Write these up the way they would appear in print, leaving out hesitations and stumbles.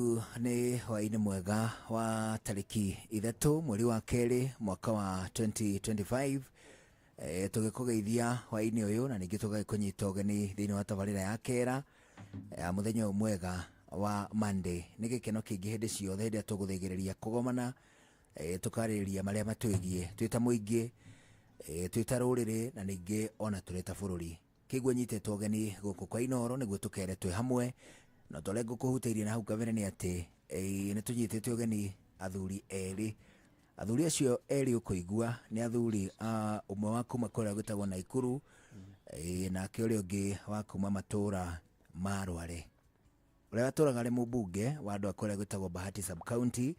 Rĩu nĩ hwaĩ-inĩ mwega wa tarĩki 3 mweri wa 2 mwaka wa 2025. Tũgĩkũgeithia hwaĩ-inĩ ũyũ na ningĩ tũgagĩkũnyita ũgeni thĩinĩ wa tabarĩra ya kera ya mũthenya ũyũ mwega wa Monday. Nĩ gĩkeno kĩingĩ hĩndĩ ciothe hĩndĩ ĩrĩa tũgũthĩgĩrĩria kũgomana, tũkarĩrĩria marĩa matwĩgiĩ twĩ ta mũingĩ, twĩ ta rũrĩrĩ na ningĩ ona tũrĩ ta bũrũri. Kĩguo nyitĩtwo ũgeni gũkũ kwa Inooro nĩguo tũkere twĩ hamwe, na ta ũrĩa ngũkũhutĩirie na hau kabere nĩ atĩ nĩ tũnyitĩte ũgeni athuri erĩ. Athuri acio erĩ ũkũigua nĩ athuri a ũmwe wa kuma kũrĩa gwĩtagwo Naikuru, nake ũrĩa ũngĩ wa kuma matũra ma Rware. Ũrĩa watũraga arĩ mũmbunge wa andũ a kũrĩa gwĩtagwo Bahati sub county,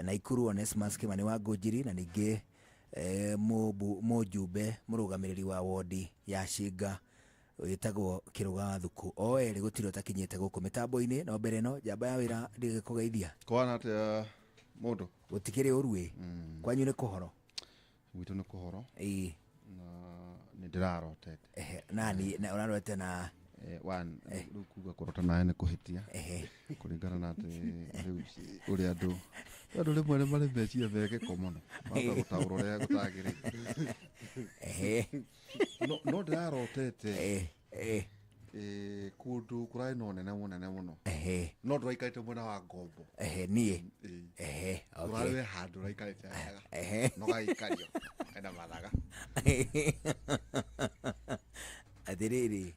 Naikuru Onesmus Kimani wa Ngũnjiri, na ningĩ mũjumbe mũrũgamĩrĩri wa wodi ya Shinga wĩtagwo Kĩrũga wa Thuku. O erĩ gũtirĩ ũtakinyĩte gũkũ mĩtambo-inĩ. No mbere ĩno njamba ya wĩra ndigĩkũgeithia. Kwana atĩa mũndũ? Gũtikĩrĩ ũru ĩ. Kwanyu nĩ kũhoro? Gwitũ nĩ kũhoro. Ĩĩ. Na nĩ ndĩrarotete. Ehe, nani na ũrarotete na One, rĩu kuga kũrota nawe nĩ kũhĩtia. Ehe. Kũringana na atĩ rĩu ũrĩa andũ rĩmwe nĩ marĩ meciria me gĩko mũno. Mahota gũtaũra ũrĩa gũtagĩrĩire. Ehe. No ndĩrarotete. Ehe. Kũndũ kũrarĩ na ũnene mũnene mũno. Ehe. No ndũraikarĩte mwena wa ngombo. Ehe, niĩ. Ĩĩ. Ehe, okay. Ũrarĩ we handũ ũraikarĩte wega. Ehe. No gagĩikario hena mathaga. Atĩrĩrĩ.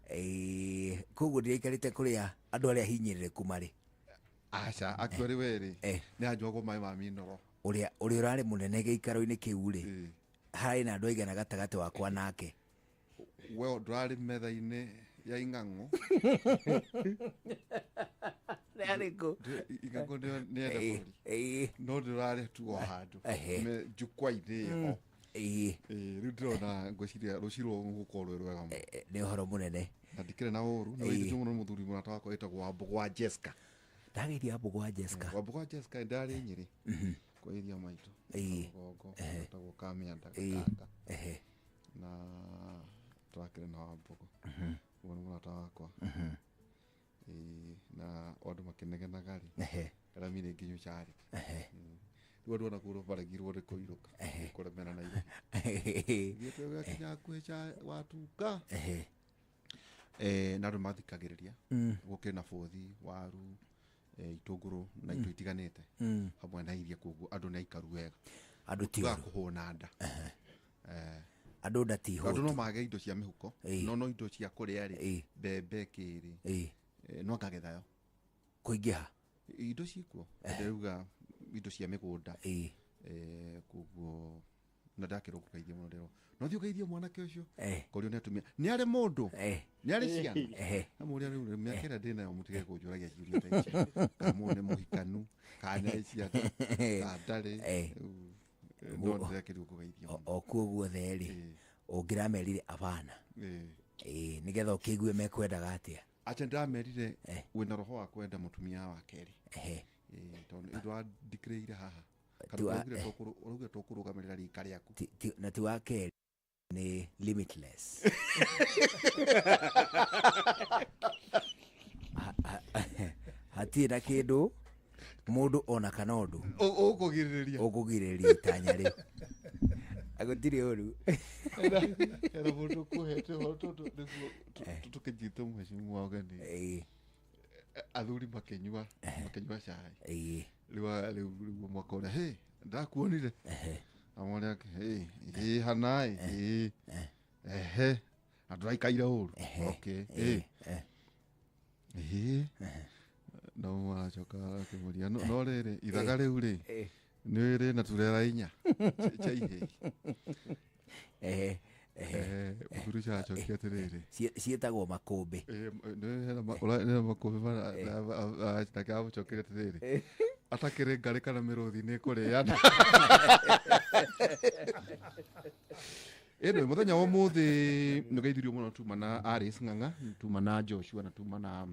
Ĩĩ. Koguo ndĩraikarĩte kũrĩa andũ arĩa hinyĩrĩrĩku marĩ. Aca, actually we rĩ, nĩ anjũagwo maĩ ma minoro. Ũrĩa ũrarĩ mũnene gĩikaro-inĩ kĩu rĩ, Ĩĩ. harĩ na andũ aigana gatagatĩ wakwa nake. We ndũrarĩ metha-inĩ ya ing'ang'o. Nĩ kũ? Ing'ang'o nĩ enda bũrũri. Ĩĩ. No ndũrarĩ tu o handũ. Ehe. Me jukwaa-inĩ ĩho. Ĩĩ. Ĩĩ, rĩu ndĩrona ngwĩciria rũciũ rũgũkorwo rwĩ rwega mũno. Nĩ ũhoro mũnene. Na ndikĩrĩ na ũru, nĩ wĩitĩtio mũno nĩ mũthuri mũrata wakwa wĩtagwo Wambũgũ wa Jessica. Ndageithia Wambũgũ wa Jessica. Wambũgũ wa Jessica ndarĩ Nyĩrĩ. Kwa iria maitũ. Ĩĩ. Rũgongo, Ehe. wĩtagwo Kamianda Ĩĩ. Gatanga. Ehe. Na tũrakĩrĩ na Wambũgũ. Ũguo nĩ mũrata wakwa. Ĩĩ, na andũ makĩnegenaga rĩ. Ehe. Arami rĩngĩ nyua charity. Ehe. Rĩu andũ ona kũrĩa maregirwo nĩ kũinũka. Ehe. Kũremera Nairobi. Thiĩte ũgakinya hakuhĩ cha watuka. Ehe. Na andũ mathikagĩrĩria. Gũkĩrĩ na bũthi, waru, itũngũrũ na indo itiganĩte. Hamwe na iria, koguo andũ nĩ aikaru wega. Andũ ti Tiga ũru. kũhũna nda. Ehe. Andũ nda ti Andũ no hũtu. mage indo cia mĩhuko, Ĩĩ. no indo cia kũrĩa rĩ, Ĩĩ. mbembe kĩrĩ. Ĩĩ. No ngagetha yo. Kũingĩha. Indo ciĩkuo. Ndĩrauga indo cia mĩgũnda. Ĩĩ. Koguo na ndakĩrwo ngũgeithie mũno ndĩrwo. No thiĩ ũgeithie mwanake ũcio. Eh. Korio nĩ atumia. Nĩ arĩ mũndũ. Eh. Nĩ arĩ ciana. Ehe. Na mũrĩa rĩu mĩaka ĩrĩa ndĩnayo mũtige kũnjũragia ciũria ta icio. Kana mũndũ nĩ mũhikanu, kana nĩ arĩ ciana, kana ndarĩ. Eh. Rĩu, no ndĩrakĩrwo ngũgeithie mũno. O kuo guothe rĩ, Ĩĩ. ũngĩramerire abana. Ĩĩ. Ĩĩ, nĩgetha ũkĩigue mekwendaga atĩa. Acha ndĩramerire Eh. wĩna roho wa kwenda mũtumia wa kerĩ. Ehe. Ĩĩ, tondũ nĩ ndĩradikĩrĩire haha. Kana Ti wa- ũraugire tũkũrũgamĩrĩra rika rĩaku. Na ti wa kerĩ nĩ limitless. Hatirĩ na kĩndũ mũndũ ona kana ũndũ Ũkũgirĩrĩria. Ũkũgirĩrĩria itanya rĩu. Gũtirĩ ũru. Hena mũndũ ũkũhete ũhoro tondũ nĩguo tũkĩnyita mheshimiwa ũgeni. Ĩĩ. Athuri makĩnyua cai. Ĩĩ. Rĩu rĩu mwaka ũrĩa, hey, ndakuonire. Ehe. Amũrĩa, hey, ĩĩ hanaĩ, ĩĩ. Ehe. Na ndũraikaire ũru. Ehe. Okay, Ĩĩ. ĩĩ. Ĩĩ. No maracoka akĩmũria, no rĩrĩ, ithaga rĩu rĩ, Ĩĩ. nĩ rĩ na turera inya cia ihĩĩ. Ehe. Ehe. Mũthuri ũcio aracokia atĩrĩrĩ. Ciĩtagwo makũmbĩ. Nĩ hena hena makũmbĩ nake amũcokeria atĩrĩrĩ. Atakĩrĩ ngarĩ kana mĩrũthi nĩ ĩkũrĩana. Ĩno mũthenya wa ũmũthĩ nĩ ũgeithirio mũno tuma na Alice Ng'ang'a, tuma na Joshua na tuma na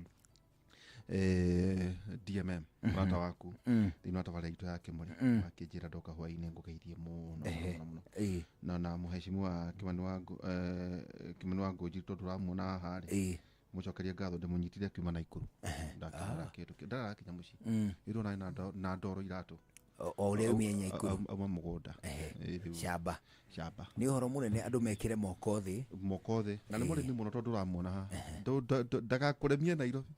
DMM mũrata waku thĩinĩ wa tabarĩra itũ ya Kĩmũrĩ akĩnjĩra ndoka hwaĩ-inĩ ngũgeithie mũno mũno mũno. Ĩĩ. Na mũheshimiwa Kimani wa Ngũnjiri tondũ ũramuona haha rĩ. Ĩĩ. Mucokerie ngatho ndimunyitire akiuma Naikuru. Ndakĩmwĩra kĩndũ ndarakinya mũciĩ. Ĩrwo na ndoro iratũ. O ũrĩa umie Naikuru. Auma mũgũnda. Shamba. Shamba. Nĩ ũhoro mũnene andũ mekĩre moko thĩ. Moko thĩ. Na nĩ mũrĩmi mũno tondũ ũramuona haha. Ndagakũremie Nairobi.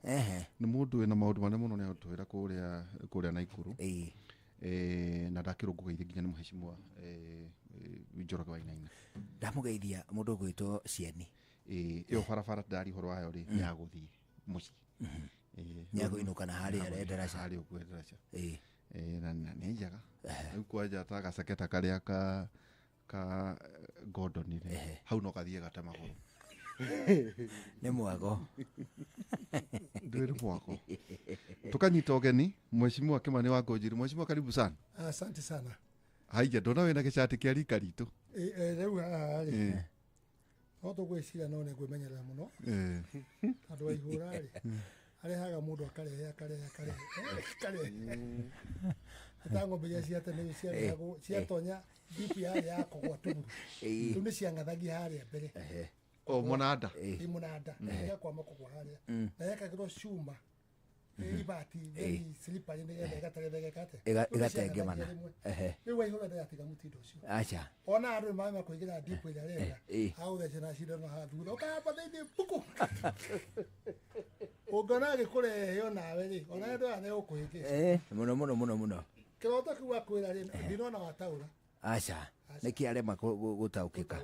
Nĩ mũndũ wĩna maũndũ manene mũno nĩ atwĩra kũrĩa Naikuru. Na ndakĩrũngũgeithia nginya nĩ mũheshimiwa Njoroge Wainaina. Ndamũgeithia mũndũ ũgwĩtwo Cieni. Ĩyo barabara ndari ũhoro wayo rĩ nĩ ya gũthiĩ mũciĩ. Nĩ ya kũinũka na harĩa ndaraca. Harĩa ũguo ndaraca. Na nĩ njega. Rĩu kwanja ta gaceketa karĩa ka Gordon rĩ hau no gathiĩ gate magũrũ. Nĩ mwago. Ndwĩ mwago. Tukanyita ũgeni Mheshimiwa Kimani wa Ngũnjiri. Mheshimiwa karibu sana. Asante sana. Haija ndona wĩna gĩcati kĩa rika ritũ. Rĩu haha rĩ no tũgwĩciria no nĩ ngwĩmenyerera mũno. Andũ a ihũra rĩ arehaga mũndũ akarehe akarehe akarehe akarehe. Ta ng'ombe iria cia tene ciarehagwo ciatonya bibi yarĩ ya kũgwa tuguru. Rĩu nĩ ciang'athagia harĩa mbere. O mũnanda. Ĩ mũnanda. Ĩgakwama kũgwa harĩa. Na yekagĩrwo cuma ibati slippery nĩgetha ĩgateretheka atĩa. Ĩgatengemana. Rĩu Waihũra ndagatiga mũtindo ũcio. Aca. Ona andũ nĩ makũigĩra deep ĩrĩa arenda. Agũthece na cindano haha thutha. Ũkahamba thĩinĩ mbuku. Ũngĩona agĩkũrehe onawe rĩ, onawe ndũrona nĩ ũkũhĩngĩca. Mũno mũno mũno mũno. Kĩroto kĩu akwĩra rĩ, ndinona wataũra. Aca. Nĩkĩ arema gũtaũkĩka.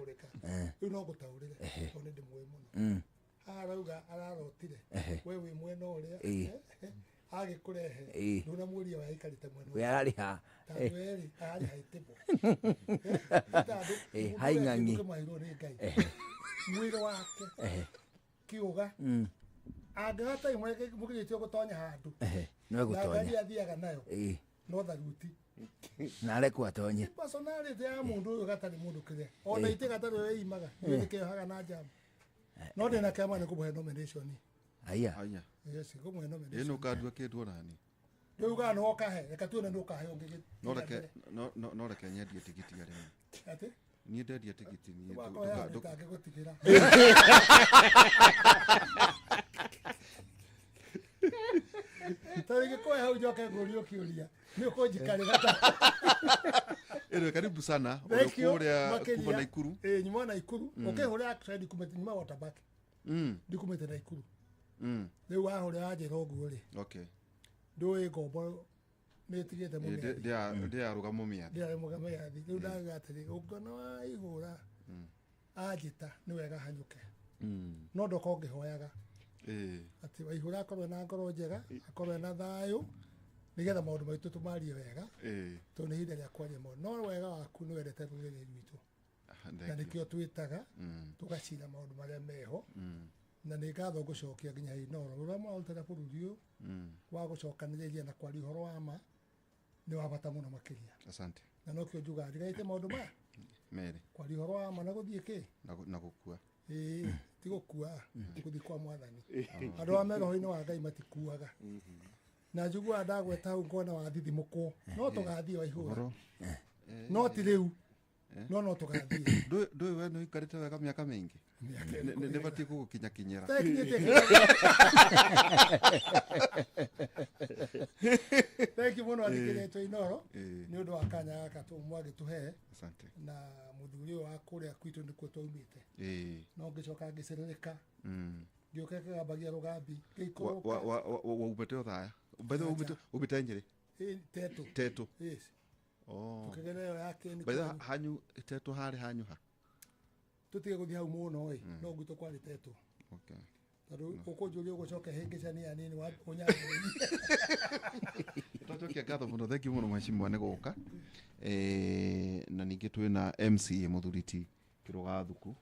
Rĩu no ngũtaũrĩre tondũ nĩ ndĩmũĩ mũno. Arauga ararotire. We wĩ mwena ũrĩa agĩkũrehe ndũnamũria we aikarĩte mwena we ararĩ ha. Tondũ erĩ ararĩ haitĩbwo. Hai ng'ang'i. Kĩmairwo nĩ Ngai. Mwĩrĩ wake kĩũga angĩhota imwe mũgirĩtio gũtonya handũ. No gũtonya. Na ngari athiaga nayo. No tharuti. Na arekwo atonye. Personality ya mũndũ ũyũ gatarĩ mũndũ kĩrĩa. Ona itĩ gatarĩ wĩimaga. Nĩkĩohaga na njamu. No ndĩna kĩama nĩ kũmũhe nomination. Aya. Yes, kũmũhe nomination. Ĩno ũkandua kĩndũ ona ni. Rĩu kana no ũkahe, reke tuone nĩ ũkahe ũngĩ. No reke nyendie tigiti arĩmi. Atĩ? Niĩ ndendia tigiti niĩ. Ndũgagĩgũtigĩra. Ta rĩngĩ kũhe hau njoke ngũrie kĩũria. Nĩ ũkũnjikarĩra ta. Ĩno karibu sana. Ũrĩa kuma Naikuru. Nyuma Naikuru. Ũkĩhũrĩra actually ndikumĩte nyuma Waterback. Ndikumĩte Naikuru. Rĩu wahũrĩra wanjĩra ũguo rĩ. Okay. Ndũĩ ngombo nĩ ĩtigĩte mũmĩathi. Ndĩarũga mũmĩathi. Ndĩarũga mũmĩathi. Rĩu ndauga atĩrĩ, ũngĩona waihũra anjĩta nĩ wega hanyũke. No ndoka ũngĩhoyaga. Atĩ Waihũra akorwo na ngoro njega, akorwo na thayũ, nĩgetha maũndũ maitũ tũmarie wega. Tondũ nĩ ihinda rĩa kwaria maũndũ. No wega waku nĩ wendete rũrĩrĩ rwitũ. Na nĩkĩo twĩtaga tũgacira maũndũ marĩa meho. Na nĩ ngatho ngũcokia nginya Inooro. Rũrĩa mũrarutĩra bũrũri ũyũ wa gũcokanĩrĩria na kwaria ũhoro wa ma nĩ wa bata mũno makĩria. Asante. Na nokĩo njugaga ndigaite maũndũ maya merĩ. Kwaria ũhoro wa ma na gũthiĩ kĩ? Na gũkua. Ti gũkua, ti gũthiĩ kwa mwathani. Andũ a me roho-inĩ wa Ngai matikuaga. Na njiguaga ndagweta hau ngona wathithimũkwo. No tũgathiĩ Waihũra. No ti rĩu. No tũgathiĩ. Ndũĩ we nĩ ũikarĩte wega mĩaka mĩingĩ. Nĩ batiĩ gũgũkinyakinyĩra. Thank you mũno athikĩrĩria Inooro nĩ ũndũ wa kanya gaka mwagĩtũhe. Asante. Na mũthuri ũyũ wa kũrĩa kwitũ nĩkuo twaumĩte. No ngĩcoka ngĩcerereka. Ngĩũka kĩgambagia rũgambi ngĩikũrũka. Waumĩte Othaya. By the way umĩte Nyĩrĩ? Tetũ. Tetũ. Yes. Tũkĩgera ĩyo ya Keni. By the way hanyu Tetũ harĩ hanyu ha? Tũtige gũthiĩ hau mũno ĩ, no gwitũ kwarĩ Tetũ. Okay. Tondũ ũkũnjũria ũgũcoka hĩngĩcania nini ũnyambĩrĩrie. Twacokia ngatho mũno, thank you mũno mheshimiwa nĩ gũka. Na ningĩ twĩna MCA mũthuri ti Kĩrũga Thuku.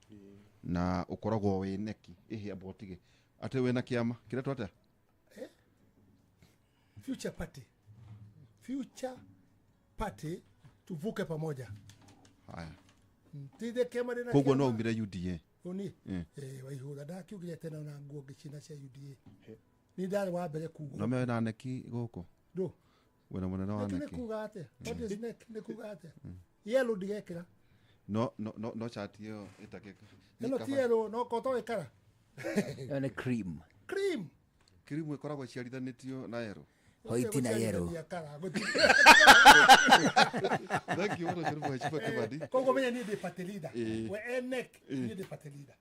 Na ũkoragwo wĩ neki ĩhĩ amba ũtige. Atĩ wĩna kĩama kĩretwo atĩa? Future Party. Future Party tuvuke pamoja. Haya. Tithe kĩama ndĩna Koguo no umire UDA. Ũni? Waihũra ndakiugire tene na nguo ngĩcina cia UDA. Ni ndarĩ wa mbere kuga. No me na neki gũkũ. Ndũ. Wĩna mũnene wa Neki neki. nĩ kuga atĩa? What is nek? Nĩ kuga atĩa? Yellow ndigekĩra. No no no no chat ĩyo ĩtangĩka. Ĩno ti yellow no koto ĩkara. Ĩyo nĩ cream. Cream. Cream ĩkoragwo ĩciarithanĩtio na yellow. White na yellow. Thank you mũno Mheshimiwa Kĩbadi. Koguo menya niĩ ndĩ party leader. We enek niĩ ndĩ party leader.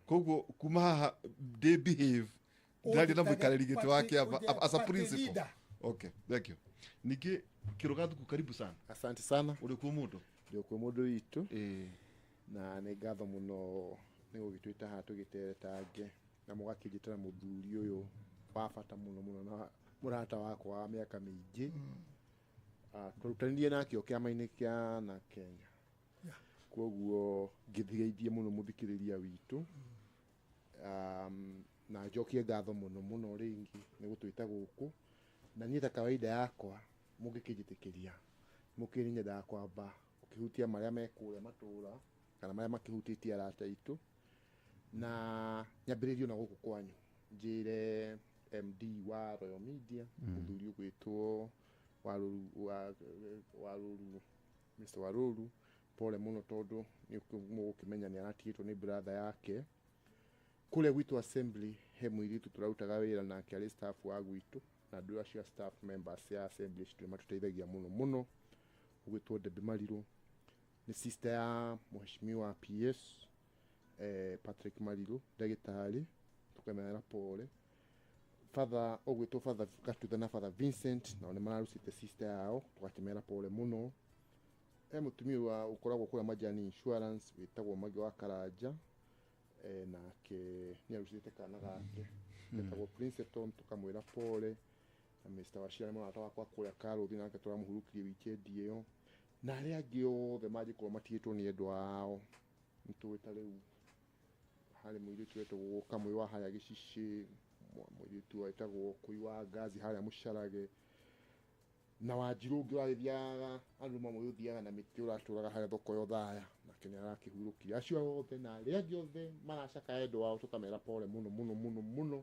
Koguo kuma haha ndĩ behave ndĩraria na mũikarĩri gĩtĩ wa kĩama as a principle. Okay, thank you. Ningĩ Kĩrũgathuku, karibu sana. Asante sana. Ũrĩ kuo mũndũ? Ndĩ kuo mũndũ witũ. Na nĩ ngatho mũno nĩ gũgĩtwĩta haha tũgĩteretange na mũgakĩnjĩtĩra mũthuri ũyũ wa bata mũno mũno na mũrata wakwa wa mĩaka mĩingĩ. Twarutanirie nake o kĩama-inĩ kĩa na Kenya. Koguo ngĩthigeithie mũno mũthikĩrĩria witũ. Na njokie ngatho mũno mũno rĩngĩ nĩ gũtwĩta gũkũ. Na niĩ ta kawaida yakwa mũngĩkĩnjĩtĩkĩria mũkĩrĩ nyendaga kwamba ũkĩhutia marĩa me kũrĩa matũra kana marĩa makĩhutĩtie arata aitũ, na nyambĩrĩrie na gũkũ kwanyu njĩre MD wa Royal Media mũthuri ũgwĩtwo Warũru, Mr. Warũru, pole mũno tondũ nĩ mũgũkĩmenya nĩ aratigĩtwo nĩ brother yake. Kũrĩa gwitũ assembly he mũirĩtu tũrarutaga wĩra nake arĩ staff wa gwitũ, na andũ acio staff members ya assembly citũ nĩmatũteithagia mũno mũno, ũgwĩtwo Debbie Marirũ, nĩ sister ya mheshimiwa PS Patrick Marirũ, ndagĩtarĩ, tũkamera pole. Father ũgwĩtwo Father Gatutha na Father Vincent nao nĩ mararucĩte sister yao, tũgakĩmera pole mũno. He mũtumia wa ũkoragwo kũrĩa Majani Insurance wĩtagwo Maggie wa Karanja, nake nĩ arucĩte kana gake getagwo Princeton, tũkamwĩra pole. Na Mr. Wachira nĩ mũrata wakwa kũrĩa Karũthi, nake tũramũhurũkirie weekend ĩyo. Na arĩa angĩ othe mangĩkorwo matigĩtwo nĩ endwa ao, nĩtũĩ ta rĩu harĩ mũirĩtu wetagwo Kamũĩ wa harĩa Gĩcicĩ, mũirĩtu wetagwo Kũi wa Ngazi harĩa Mũcarage, na Wanjirũ ũngĩ ũragĩthiaga andũ mamwe ũthiaga na mĩtĩ ũratũraga harĩa thoko ya Othaya, nake nĩ arakĩhurũkirie. Acio othe na arĩa angĩ othe maracakaya endwa ao tũkamera pole mũno mũno mũno mũno.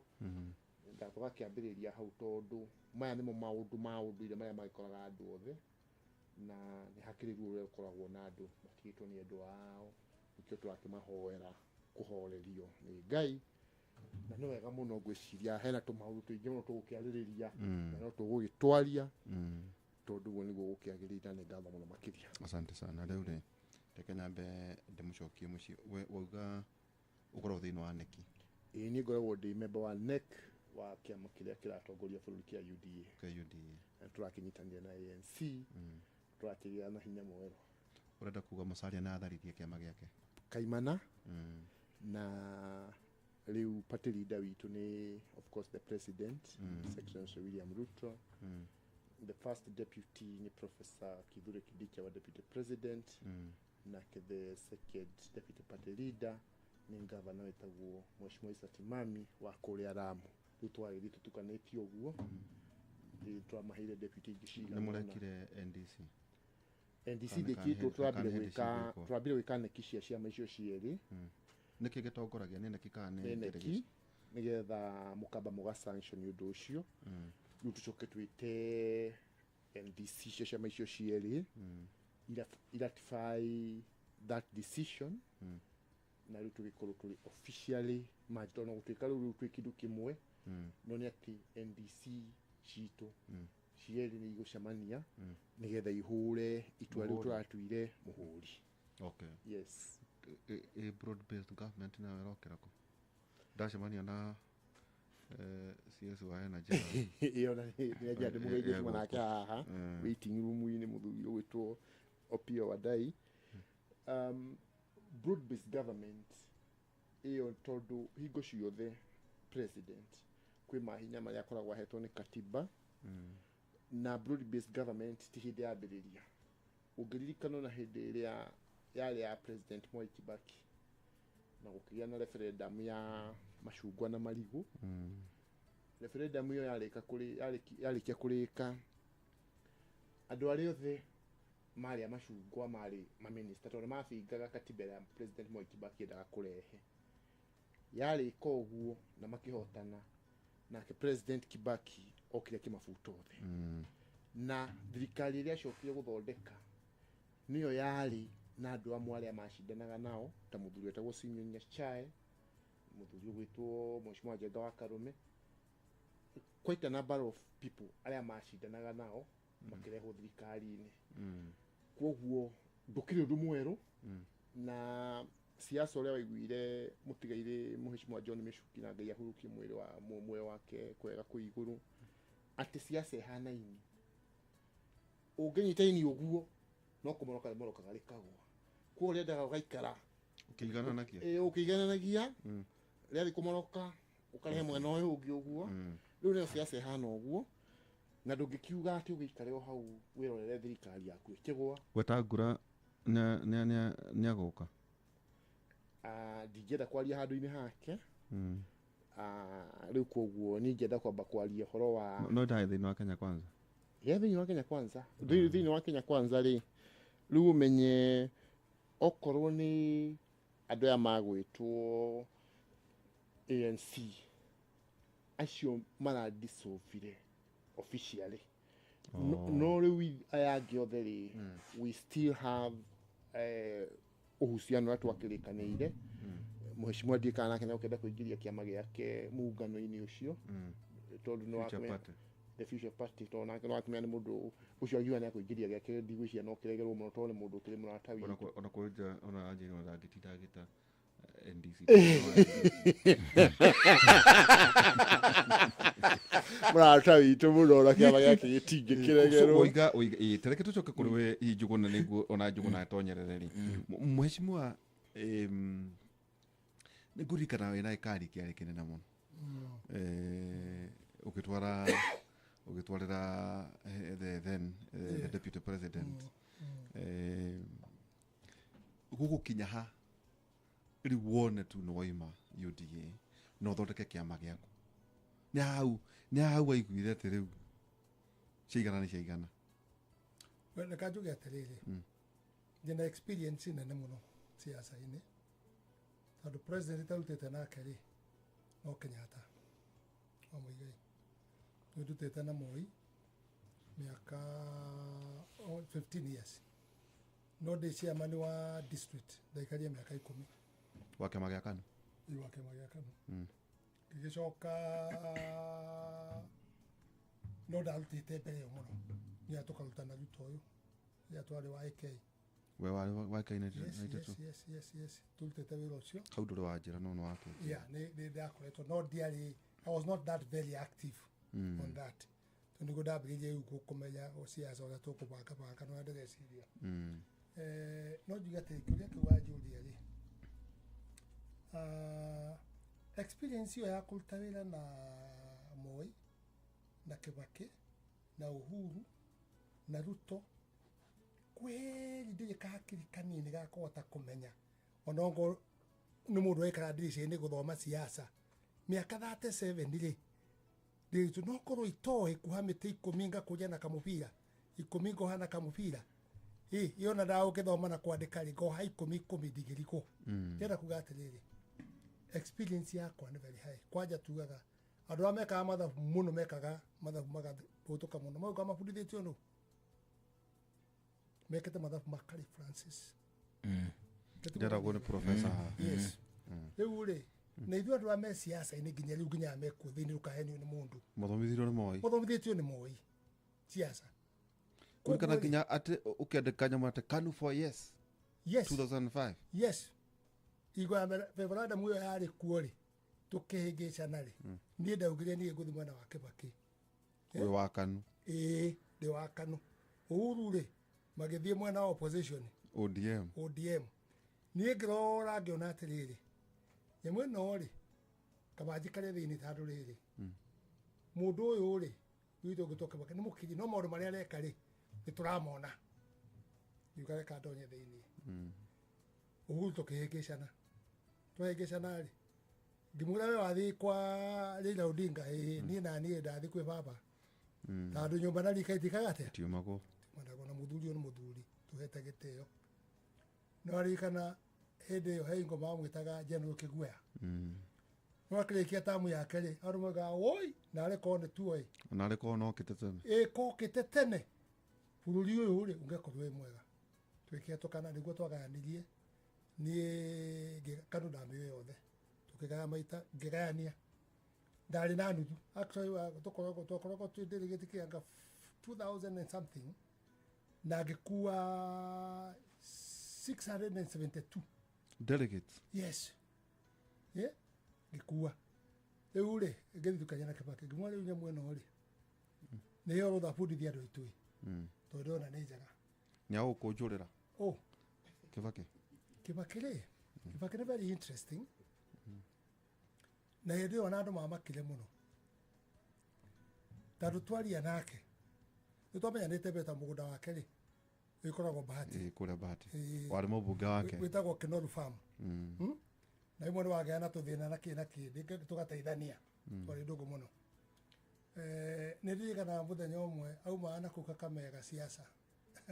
Tũgakĩambĩrĩria hau tondũ maya nĩmo maũndũ ma ũndũire marĩa magĩkoraga andũ othe, na nĩ hakĩrĩ ruo rũrĩa rũkoragwo na andũ matigĩtwo nĩ endwa ao, nĩkĩo tũrakĩmahoera kũhorerio nĩ Ngai. Na nĩ wega mũno ngwĩciria hena tũmaũndũ tũingĩ mũno tũgũkĩarĩrĩria na no tũgũgĩtwaria tondũ ũguo nĩguo gũkĩagĩrĩire, na nĩ ngatho mũno makĩria. Asante sana. Rĩu rĩ, reke nyambe ndĩmũcokie mũciĩ. We wauga ũkoragwo thĩinĩ wa NEC? Ĩĩ, niĩ ngoragwo ndĩ member wa NEC wa kĩama kĩrĩa kĩratongoria bũrũri kĩa UDA. Kĩa UDA. Na tũrakĩnyitanĩra na ANC, tũrakĩgĩa na hinya mwerũ. Ũrenda kuga Musalia nĩ atharirie kĩama gĩake? Kaimana. Na rĩu party leader witũ nĩ of course the president, His Excellency William Ruto. The first deputy ni Professor Kithure Kindiki, our deputy president. Nake the second deputy party leader ni governor wetagwo Mheshimiwa Issa Timami wa kũrĩa Lamu. Rĩu twagĩthiĩ tũtukanĩtie ũguo, twamaheire deputy ingĩ cigana Nĩ ũna. mũrekire NDC? NDC ndĩkĩtwo, twambire gwĩka neki cia ciama icio cierĩ. Nĩkĩ gĩtongoragia? Nĩ neki kana nĩ neki, nĩgetha mũkamba mũga sanction ũndũ ũcio. Rĩu tũcoke twĩte NDC cia ciama icio cierĩ ratify that decision, na rĩu tũgĩkorwo tũrĩ officially merged, ona gũtuĩka rĩu twĩ kĩndũ kĩmwe, no nĩ atĩ NDC citũ cierĩ nĩ igũcemania nĩgetha ihũre itua rĩu tũratuire mũhũri. Okay. Yes. A broad based government nayo ĩrokĩra kũ? Ndacemania na CS wa Energy. Ĩyo na nĩ anjia ndĩmũgeithie tuma nake haha waiting room-inĩ, mũthuri ũgwĩtwo Opiyo Wandayi. Broad based government ĩyo tondũ hingo ciothe president kwĩ mahinya marĩa akoragwo ahetwo nĩ katiba, na broad based government ti hĩndĩ yambĩrĩria. Ũngĩririkana na hĩndĩ ĩrĩa yarĩ ya President Moi Kibaki na gũkĩgĩa na referendum ya macungwa na marigũ. Referendum ĩyo yarĩkia kũrĩka, andũ arĩa othe marĩ a macungwa marĩ maminista tondũ mabingaga katiba ĩrĩa President Moi Kibaki endaga kũrehe. Yarĩka ũguo na makĩhotana, nake President Kibaki okire akĩmabuta othe. Na thirikari ĩrĩa acokire gũthondeka nĩyo yarĩ na andũ amwe arĩa macindanaga nao ta mũthuri wetagwo Simeon Nyachae Mũthuri ũgwĩtwo Mheshimiwa Njenga wa Karume, quite a number of people arĩa macindanaga nao makĩrehwo thirikari-inĩ. Koguo ndũkĩrĩ ũndũ mwerũ. Na siasa ũrĩa waiguire mũtigairĩ Mheshimiwa John Michuki na Ngai ahurũkie mwĩrĩ wa muoyo wake kwega kũu igũrũ, atĩ siasa ĩhanaine, ũngĩnyita ini ũguo no kũmoroka rĩmorokaga rĩkagwa. Koguo rĩendaga ũgaikara ũkĩigananagia, ũkĩigananagia, rĩathiĩ kũmoroka ũkarehe mwena ũyũ ũngĩ ũguo. Rĩu nĩyo siasa ĩhana ũguo, na ndũngĩkiuga atĩ ũgĩikare o hau wĩrorere thirikari yaku ĩkĩgwa. Wetangũra nĩagũka? Ndingĩenda kwaria handũ-inĩ hake. Rĩu koguo niĩ ingĩenda kwamba kwaria ũhoro wa no ndarĩ thĩinĩ wa Kenya Kwanza. Yeah, thĩinĩ wa Kenya Kwanza. Thĩinĩ wa Kenya Kwanza rĩ, rĩu ũmenye okorwo nĩ andũ aya magwĩtwo ANC acio maradissolvire officially. No rĩu aya angĩ othe rĩ, we still have uhusiano ũrĩa twakĩrĩkanĩire. Mheshimiwa ndiĩ kana nake nĩegũkĩenda kũingĩria kĩama gĩake muungano-inĩ ũcio, tondũ nĩ wa the Future Party, tondũ nake no akĩmenya nĩ mũndũ ũcio akiuga nĩekũingĩria gĩake, ndigwĩciria no kĩregerwo mũno tondũ nĩ mũndũ ũkĩrĩ mũrata witũ. Ona kwanja ona anjĩra ona ndangĩtinda agĩta NDC. Mũrata witũ mũno ona kĩama gĩake gĩtingĩkĩregerwo. Oiga oiga tareke tũcoke kũrĩ we Njũgũna nĩguo ona Njũgũna atonyerere rĩ. Mheshimiwa, nĩngũririkana wĩna gĩkari kĩarĩ kĩnene mũno. Ũgĩtwara ũgĩtwarĩra the then the deputy president. Gũgũkinya ha rĩu wone tu nĩ waima UDA na ũthondeke kĩama gĩaku? Nĩ hau waiguire atĩ rĩu ciaigana nĩ ciaigana? Reke njuge atĩrĩrĩ, ndĩna experience nene mũno siasa-inĩ, tondũ president itarutĩte nake rĩ no Kenyatta wa Muigai. Nĩ ndutĩte na Moi mĩaka 15 years, no ndĩ chairman wa district ndaikarire mĩaka 10 wa kĩama gĩa KANU. Wa kĩama gĩa KANU. Ngĩgĩcoka no ndarutĩte mbere ĩyo mũno, nĩyo tũkaruta na Ruto ũyũ rĩrĩa twarĩ wa AK. We warĩ wa AK 92? Yes, turutĩte wĩra ũcio. Hau ndũrĩ wa njĩra no nĩ wakĩte. Yeah, nĩ ndakoretwo, no ndiarĩ, I was not that very active on that, tondũ nĩguo ndambĩrĩirie rĩu kũmenya siasa ũrĩa tũkũbanga banga na ũrĩa ndĩreciria. No njuge atĩ kĩũria kĩu wanjũria rĩ, experience ĩyo ya kũruta wĩra na Moi na Kibaki na Uhuru na Ruto, kweli ndirĩ kahakiri kanini ga kũhota kũmenya ona okorwo nĩ mũndũ wekara ndirica-inĩ gũthoma siasa mĩaka 37 rĩ, ndĩritũ no korwo itoĩ kuha mĩtĩ 10 ngakũria na kamũbira 10 ngoha na kamũbira ĩ ona ndagũgĩthoma na kwandĩka rĩ ngoha 10 10 ndigĩrigwo. Ndĩrenda kuga atĩrĩrĩ, experience yakwa nĩ very high. Kwanja tugaga andũ arĩa mekaga mathabu mũno mekaga mathabu magahũtũka mũno, mauga mabundithĩtio nũ mekĩte mathabu ma Kari Francis. Nderagwo nĩ professor. Yes. Rĩu rĩ, na ithuĩ andũ arĩa me siasa-inĩ nginya rĩu nginya mekuo thĩinĩ ndũkahenio nĩ mũndũ. Mathomithirio nĩ Moi. Mathomithĩtio nĩ Moi siasa. Kũririkana nginya atĩ ũkĩandĩka nyamũ atĩ KANU for yes. Yes. 2005. Yes. Igwa referendum ĩyo yarĩ kuo rĩ, tũkĩhĩngĩcana rĩ, niĩ ndaugire niĩ ngũthiĩ mwena wa Kibaki. Wĩ wa KANU. Ĩĩ, ndĩ wa KANU. Uhuru rĩ, magĩthiĩ mwena wa opposition. ODM. ODM. Niĩ ngĩrora ngĩona atĩrĩrĩ, nyamũ ĩno rĩ, kabanji karĩa thĩinĩ tondũ rĩrĩ, mũndũ ũyũ rĩ, witũ ũngĩtwo Kibaki nĩ mũkiri, no maũndũ marĩa areka rĩ, nĩ tũramona. Ngiuga reka ndonye thĩinĩ. Uhuru tũkĩhĩngĩcana. Twahĩngĩcana rĩ, ngĩmwĩra we wathiĩ kwa Raila Odinga, ĩĩ niĩ na niĩ ndathiĩ kwĩ baba. Tondũ nyũmba na rika itikaga atĩa? Tiumagwo. Tiumagwo na mũthuri ũyũ nĩ mũthuri, tũhete gĩtĩo. No aririkana hĩndĩ ĩyo he ngoma amwĩtaga General Kĩguoya. No akĩrĩkia tamu yake rĩ, andũ moigaga woi, narĩ korwo nĩ tuoĩ. Narĩ korwo no okĩte tene. Ĩ kokĩte tene. Bũrũri ũyũ rĩ, ũngĩkorwo wĩ mwega. Twĩkĩhetũkana nĩguo twagayanirie. Niĩ KANU ndamĩũĩ yothe. Tũkĩgaya maita ngĩgayania. Ndarĩ na nuthu. Actually twakoragwo twĩ delegate kĩanga 2000 and something na ngĩkua 672 Delegates. Yes. Yeah. Ngĩkua. Rĩu rĩ, ngĩthiĩ tukania na Kibaki, ngĩmwĩra rĩu nyamũ ĩno rĩ, nĩyo rũtha bundithia andũ aitũ ĩ. Tondũ ndĩrona nĩ njega. Nĩ agũkũnjũrĩra. Oh. Kibaki. Kibaki rĩ, Kibaki nĩ very interesting. Na hĩndĩ ĩyo ona andũ mamakire mũno. Tondũ twaria nake, nĩ twamenyanĩte mbere ta mũgũnda wake rĩ, wĩkoragwo Bahati. Ĩĩ, kũrĩa Bahati. Ĩĩ. Warĩ mũmbunge wake. Wĩtagwo Kinoru Farm. Na rĩmwe nĩ wagĩa na tũthĩna na kĩ na kĩ, rĩngĩ tũgateithania. Twarĩ ndũgũ mũno. Nĩ ndirikanaga mũthenya ũmwe aumaga na kũu Kakamega siasa.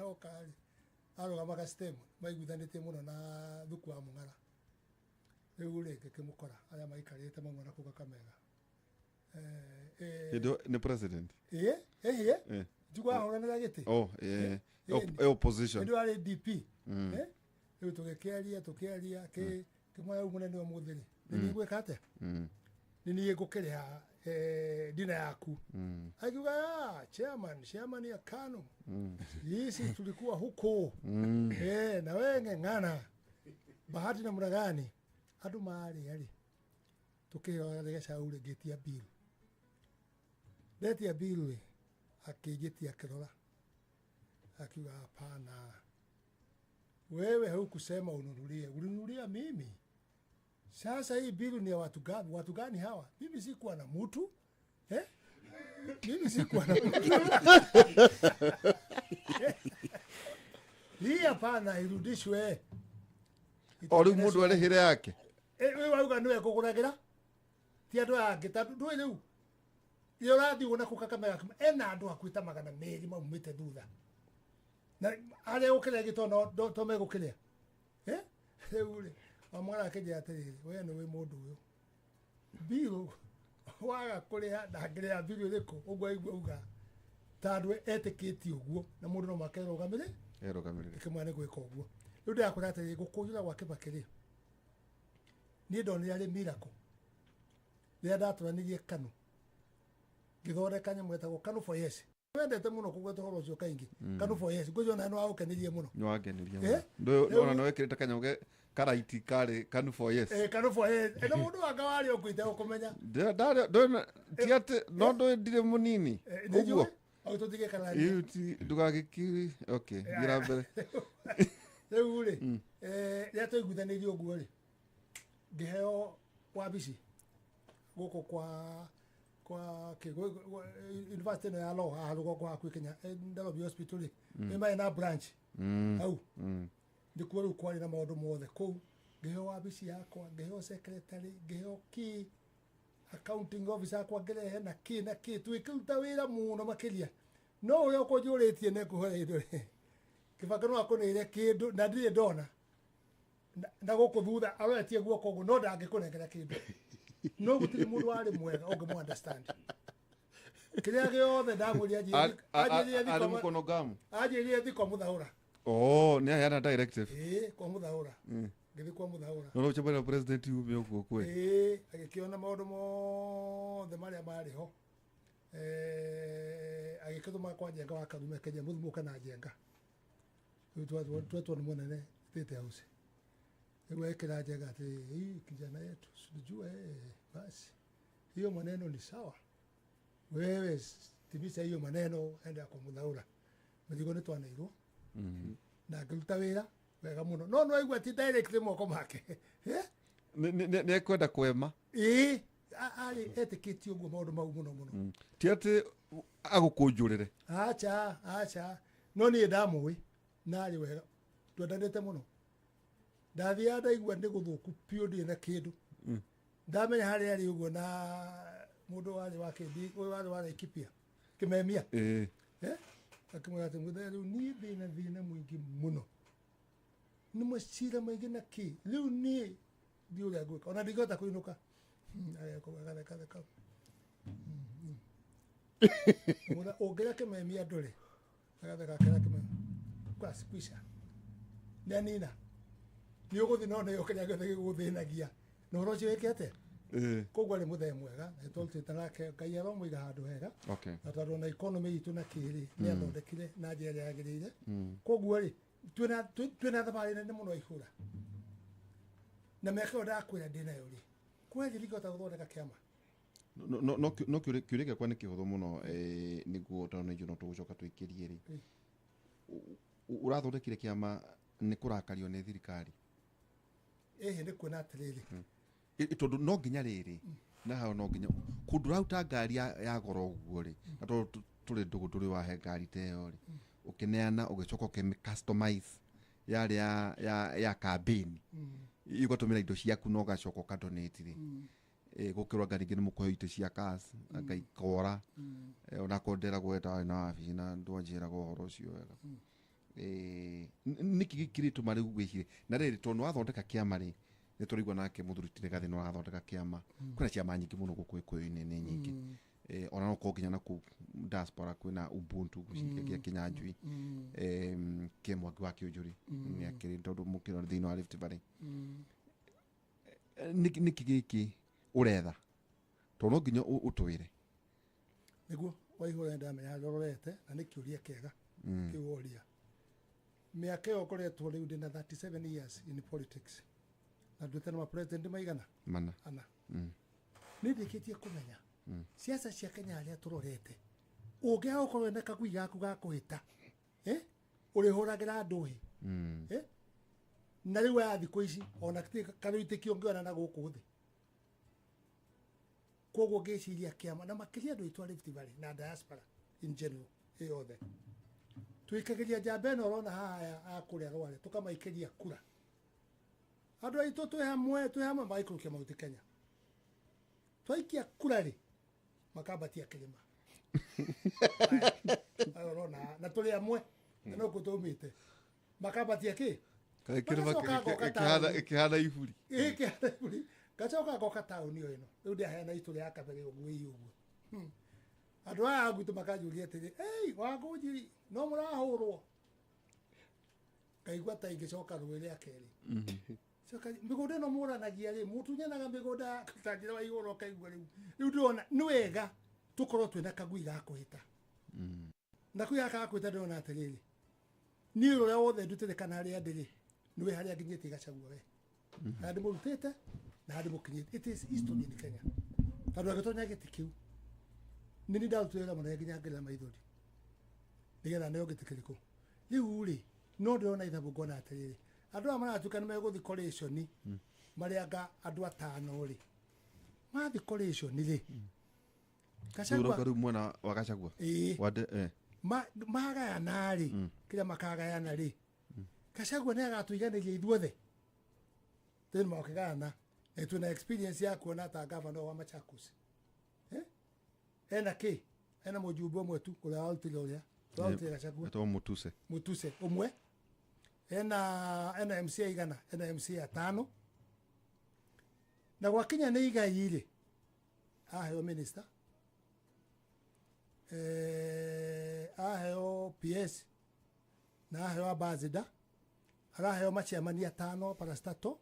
Oka rĩ, arũgamaga stem, maiguithanĩtie mũno na Thuku wa Mũng'ara. Rĩu rĩ, ngĩkĩmũkora, arĩa maikarĩte mauma na kũu Kakamega. Hĩndĩ ĩyo nĩ president? Ĩĩ, ĩhĩ. Njugua ahũranĩra gĩtĩ. Oh, ĩĩ. Opposition. Hĩndĩ ĩyo arĩ DP. Rĩu tũgĩkĩaria, tũkĩaria, kĩmwe rĩu mũnene ũmũthĩ rĩ, nĩ niĩ ngwĩka atĩa? Nĩ niĩ ngũkĩrĩha dina yaku. Akiuga, chairman, chairman ya KANU. Sisi tulikuwa huko. Na wewe ng'ang'ana. Bahati namna gani? Andũ marĩ rĩ. Tukĩheo gĩcau rĩ, ngĩtia bill. Ndetia bill rĩ, akĩnjĩtia akĩrora. Akiuga, hapana. Wewe hukusema ununulie, ulinunulia mimi. Sasa hii bill ni ya watu gani? Watu gani hawa? Mimi sikuwa na mtu. Mimi sikuwa na mtu. Hii hapana, irudishwe. O rĩu mũndũ arĩhĩre yake. Wewe wauga nĩwe ngũgũragĩra. Ti andũ aya angĩ, tondũ ndũĩ rĩu. Rĩrĩa ũrathiĩ ũguo na kũu Kakamega, ena andũ hakuhĩ ta magana merĩ maumĩte thutha. Na arĩa gũkĩrĩa gĩto no to megũkĩrĩa. Rĩu rĩ, Wamũng'ara akĩnjĩra atĩrĩrĩ, we nĩ wĩ mũndũ ũyũ. Bill waga kũrĩha ndangĩrĩha bill ĩrĩkũ, ũguo aigua auga. Tondũ etĩkĩtie ũguo, na mũndũ no mũhaka erũgamĩrĩre. Erũgamĩrĩre. Ĩkĩmwĩra nĩ gwĩka ũguo. Rĩu ndĩrakwĩra atĩrĩrĩ, gũkũnjũra gwa Kibaki rĩ, niĩ ndonire arĩ miracle. Rĩrĩa ndatũranirie KANU, ngĩthondeka nyamũ ĩtagwo KANU for Yes. Wendete mũno kũgweta ũhoro ũcio kaingĩ. KANU for Yes, ngwĩciria ona nĩ wagũkenirie mũno. Nĩ wangenirie mũno. Ndũĩ, ona nĩ wekĩrĩte kanyamũ ke karaiti karĩ KANU for Yes. KANU for Yes. Na mũndũ wanga warĩ o kũite ũkũmenya. Ndĩ, ti atĩ, no ndũĩ ndirĩ mũnini. Nĩ Ũguo. njũĩ? Au tũtigĩkarania. Ĩĩ, ti, ndũgagĩkiri, okay, thiĩ na mbere. Rĩu rĩ, rĩrĩa twaiguithanĩirie ũguo rĩ, ngĩheo wabici gũkũ kwa kĩ, university ĩno ya law haha rũgongo hakuhĩ Kenya, Nairobi Hospital rĩ, nĩ marĩ na branch hau. Nĩkuo rĩu kwarĩ na maũndũ mothe kũu. Ngĩheo wabici yakwa, ngĩheo secretary, ngĩheo key accounting officer yakwa, ngĩrehe na kĩ na kĩ, twĩkĩruta wĩra mũno makĩria. No ũrĩa ũkũnjũrĩtie nĩ ngũhoya indo rĩ, Kibaki no akũneire kĩndũ na ndirĩ ndona. Na gũkũ thutha aroretie guoko ũguo, no ndangĩkũnengera kĩndũ. No gũtirĩ mũndũ warĩ mwega ũngĩmũ understand. Kĩrĩa gĩothe ndamwĩrire anjĩrire Arĩ thikũ mũkono ngamu? Anjĩrire thiĩ kwa Mũthaũra. Oh, nĩ aheana directive. Ĩĩ, kwa Mũthaũra. Ngĩthiĩ kwa Mũthaũra. No ũcemania na president ume ũguo kwĩ. Ĩĩ, agĩkĩona maũndũ mothe marĩa marĩ ho. Agĩkĩtũma kwa Njenga wa Karume, akĩnjĩra mũthiĩ mũke na Njenga. Rĩu twetwo nĩ mũnene State House. Rĩu ekĩra Njenga atĩ, hii kijana yetu, sijua, basi. Hiyo maneno ni sawa. Wewe timiza hiyo maneno, enda kwa Mũthaũra. Mĩrigo nĩ twaneirwo. Na ngĩruta wĩra wega mũno. No no aigua ti directly moko make. Nĩ ekwenda kwema. Ĩĩ, arĩ etĩkĩtie ũguo maũndũ mau mũno mũno. Ti atĩ agũkũnjũrĩre. Acha, acha. No niĩ ndamũĩ, na arĩ wega. Twendanĩte mũno. Ndathiaga ndaigua nĩ gũthũku biũ ndirĩ na kĩndũ. Ndamenya harĩa arĩ ũguo na mũndũ warĩ wa kĩndi, ũyũ warĩ wa Laikipia, Kĩmemia. Akĩmwĩra atĩ mũthenya rĩu niĩ ndĩna thĩna mũingĩ mũno. Nĩ macira maingĩ na kĩ. Rĩu niĩ ndiũĩ ũrĩa ngwĩka. Ona ndingĩhota kũinũka. Agatheka, theka. Mũthenya ũngĩrĩa Kĩmemia ndũrĩ. Agatheka, akĩrĩa Kĩmemia. Basi, kwisha. Nĩ anina. Nĩ ũgũthiĩ no nĩ ũkĩrĩa gĩothe gĩgũthĩnagia. Na ũhoro ũcio wĩke atĩa? Koguo arĩ mũthee mwega na tũrutĩte nake Ngai aromũiga handũ hega. Na tondũ na economy itũ na kĩrĩ nĩ athondekire na njĩra ĩrĩa yagĩrĩire. Koguo rĩ twĩna thabarĩ nene mũno ihũra. Na mĩaka ĩyo ndakwĩra ndĩnayo rĩ, kweli ndingĩhota gũthondeka kĩama. No kĩũria gĩakwa nĩ kĩhũthũ mũno nĩguo tondũ nĩ njũĩ no tũgũcoka tũikĩrie rĩ. Ũrathondekire kĩama nĩ kũrakario nĩ thirikari? Ĩhĩ nĩ kuona atĩrĩrĩ. Tondũ no nginya rĩrĩ na hau no nginya kũndũ ũraruta ngari ya goro ũguo rĩ, na tondũ tũrĩ ndũgũ ndũrĩ wahe ngari ta ĩyo rĩ, ũkĩneana ũgĩcoka ũkĩmĩ customize yarĩ ya campaign. Ũgatũmĩra indo ciaku na ũgacoka ũkadonate rĩ. Gũkĩrwo ngari ingĩ nĩ mũkũheo itĩ cia cars anga ikora. Onakorwo nderagwo we ndarĩ na wabici na ndwanjĩraga ũhoro ũcio wega. Nĩkĩ gĩkĩrĩtũma rĩu wĩcirie? Na rĩrĩ tondũ nĩwathondeka kĩama rĩ, nĩ tũraigua nake mũthuri ti Rigathĩ nĩũrathondeka kĩama. Kwĩna ciama nyingĩ mũno gũkũ Gĩkũyũ-inĩ nĩ nyingĩ. Ona no ũkorwo nginya na kũu diaspora kwĩna Ubuntu ngwĩciria kĩa Kĩnyanjui. Kĩa Mwangi wa Kĩũnjũri nĩ akĩrĩ tondũ mũkĩrora thĩinĩ wa Rift Valley. Nĩkĩ gĩkĩ ũretha? Tondũ no nginya ũtwĩre. Nĩguo Waihũra ndamenya ndororete na nĩ kĩũria kĩega kĩu woria. Mĩaka ĩyo ngoretwo rĩu ndĩna 37 years in politics. Na nduĩte na ma-president maigana? Mana. Ana. Nĩ ndĩkĩtie kũmenya siasa cia Kenya arĩa tũrorete. Ũngĩaga gũkorwo wĩna kagui gaku ga kũhĩta, ũrĩhũragĩra andũ hĩ. Na rĩu aya thikũ ici ona karũitĩkio ũngĩona na gũkũ thĩ. Koguo ngĩciria kĩama na makĩria andũ aitũ a Rift Valley na diaspora in general ĩyothe. Tũikagĩria njamba ĩno ũrona haha a kũrĩa Rware tũkamaikĩria kura. Andũ aitũ twĩ hamwe magaikũrũkia mahuti Kenya. Twaikia kura rĩ makambatia kĩrĩma. Aya ũrona na tũrĩ amwe na no kũ tũumĩte. Makambatia kĩ? Kĩrĩma kĩhana iburi. Ĩĩ kĩhana iburi. Gacoka goka taũni ĩno. Rĩu ndĩaheana itũ rĩa kabere ũguo ĩ ũguo. Andũ aya a gwitũ makanjũria atĩrĩ, "Ei, Wangũnjiri, no mũrahũrwo?" Ngaigua ta ingĩcoka rũĩ rĩa kerĩ. Coka mĩgũnda ĩno mũranagia rĩ, mũtunyanaga mĩgũnda ta njĩra wa igũrũ ũkaigua rĩu. Rĩu ndĩrona nĩ wega tũkorwo twĩna kagui ga kũhĩta. Na kagui gaka ga kũhĩta ndĩrona atĩrĩrĩ, niĩ ũrĩa wothe ndutĩte kana harĩa ndĩrĩ, nĩwe harĩa nginyĩtie Gachagua we. Harĩa ndĩmũrutĩte na harĩa ndĩmũkinyĩtie. It is history in Kenya. Tondũ agĩtonya gĩtĩ kĩu, nĩ niĩ ndarutire wĩra mũnene nginya ngĩrĩra maithori. Nĩgetha neo gĩtĩ kĩrĩkũ. Rĩu rĩ, no ndĩrona ithabu ngona atĩrĩrĩ, andũ aya maratuĩka nĩ megũthiĩ coalition marĩ anga andũ atano rĩ. Mathiĩ coalition rĩ, Gachagua rĩu mwena wa Gachagua. Ĩĩ. Magayana rĩ, kĩrĩa makagayana rĩ, Gachagua nĩ agatũiganĩria ithuothe. Then makĩgayana, na twĩna experience ya kuona ta governor wa Machakos. Ena kĩ? Ena mũjumbe ũmwe tu ũrĩa warutire ũrĩa. Warutire Gachagua. Etagwo Mutuse. Mutuse ũmwe. Ena MCA igana, ena MCA atano. Na gwakinya nĩ igai rĩ, aheo minister. Aheo PS na aheo ambassador, araheo machairman atano parastato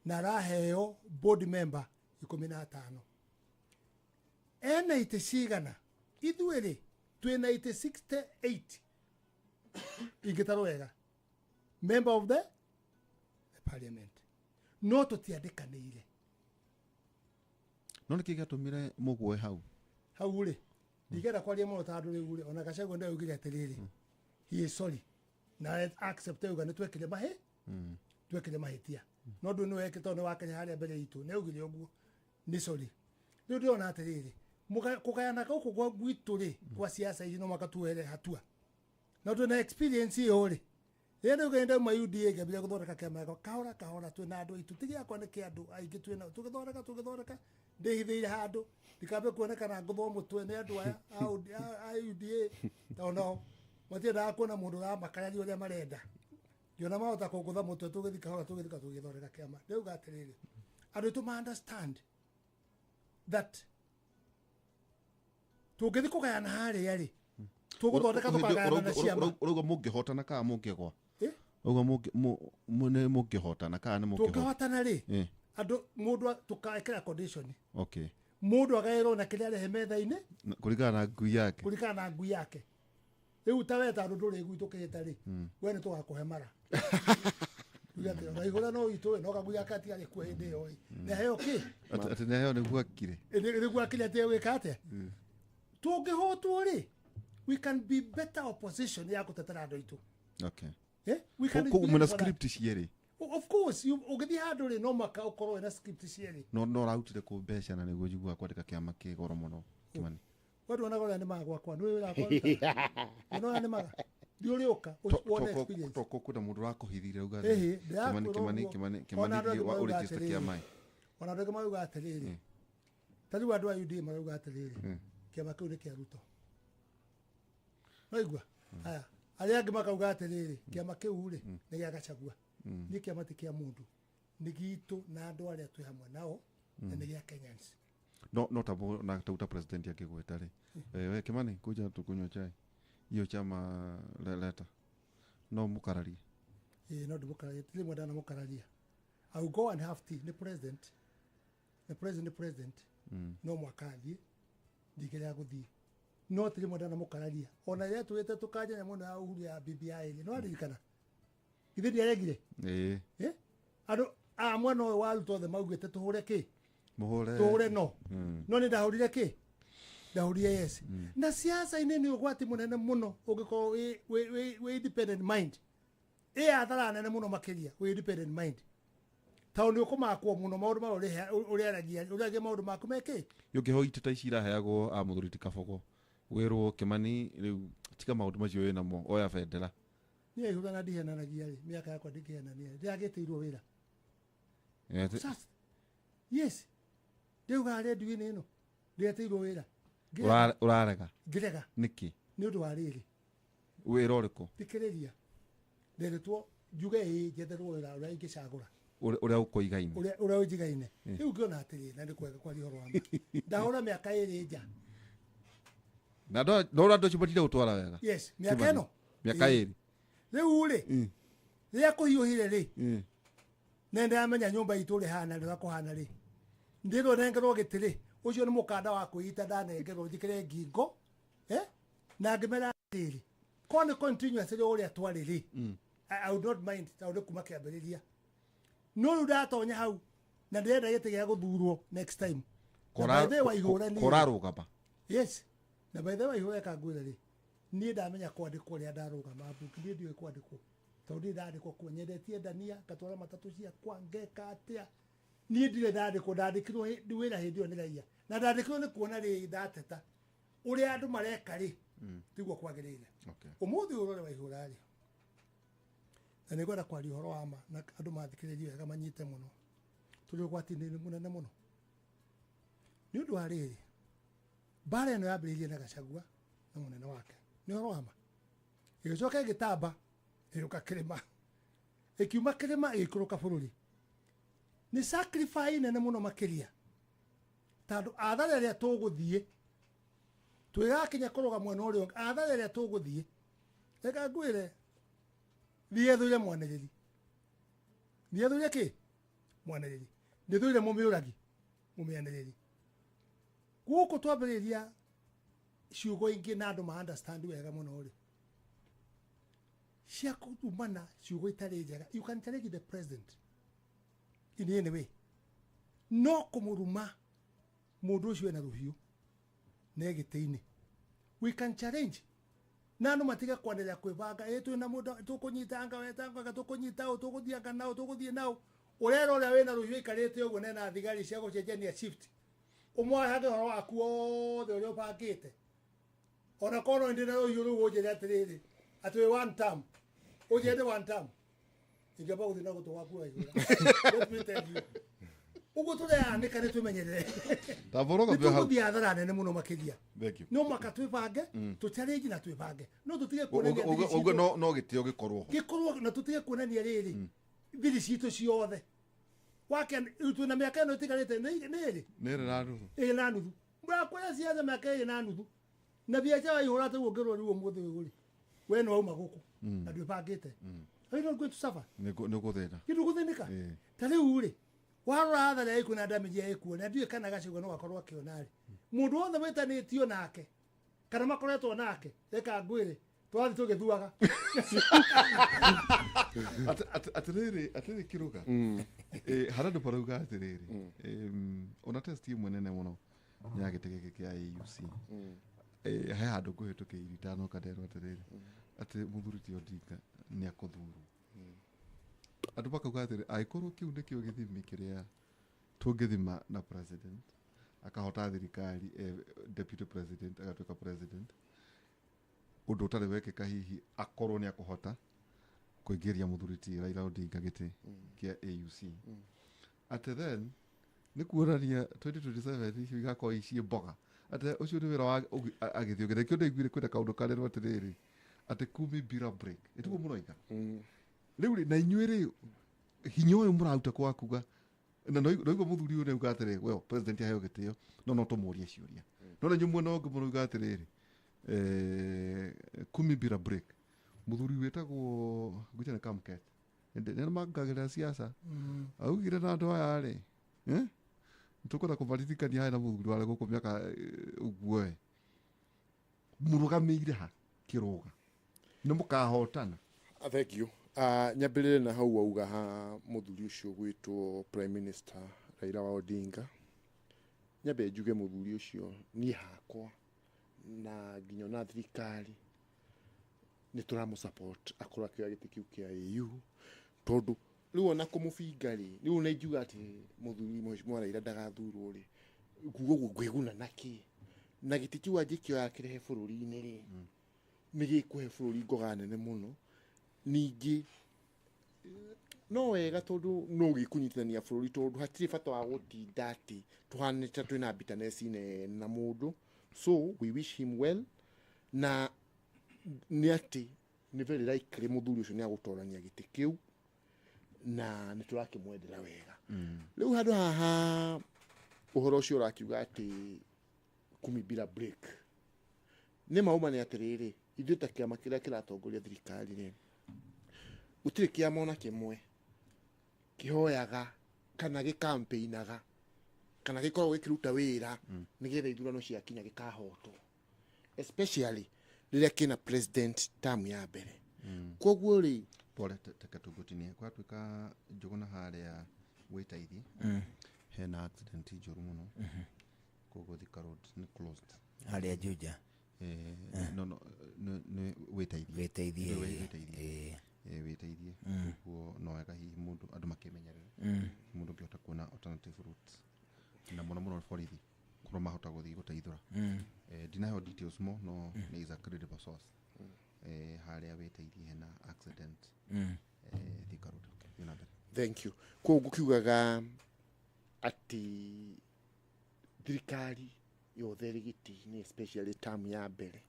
na araheo board member 15. Ena itĩ cigana? Ithuĩ rĩ twĩna itĩ 68 ingĩtarwo wega, member of the parliament, no tũtiandĩkanĩire. No nĩkĩ gĩatũmire mũgũe hau? Hau rĩ ndigera kwaria mũno tondũ rĩu rĩ ona Gachagua nĩaugire atĩrĩrĩ, he is sorry na accept auga nĩ twekire twekire mahĩtia no ndũ nĩ wekĩte tondũ nĩ wakenya harĩa mbere itũ nĩaugire ũguo nĩ sorry. Rĩu ndĩrona atĩrĩrĩ, kũgayana gũkũ gwa gwitũ rĩ kwa siasa ici no makatuhere hatua na twĩna experience ĩyo rĩ. Rĩrĩa ndauga ndauma UDA ngĩambĩrĩria gũthondeka kĩama gĩakwa kahora kahora twĩna andũ aitũ ti gĩakwa nĩ kĩa andũ aingĩ twĩnao tũgĩthondeka ndĩhithĩire handũ ndikambe kuonekana ngũthwo mũtwe nĩ andũ aya a UDA tondũ nao matiendaga kuona mũndũ ũramakararia ũrĩa marenda. Ngĩona mahota kũngũtha mũtwe tũgĩthiĩ kahora tũgĩthika tũgĩthondeka kĩama. Ndauga atĩrĩrĩ, andũ aitũ ma understand that tũngĩthiĩ kũgayana harĩa rĩ tũgũthondeka tũkagayana na ciama. Ũrauga mũngĩhotana kana mũngĩgwa? Ũrauga nĩ mũngĩhotana kana nĩ mũngĩhotana? Tũngĩhotana rĩ Andũ mũndũ tũkaĩkĩra condition. Okay. Mũndũ agaĩrwo na kĩrĩa arehe metha-inĩ kũringana na ngui yake. Kũringana na ngui yake. Rĩu ta we tondũ ndũrĩ ngui tũkĩte rĩ, we nĩ tũgakũhe mara. Uge atĩ ona igũra no itũ no kangui gaka atigarĩ kuo hĩndĩ ĩyo ĩ. Nĩaheo kĩ? Atĩ nĩaheo nĩguo akire. Nĩguo akire atĩ gwĩka atĩa? Tũngĩhotwo rĩ, we can be better opposition ya gũtetera andũ aitũ. Okay. We can Koguo mwĩna script cierĩ. Of course, ũgĩthiĩ handũ rĩ no maka ũkorwo wĩna script cierĩ. No ũrarutire kũ mbeca na nĩguo njiguaga kwandĩka kĩama kĩ goro mũno Kimani. We nduonaga ũrĩa nĩmaga gwakwa, nĩũĩ wĩra wakwa ũrutaga? Nĩũrona nĩmaga? Ndiũrĩũka, wone experience. Toko kwĩna mũndũ ũrakũhithire uga Ĩhĩ, Kimani, ndĩrakwĩra Kimani, ũguo. Kimani, Ona Kimani andũ angĩ thiĩ wa marauga ũregister atĩrĩrĩ. kĩama ĩ. Ona andũ angĩ marauga atĩrĩrĩ. Ta rĩu andũ a UDA marauga atĩrĩrĩ, kĩama kĩu nĩ kĩa Ruto. Waigua? Aya, arĩa angĩ makauga atĩrĩrĩ, kĩama kĩu rĩ, nĩ gĩa Gachagua. Niĩ kĩama ti kĩa mũndũ, nĩ gitũ na andũ arĩa twĩ hamwe nao, na nĩ gĩa Kenyans. No no ta na ta president akĩgweta rĩ. We Kimani kuja tukunywa chai. Hiyo chama leta. No mũkararie. Ĩĩ no ndĩmũkararie, ti rĩmwe ndanamũkararia. I will go and have tea nĩ president. Nĩ president, nĩ president. No mwaka athiĩ, ndingĩrega gũthiĩ. No ti rĩmwe ndanamũkararia. Ona rĩrĩa twĩte tũkanja nyamũ ĩno ya Uhuru ya BBI rĩ, no aririkana? Githĩ ndiaregire? Ĩĩ. Andũ a mwena ũyũ wa Ruto othe maugĩte tũhũre kĩ? Mũhũre. Tũhũre no. No nĩ ndahũrire kĩ? Ndahũrire yes. Na siasa-inĩ nĩ ũgwati mũnene mũno ũngĩkorwo wĩ independent mind. Ĩ athara nene mũno makĩria wĩ independent mind. Tondũ nĩ ũkũmakwo mũno maũndũ marĩa ũrĩaragia, ũrĩaragia maũndũ maku me kĩ? Ũngĩheo itĩ ta ici iraheagwo a mũthuri ti Kabogo, wĩrwo Kimani rĩu tiga maũndũ macio wĩnamo, oya bendera. Niĩ ihũra na ndihenanagia rĩ, mĩaka yakwa ndingĩhenania. Ndĩragĩtĩirwo wĩra. Sasa, yes. Ndĩugaga redio-inĩ ĩno, ndĩretĩirwo wĩra. Ũrarega? Ngĩrega. Nĩkĩ? Nĩ ũndũ wa rĩrĩ. Wĩra ũrĩkũ? Thikĩrĩria. Nderetwo njuge ĩĩ njetherwo wĩra ũrĩa ingĩcagũra. Ũrĩa ũkũigaine. Ũrĩa ũnjigaine. Rĩu ngĩona atĩrĩrĩ, na nĩ kwega kwaria ũhoro wa ma. Ndahũra mĩaka ĩrĩ nja. Na no andũ acio matire gũtwara wega. Yes, mĩaka ĩno. Mĩaka ĩrĩ. Rĩu rĩ, rĩrĩa kũhiũhire rĩ, nĩ ndĩramenya nyũmba itũ ũrĩa ĩhana rĩ, ũrĩa kũhana rĩ. Ndĩrwo nengerwo gĩtĩ rĩ, ũcio nĩ mũkanda wa kwĩita ndanengerwo njĩkĩre ngingo, na ngĩmera atĩrĩrĩ, korwo nĩ continuous rĩ ũrĩa twarĩ rĩ, I would not mind tondũ nĩ kuma kĩambĩrĩria. No rĩu ndatonya hau na ndĩrenda gĩtĩ gĩa gũthurwo next time. Na by the way Waihũra niĩ- Kũrarũgama. Yes. Na by the way Waihũra reka ngwĩre rĩ, niĩ ndamenya kwandĩkwo rĩrĩa ndarũgama mbunge, niĩ ndiũĩ kwandĩkwo. Tondũ ndirĩ ndandĩkwo kuo, nyendetie ndania, ngatwara matatũ ciakwa, ngeka atĩa. Niĩ ndirĩ ndandĩkwo, ndandĩkirwo wĩra hĩndĩ ĩyo nĩ raia. Na ndandĩkirwo nĩ kuona rĩ ndateta. Ũrĩa andũ mareka rĩ, tiguo kwagĩrĩire. Ũmũthĩ ũrore Waihũra rĩ, na nĩngwenda kwaria ũhoro wa ma na andũ mathikĩrĩrie wega manyite mũno. Tũrĩ ũgwati-inĩ mũnene mũno. Nĩ ũndũ wa rĩrĩ, mbara ĩno yambĩrĩirie na Gachagua na mũnene wake. Nĩ ũhoro wa ma. Ĩgĩcoka ĩgĩtamba, ĩgĩũka kĩrĩma. Ĩkiuma kĩrĩma ĩgĩikũrũka bũrũri. Nĩ sacrifice nene mũno makĩria. Tondũ athari arĩa tũgũthiĩ, twĩgakinya kũrũga mwena ũrĩa ũngĩ, athari arĩa tũgũthiĩ, reka ngwĩre, thiĩ thũire mwanĩrĩri. Thiĩ thũire kĩ? Mwanĩrĩri. Ndĩthũire mũmĩũragi, mũmĩanĩrĩri. Gũkũ twambĩrĩria ciugo ingĩ na andũ ma understand wega mũno rĩ, cia kũrumana ciugo itarĩ njega. You can challenge the president in any way. No kũmũruma mũndũ ũcio ena rũhiũ na gĩtĩ-inĩ. We can challenge. Na andũ matige kwanĩrĩra kwĩbanga, ĩ twĩna mũndũ tũkũnyitanga wetanga, tũkũnyita ũũ, tũgũthianga nao, tũgũthiĩ nao. Ũrera ũrĩa wĩna rũhiũ aikarĩte ũguo na ena thigari cia gũcenjania shift. Ũmwahange ũhoro waku wothe ũrĩa ũbangĩte. Ona korwo ndĩ na rũhiũ rũu ũnjĩre atĩrĩrĩ, atĩ wĩ one term. Ũnjĩre ndĩ one term. Ingĩamba gũthiĩ na gũtũ gwaku waihũra. Let me tell you. Ũguo tũreanĩka nĩ twĩmenyerere. Ndambũrũka Nĩ tũgũthiĩ hathara nene mũno makĩria. Thank you. No mũhaka twĩbange, tũ challenge na twĩbange. No tũtige kuonania thiri Ũguo citũ. no gĩtĩo gĩkorwo ho. Gĩkorwo na tũtige kuonania rĩrĩ, thiri citũ ciothe. Wake twĩna mĩaka ĩno ĩtigarĩte nĩ ĩrĩ? Nĩ ĩrĩ na nuthu. Ĩrĩ na nuthu. Mũrakwĩra ciaca mĩaka ĩrĩ na nuthu. Na biacara waihũra ta ũguo ũngĩrwo rĩu ũmũthĩ ũyũ rĩ, we nĩ wauma gũkũ na ndwĩbangĩte. Are you not going to suffer? Nĩ ũgũthĩna. Nĩ ũgũthĩnĩka. Ta rĩu rĩ, Warora hathara ĩkuo na damage ĩkuo, na ndiũĩ kana Gachagua no akorwo akĩona rĩ, mũndũ wothe wĩtanĩtio nake kana makoretwo nake, reka ngwĩre, twathi tũgĩthuaga. Atĩrĩrĩ Kĩrũga, harĩa andũ marauga atĩrĩrĩ, ona test ĩmwe nene mũno nĩ ya gĩtĩ gĩkĩ kĩa AUC. He handũ ngũhĩtũkĩire itanoka nderwo atĩrĩrĩ, atĩ mũthuri ti Odinga nĩ akũthurwo. Andũ makauga atĩrĩ, angĩkorwo kĩu nĩkĩo gĩthimi kĩrĩa tũngĩthima na president akahota thirikari, deputy president agatuĩka president, ũndũ ũtarĩ wekĩka, hihi akorwo nĩ akũhota kũingĩria mũthuri ti Raila Odinga gĩtĩ kĩa AUC, atĩ then nĩ kuonania 2027 icio igakorwo ici mboga, atĩ ũcio nĩ wĩra wa agĩthiĩ ũgĩ. Nĩkĩo ndaiguire kwĩna kaũndũ karerwo atĩrĩrĩ, atĩ kumi bila break ĩtiguo mũroiga rĩu rĩ. Na inyuĩ rĩ, hinya ũyũ mũraruta kwa kuga na noigua mũthuri ũyũ nĩauga atĩrĩ, well, president aheo gĩtĩo, no tũmũrie ciũria, no na inyuĩ mwena ũngĩ mũrauga atĩrĩrĩ, kumi bila break. Mũthuri wĩtagwo ngwĩcia nĩ Kamket nĩ mangagĩrĩra siasa, augire na andũ aya rĩ, eh? Nĩtũkwenda kũmaririkania harĩ na mũthuri warĩ gũkũ mĩaka ũguo ĩ mũrũgamĩire ha Kĩrũga nĩ mũkahotana. Ah, thank you. Nyambĩrĩre na hau wauga ha mũthuri ũcio gwĩtwo Prime Minister Raila wa Odinga. Nyambe njuge mũthuri ũcio, niĩ hakwa na nginya ona thirikari nĩ tũramũ support akorwo akĩoya gĩtĩ kĩu kĩa AU, tondũ rĩu ona kũmũbinga rĩ, rĩu ona ingiuga atĩ mũthuri Mheshimiwa Raila ndagathurwo rĩ, kuga ũguo ngwĩguna nakĩ? Na gĩtĩ kĩu angĩkĩoya akĩrehe bũrũri-inĩ rĩ, nĩ gĩkũhe bũrũri ngoga nene mũno. Ningĩ no wega, tondũ no gĩkũnyitithania bũrũri, tondũ hatirĩ bata wa gũtinda atĩ tũhanĩte twĩna bitterness nene na mũndũ. So we wish him well, na nĩ atĩ nĩ very likely mũthuri ũcio nĩ agũtorania gĩtĩ kĩu, na nĩ tũrakĩmwendera wega. Rĩu handũ haha ũhoro ũcio ũrakiuga atĩ kumi bila break, nĩ mauma nĩ atĩrĩrĩ, ithuĩ ta kĩama kĩrĩa kĩratongoria thirikari rĩ, gũtirĩ kĩama ona kĩmwe kĩhoyaga kana gĩkampĩinaga kana gĩkoragwo gĩkĩruta wĩra nĩgetha ithurano ciakinya gĩkahotwo, especially rĩrĩa kĩna president term ya mbere. Koguo rĩ, Pole, teke tũngũtinie gwatuĩka Njũgũna harĩa wĩteithie, hena accident njũru mũno, koguo Thika Road nĩ closed. Harĩa Juja? No, nĩ wĩteithie. Wĩteithie. Nĩ wĩteithie. Wĩteithie, koguo no wega hihi mũndũ andũ makĩmenyerere, mũndũ ũngĩhota kuona alternative routes, na mũno mũno borithi korwo mahota gũthiĩ gũteithũra. Ndinaheo details mo, no nĩ is a credible source. Harĩa wĩteithie hena accident, Thika Road. Okay, thiĩ na mbere. Thank you. Koguo ngũkiugaga atĩ thirikari yothe ĩrĩ gĩtĩ-inĩ, especially term ya mbere,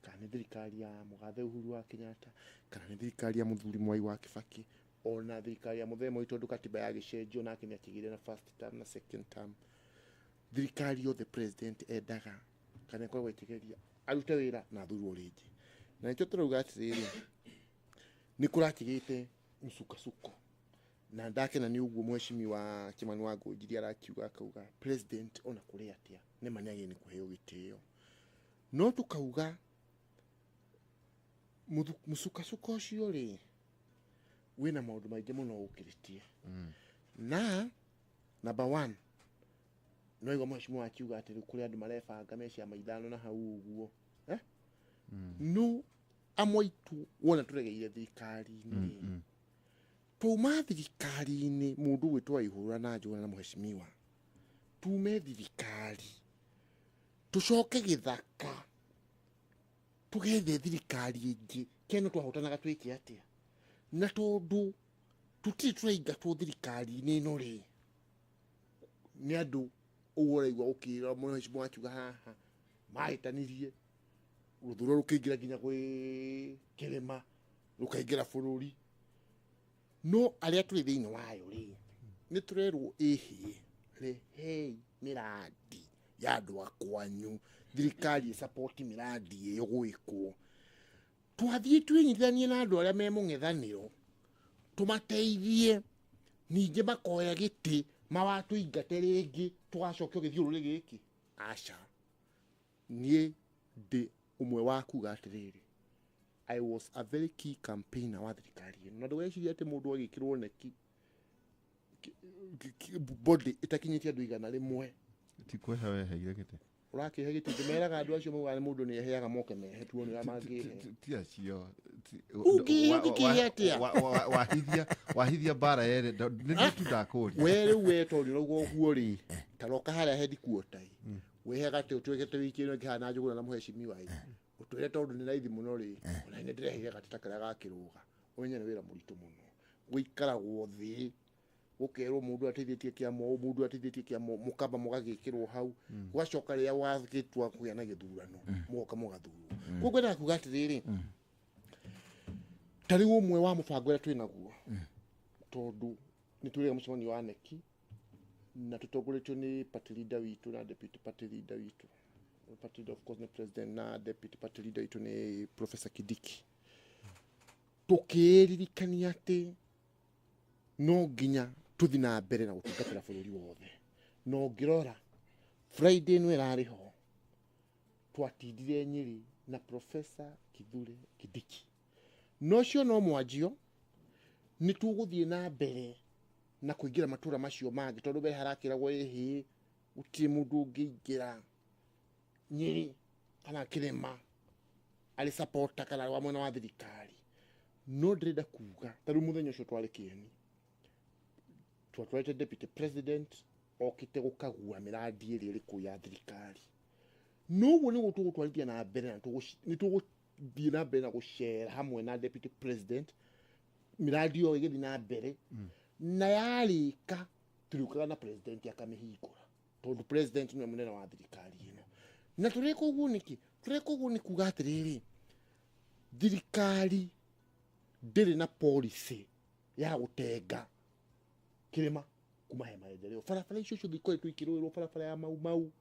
kana nĩ thirikari ya mũgathe Uhuru wa Kenyatta, kana nĩ thirikari ya mũthuri Mwai wa Kibaki, ona thirikari ya mũthee Moi, tondũ katiba yagĩcenjio nake nĩ akĩgĩire na first term na second term, thirikari yothe president endaga kana ĩkoragwo ĩkĩgeria arute wĩra na athurwo rĩngĩ. Na nĩkĩo tũrauga atĩrĩrĩ, nĩ kũrakĩgĩte msukasuko, na ndakena nĩ ũguo mheshimiwa Kimani wa Ngũnjiri arakiuga, akauga president ona kũrĩ atĩa nĩ ma nĩ agĩrĩire nĩ kũheo gĩtĩo, no tũkauga mũcukasuko ũcio rĩ, wĩna maũndũ maingĩ mũno ũkĩrĩtie. Na number one, no igua mheshimiwa akiuga atĩ rĩu kũrĩ andũ marebanga me ciama ithano na hau ũguo, eh? No amwe aitũ wona tũregeire thirikari-inĩ, twauma thirikari-inĩ, mũndũ gwĩtwo Waihũra na Njũgũna na mheshimiwa, tume thirikari tũcoke gĩthaka tũgethe thirikari ĩngĩ keno twahotanaga twĩke atĩa? Na tondũ tũtirĩ tũraingatwo thirikari-inĩ ĩno rĩ, nĩ andũ ũguo ũraigua ũkĩra mheshimiwa akiuga haha mahĩtanirie rũthuro rũkĩingĩra nginya gwĩ kĩrĩma, rũkaingĩra bũrũri. No arĩa tũrĩ thĩinĩ wayo rĩ, nĩ tũrerwo ĩhĩ, rehei mĩrandi ya andũ a kwanyu, thirikari ĩsapoti mĩrandi ĩyo gwĩkwo. Twathiĩ twĩnyitithanie na andũ arĩa me mũng'ethanĩro, tũmateithie ningĩ makoya gĩtĩ. Mawatũingate rĩngĩ tũgacokio gĩthiũrũrĩ gĩkĩ. Aca. Niĩ ndĩ ũmwe wa kuga atĩrĩrĩ, I was a very key campaigner wa thirikari ĩno. Na ndũgecirie atĩ mũndũ agĩkĩrwo neki body ĩtakinyĩtie andũ 100. Ti kwĩhe weheire gĩtĩ. Ũrakĩhe gĩtĩ ndĩmeraga andũ acio maugaga nĩ mũndũ nĩ eheaga moke mehe tuone ũrĩa mangĩhe. Ti acio. Ũngĩhe atĩa? Wahithia mbara yerĩ nĩ tu ndakũria. We rĩu we tondũ ũrauga ũguo rĩ, ta roka harĩa headquarter ĩ. Wĩhe gatĩ ũtuĩke wiki ĩno ĩngĩhana Njũgũna na mũhecimiwa ĩ. Ũtwĩre tondũ nĩ raithi mũno rĩ, ona nĩ ndĩrehire gatĩ ta karĩa gakĩrũga. Ũmenye nĩ wĩra mũritũ mũno. Gũikaragwo thĩ gũkerwo mũndũ ateithĩtie kĩama ũũ, mũndũ ateithĩtie kĩama ũũ, mũkamba mũgagĩkĩrwo hau. Gũgacoka rĩrĩa wagĩtua kũgĩa na gĩthurano, mũgoka mũgathurwo. Koguo ngwendaga kuga atĩrĩrĩ, ta rĩu ũmwe wa mũbango ũrĩa twĩnaguo, tondũ nĩ twĩrĩga mũcemanio wa neki na tũtongoretio nĩ party leader witũ na deputy party leader witũ. Party leader of course nĩ president na deputy party leader witũ nĩ Professor Kindiki. Tũkĩririkania atĩ no nginya tũthiĩ na mbere na gũtungatĩra bũrũri wothe. Na ũngĩrora Friday ĩno ĩrarĩ ho, twatindire Nyĩrĩ na Professor Kithure Kindiki. Na ũcio no mwanjio, nĩ tũgũthiĩ na mbere na kũingĩra matũra macio mangĩ, tondũ mbere harakĩragwo ĩhĩ, gũtirĩ mũndũ ũngĩingĩra Nyĩrĩ kana kĩrĩma arĩ supporter kana wa mwena wa thirikari. No ndĩrenda kuga ta rĩu mũthenya ũcio twarĩ Kĩeni, twatwarĩte deputy president okĩte gũkagua mĩrandi ĩrĩa ĩrĩ kũu ya thirikari. No ũguo nĩguo tũgũtwarithia na mbere na nĩ tũgũthiĩ na mbere na gũcera hamwe na deputy president mĩrandi ĩyo ĩgĩthiĩ na mbere. Na yarĩka tũrĩũkaga na president akamĩhingũra, tondũ president nĩwe mũnene wa thirikari ĩno. Na tũreka ũguo nĩkĩ? Tũreka ũguo nĩ kuga atĩrĩrĩ, thirikari ndĩrĩ na policy ya gũtenga kĩrĩma kuma he maendeleo. Barabara icio ciothe ikoretwo ikĩrũĩrwo, barabara ya Mau Mau,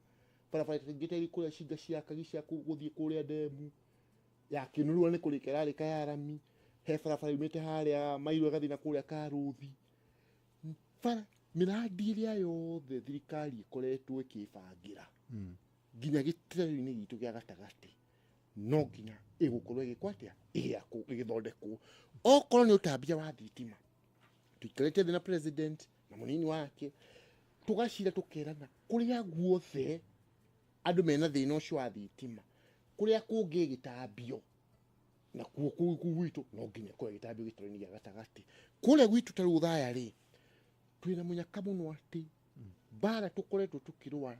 barabara ĩngĩ ta ĩrĩ kũrĩa cinga cia Kagi cia gũthiĩ kũrĩa ndemu ya Kĩnũrua nĩ kũrĩka ĩrarĩka ya rami, he barabara yumĩte harĩa Mairũ ĩgathiĩ na kũrĩa Karũthi. Bara mĩrandi ĩrĩa yothe thirikari ĩkoretwo ĩkĩbangĩra nginya gĩtĩro-inĩ gitũ gĩa gatagatĩ no nginya ĩgũkorwo ĩgĩkwo atĩa, ĩgĩakwo, ĩgĩthondekwo. Okorwo nĩ ũtambia wa thitima, tũikarĩte thĩ na president na mũnini wake tũgacira tũkerana kũrĩa guothe andũ mena thĩna ũcio wa thitima, kũrĩa kũngĩ gĩtambio na kuo kũu gwitũ no nginya kũrĩa gĩtambio gĩtaro-inĩ gĩa gatagatĩ. Kũrĩa gwitũ ta rĩu Othaya rĩ, twĩna mũnyaka mũno atĩ mbara tũkoretwo tũkĩrũa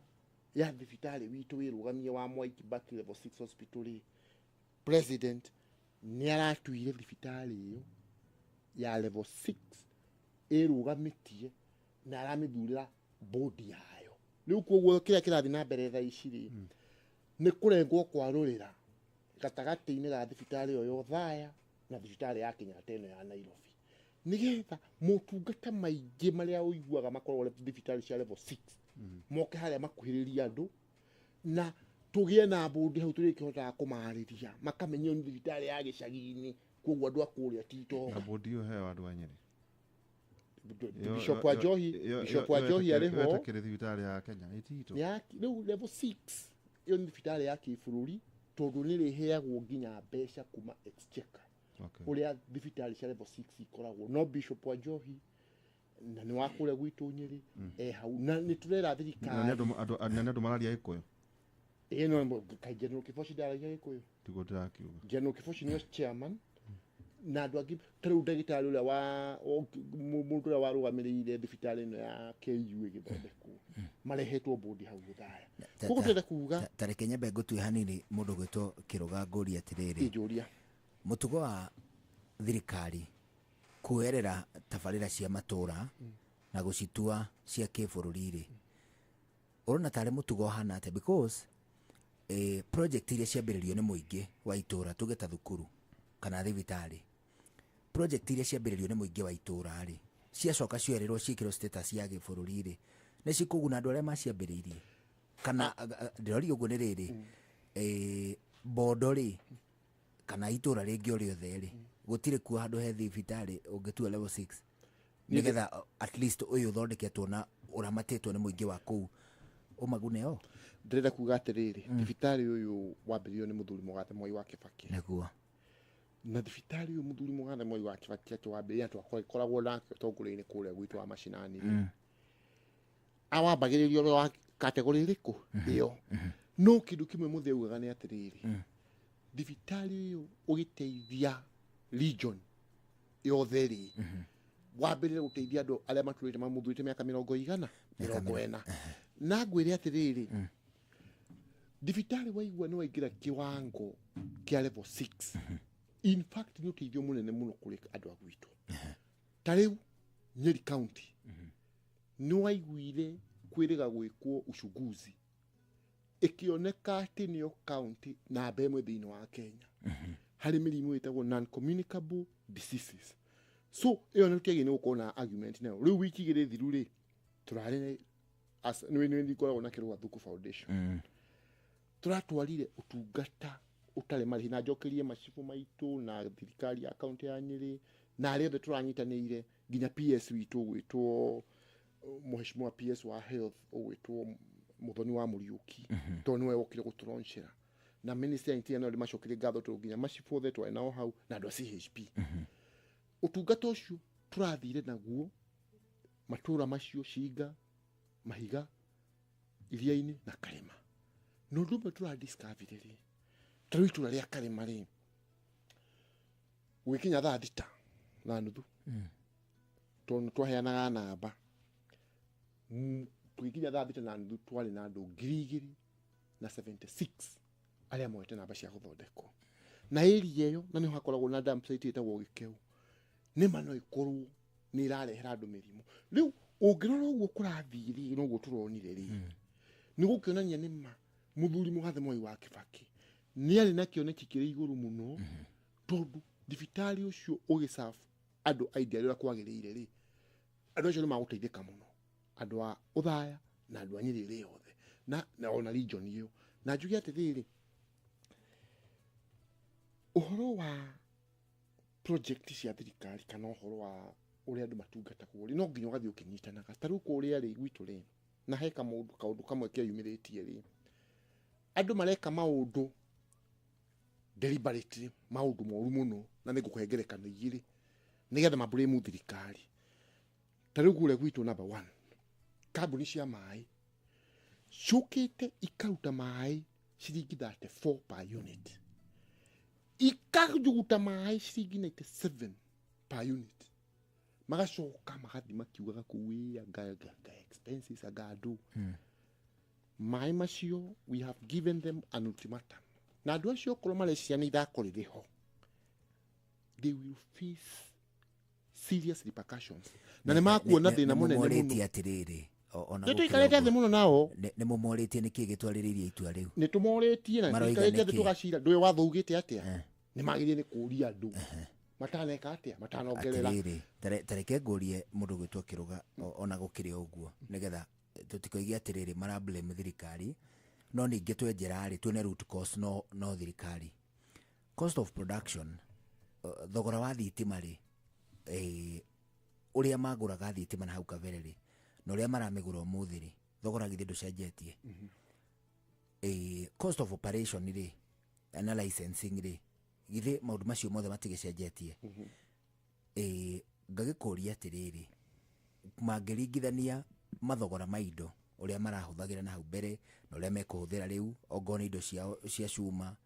ya thibitarĩ witũ wĩrũgamie wa Mwai Kibaki Level 6 Hospital rĩ, president nĩ aratuire thibitarĩ ĩyo ya level 6 ĩrũgamĩtie na aramĩthurĩra board yayo. Rĩu koguo kĩrĩa kĩrathiĩ na mbere thaa ici rĩ, nĩ kũrengwo kwarũrĩra gatagatĩ-inĩ ga thibitarĩ ĩyo ya Othaya na thibitarĩ ya Kenyatta ĩno ya Nairobi, nĩgetha motungata maingĩ marĩa ũiguaga makoragwo thibitarĩ cia level 6 moke harĩa makuhĩrĩrie andũ, na tũgĩe na board hau tũrĩkĩhotaga kũmarĩria makamenya nĩ thibitarĩ ya gĩcagi-inĩ, koguo andũ a kũrĩa ti itonga. Na board ĩyo heo andũ a Nyĩrĩ. Bishop wa Njohi, Bishop wa Njohi arĩ ho. Wetĩkĩrĩ thibitarĩ ya Kenya, ĩtitũ. Rĩu level 6 ĩyo nĩ thibitarĩ ya kĩbũrũri, tondũ nĩ rĩheagwo nginya mbeca kuma exchequer. Ũrĩa thibitarĩ cia level 6 ikoragwo. No Bishop wa Njohi na nĩ wa kũrĩa gwitũ Nyĩrĩ, e hau. Na nĩ tũrera thirikari. Na nĩ andũ mararia Gĩkũyũ? Ĩĩ, no, kaĩ General Kĩboci ndaragia Gĩkũyũ? Tiguo ndĩrakiuga. General Kĩboci nĩwe chairman. Na andũ angĩ, ta rĩu ndagĩtarĩ ũrĩa wa, mũndũ ũrĩa warũgamĩrĩire thibitarĩ ĩno ya KU ĩgĩthondekwo, marehetwo board hau Othaya. Koguo ndĩrenda kuga Ta reke nyambe ngũtue hanini mũndũ ũgwĩtwo Kĩrũga ngũrie atĩrĩrĩ. Ĩnjũria. Mũtugo wa thirikari kuoerera tabarĩra cia matũra na gũcitua cia kĩbũrũri rĩ, ũrona tarĩ mũtugo ũhana atĩa? Because, project iria ciambĩrĩrio nĩ mũingĩ wa itũra, tuge ta thukuru kana thibitarĩ, project iria ciambĩrĩrio nĩ mũingĩ wa itũra rĩ, ciacoka cioererwo ciĩkĩrwo status ya gĩbũrũri rĩ, nĩ cikũguna andũ arĩa maciambĩrĩirie? Kana, ndĩroria ũguo nĩ rĩrĩ, Bondo rĩ, kana itũra rĩngĩ o rĩothe rĩ, gũtirĩ kuo handũ he thibitarĩ ũngĩtua level 6, nĩgetha at least ũyũ ũthondeketwo na Ũramatĩtwo nĩ mũingĩ wa kũu ũmagune o. Ndĩrenda kuga atĩrĩrĩ, thibitarĩ ũyũ wambĩrĩirio nĩ mũthuri mũgathe Mwai wa Kĩbakĩ. Nĩguo. Na thibitarĩ ũyũ mũthuri mũgathe Mwai wa Kĩbakĩ akĩwambĩrĩria twakoragwo nake ũtongoria-inĩ kũrĩa gwitũ wa macinani. Awambagĩrĩria ũrĩa wa kategori ĩrĩkũ ĩyo. No kĩndũ kĩmwe mũthee augaga nĩ atĩrĩrĩ, thibitarĩ ũyũ ũgĩteithia region yothe rĩ, wambĩrĩre gũteithia andũ arĩa matũrĩte mamũthurĩte mĩaka 40. Na ngwĩre atĩrĩrĩ, thibitarĩ waigua nĩ waingĩra kĩwango kĩa level 6. In fact nĩ ũteithio mũnene mũno kũrĩ andũ a gwitũ. Ta rĩu Nyeri County nĩ waiguire kwĩrĩga gwĩkwo uchunguzi ĩkĩoneka atĩ nĩyo county namba ĩmwe thĩinĩ wa Kenya harĩ mĩrimũ ĩtagwo non-communicable diseases. So ĩyo nĩ tũtiagĩrĩire nĩ gũkorwo na argument nayo. Rĩu wiki igĩrĩ thiru rĩ, tũrarĩ nĩ ngoragwo na Kĩrũga Thuku Foundation. Tũratwarire ũtungata ũtarĩ marĩhi na njokerie macibũ maitũ na thirikari ya kaunti ya Nyĩrĩ na arĩa othe tũranyitanĩire nginya PS witũ ũgwĩtwo mũheshimiwa PS wa health ũgwĩtwo Muthoni wa Mũriũki, tondũ nĩwe wokire gũtũronchera, na minister ya interior nao ndĩmacokerie ngatho tondũ nginya macibũ othe twarĩ nao hau na andũ a CHP. Ũtungata ũcio tũrathire naguo matũra macio Cinga, Mahiga, Iria-inĩ na Karĩma. Na ũndũ ũmwe tũradiscoverire rĩ, ta rĩu itũra rĩa Karĩma rĩ, gũgĩkinya thaa 6:30 tondũ twaheanaga namba, tũgĩkinya thaa 6:30 twarĩ na andũ 2076 arĩa moete namba cia gũthondekwo. Na area ĩyo na nĩho hakoragwo na dump site ĩtagwo Gĩkeu, nĩma no ĩkorwo nĩ ĩrarehera andũ mĩrimũ. Rĩu ũngĩrora ũguo kũrathiĩ rĩ, noguo tũronire rĩ, nĩ gũkĩonania nĩma mũthuri mũgathe Mwai wa Kĩbakĩ nĩ arĩ na kĩoneki kĩrĩ igũrũ mũno, tondũ thibitarĩ ũcio ũgĩserve andũ aingĩ arĩa kwagĩrĩire rĩ, andũ acio nĩ magũteithĩka mũno, andũ a Othaya na andũ a Nyĩrĩ ĩrĩa yothe na ona region ĩyo. Na njuge atĩrĩrĩ, ũhoro wa project cia thirikari kana ũhoro wa ũrĩa andũ matungatagwo rĩ, no nginya ũgathiĩ ũkĩnyitanaga. Ta rĩu kũrĩa rĩ gwitũ rĩ, na he kaũndũ kamwe keyumĩrĩtie rĩ, andũ mareka maũndũ deliberately, maũndũ moru mũno, na nĩ ngũkũhe ngerekano igĩrĩ nĩgetha mablame thirikari. Ta rĩu kũrĩa gwitũ number 1, kambuni cia maĩ ciũkĩte ikaruta maĩ ciringi 34 per unit, ikaruta maĩ ciringi 97 per unit, magacoka magathiĩ makiugaga kũu ĩ anga expenses anga andũ. Maĩ macio we have given them an ultimatum, na andũ acio okorwo mareciria nĩ ithako rĩrĩ ho, they will face serious repercussions na nĩ makuona thĩna mũnene mũno. Nĩmũmorĩtie atĩrĩrĩ, ona nĩ tũikarĩte thĩ mũno nao. Nĩ mũmorĩtie nĩkĩ gĩtwarĩrĩirie itua rĩu? Nĩ tũmorĩtie na Maroiga tũikarĩte thĩ nĩkĩ? tũgacira. Ndũĩ watho ugĩte atĩa? Nĩ magĩrĩire nĩ kũũria andũ mataneka atĩa, matanongerera. Atĩrĩrĩ, tareke ngũrie mũndũ gwĩtwo Kĩrũga, ona gũkĩrĩ ũguo, nĩgetha tũtikoige atĩrĩrĩ mara blame thirikari, no ningĩ twenjera rĩ, tuone root cause no thirikari. Cost of production, thogora wa thitima rĩ, ũrĩa magũraga thitima na hau kabere rĩ, na ũrĩa maramĩgũra ũmũthĩ rĩ, thogora githĩ ndũcenjetie? Cost of operation rĩ, na licensing rĩ, githĩ maũndũ macio mothe matigĩcenjetie? Ngagĩkũria atĩrĩrĩ, mangĩringithania mathogora ma indo ũrĩa marahũthagĩra na hau mbere na ũrĩa mekũhũthĩra rĩu, ongorwo nĩ indo ciao cia cuma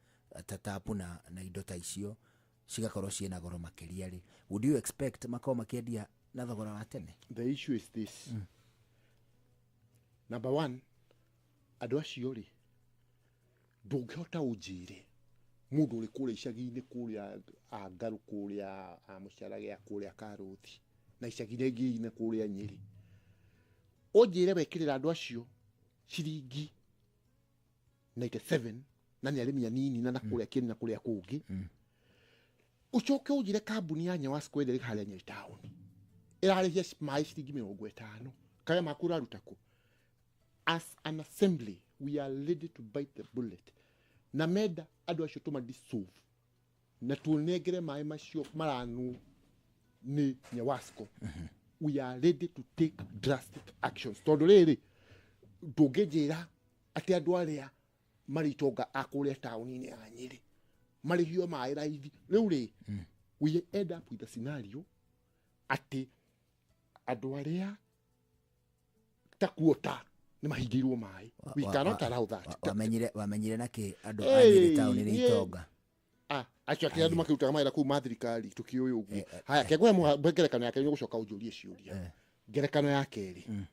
ta tapu na indo ta icio cigakorwo ciĩna goro makĩria rĩ, would you expect makorwo makĩendia na thogora wa tene? The issue is this. Number 1, andũ acio rĩ, ndũngĩhota ũnjĩre mũndũ ũrĩ kũrĩa icagi-inĩ, kũrĩa Angarũ, kũrĩa Mũcaragĩa, kũrĩa Karũthi na icagi-inĩ ingĩ kũrĩa Nyĩrĩ, ũnjĩre wekĩrĩra andũ acio ciringi 97 na nĩ arĩmi anini na kũrĩa Kĩeni na kũrĩa kũngĩ, ũcoke ũnjĩre kambuni ya Nyawasco ĩrĩa ĩrĩ harĩa Nyeri town ĩrarĩhia maĩ ciringi 50, karĩa maku ũraruta kũ? As an assembly we are ready to bite the bullet, na menda andũ acio tũma dissolve na tũnengere maĩ macio maranwo nĩ Nyawasco. We are ready to take drastic actions. Tondũ rĩrĩ, ndũngĩnjĩra atĩ andũ arĩa marĩ itonga a kũrĩa taũni-inĩ ya Nyĩrĩ marĩhio maĩ raithi. Rĩu rĩ, we end up with a scenario atĩ andũ arĩa ta kuota nĩ mahingĩirwo maĩ. We cannot allow that. Wamenyire nakĩ andũ a Nyĩrĩ taũni nĩ itonga? Acio akĩrĩa andũ makĩrutaga mawĩra kũu ma thirikari tũkĩũĩ ũguo. Haya, kengwe ngerekano ya kerĩ, nĩũgũcoka ũnjũrie ciũria. Ngerekano ya kerĩ,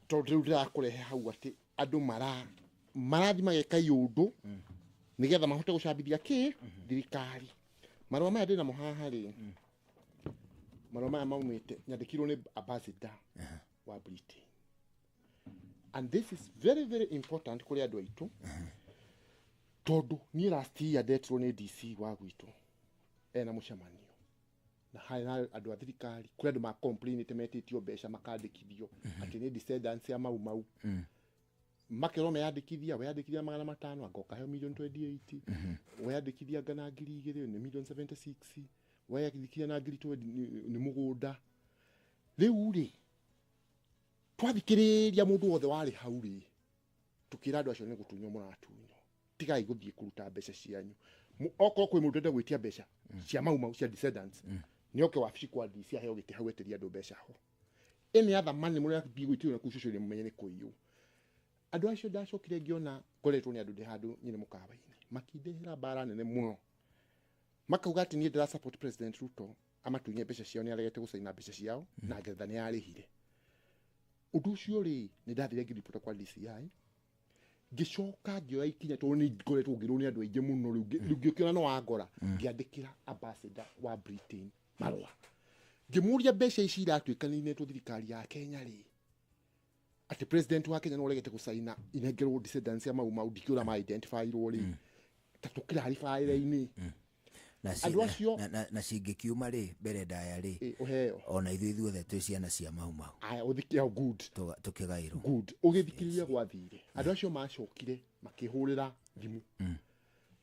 tondũ rĩu ndĩrakũrehe hau atĩ andũ marathi mageka iũndũ nĩgetha mahote gũcambithia kĩ thirikari. Marũa maya ndĩnamo haha rĩ, marũa maya maumĩte nyandĩkirwo nĩ ambassador wa Britain. And this is very very important kũrĩ andũ aitũ, tondũ niĩ last year ndetirwo nĩ DC wa gwitũ ena mũcemanio na harĩ na andũ a thirikari, kũrĩ andũ ma complainĩte metĩtio mbeca makandĩkithio atĩ nĩ descendants ya Mau Mau. Makerwo meyandĩkithia, weyandĩkithia 500 anga ũkaheo million 28, weyandĩkithia anga na 2000 nĩ million 76, weyandĩkithia na 20,000 nĩ mũgũnda. Rĩu rĩ, twathikĩrĩria mũndũ wothe warĩ hau rĩ, tũkĩra andũ acio nĩ gũtunywo mũratunywo, tigai gũthiĩ kũruta mbeca cianyu. Okorwo kwĩ mũndũ ũrenda gwĩtia mbeca cia Mau Mau cia descendants, nĩ oke wabici kwa DC aheo gĩtĩ hau etĩrie andũ mbeca ho. Any other money mũrathiĩ gwĩtio na kũu social mũmenye nĩ kũiywo. Andũ acio ndacokire ngĩona ngoretwo nĩ andũ ndĩ handũ nyine mũkawa-inĩ, makindehera mbara nene mũno, makauga atĩ niĩ ndĩra support President Ruto amatunye mbeca ciao, nĩ aregete gũcaina mbeca ciao na ngeretha nĩ arĩhire. Ũndũ ũcio rĩ, nĩ ndathire ngĩribota kwa DCI, ngĩcoka ngĩoya ikinya tondũ nĩ ngoretwo ngĩrwo nĩ andũ aingĩ mũno. Rĩu ngĩũkĩra no wangora, ngĩandĩkĩra ambassador wa Britain marũa, ngĩmũria mbeca ici iratuĩka nĩ inetwo thirikari ya Kenya rĩ, atĩ president wa Kenya no ũregete gũcaina inengerwo descendants ya Mau Mau, ndikĩũra ma identify-irwo rĩ, ta tũkĩraribĩra-inĩ. Andũ acio na cingĩkiuma rĩ mbere ndaya rĩ, ũheo ona ithuĩ ithuothe twĩ ciana cia Mau Mau. Aya, ũthikĩra good. Tũkĩgaĩrwo. Good. Ũgĩthikĩrĩria gwathire. Andũ acio macokire makĩhũrĩra thimũ,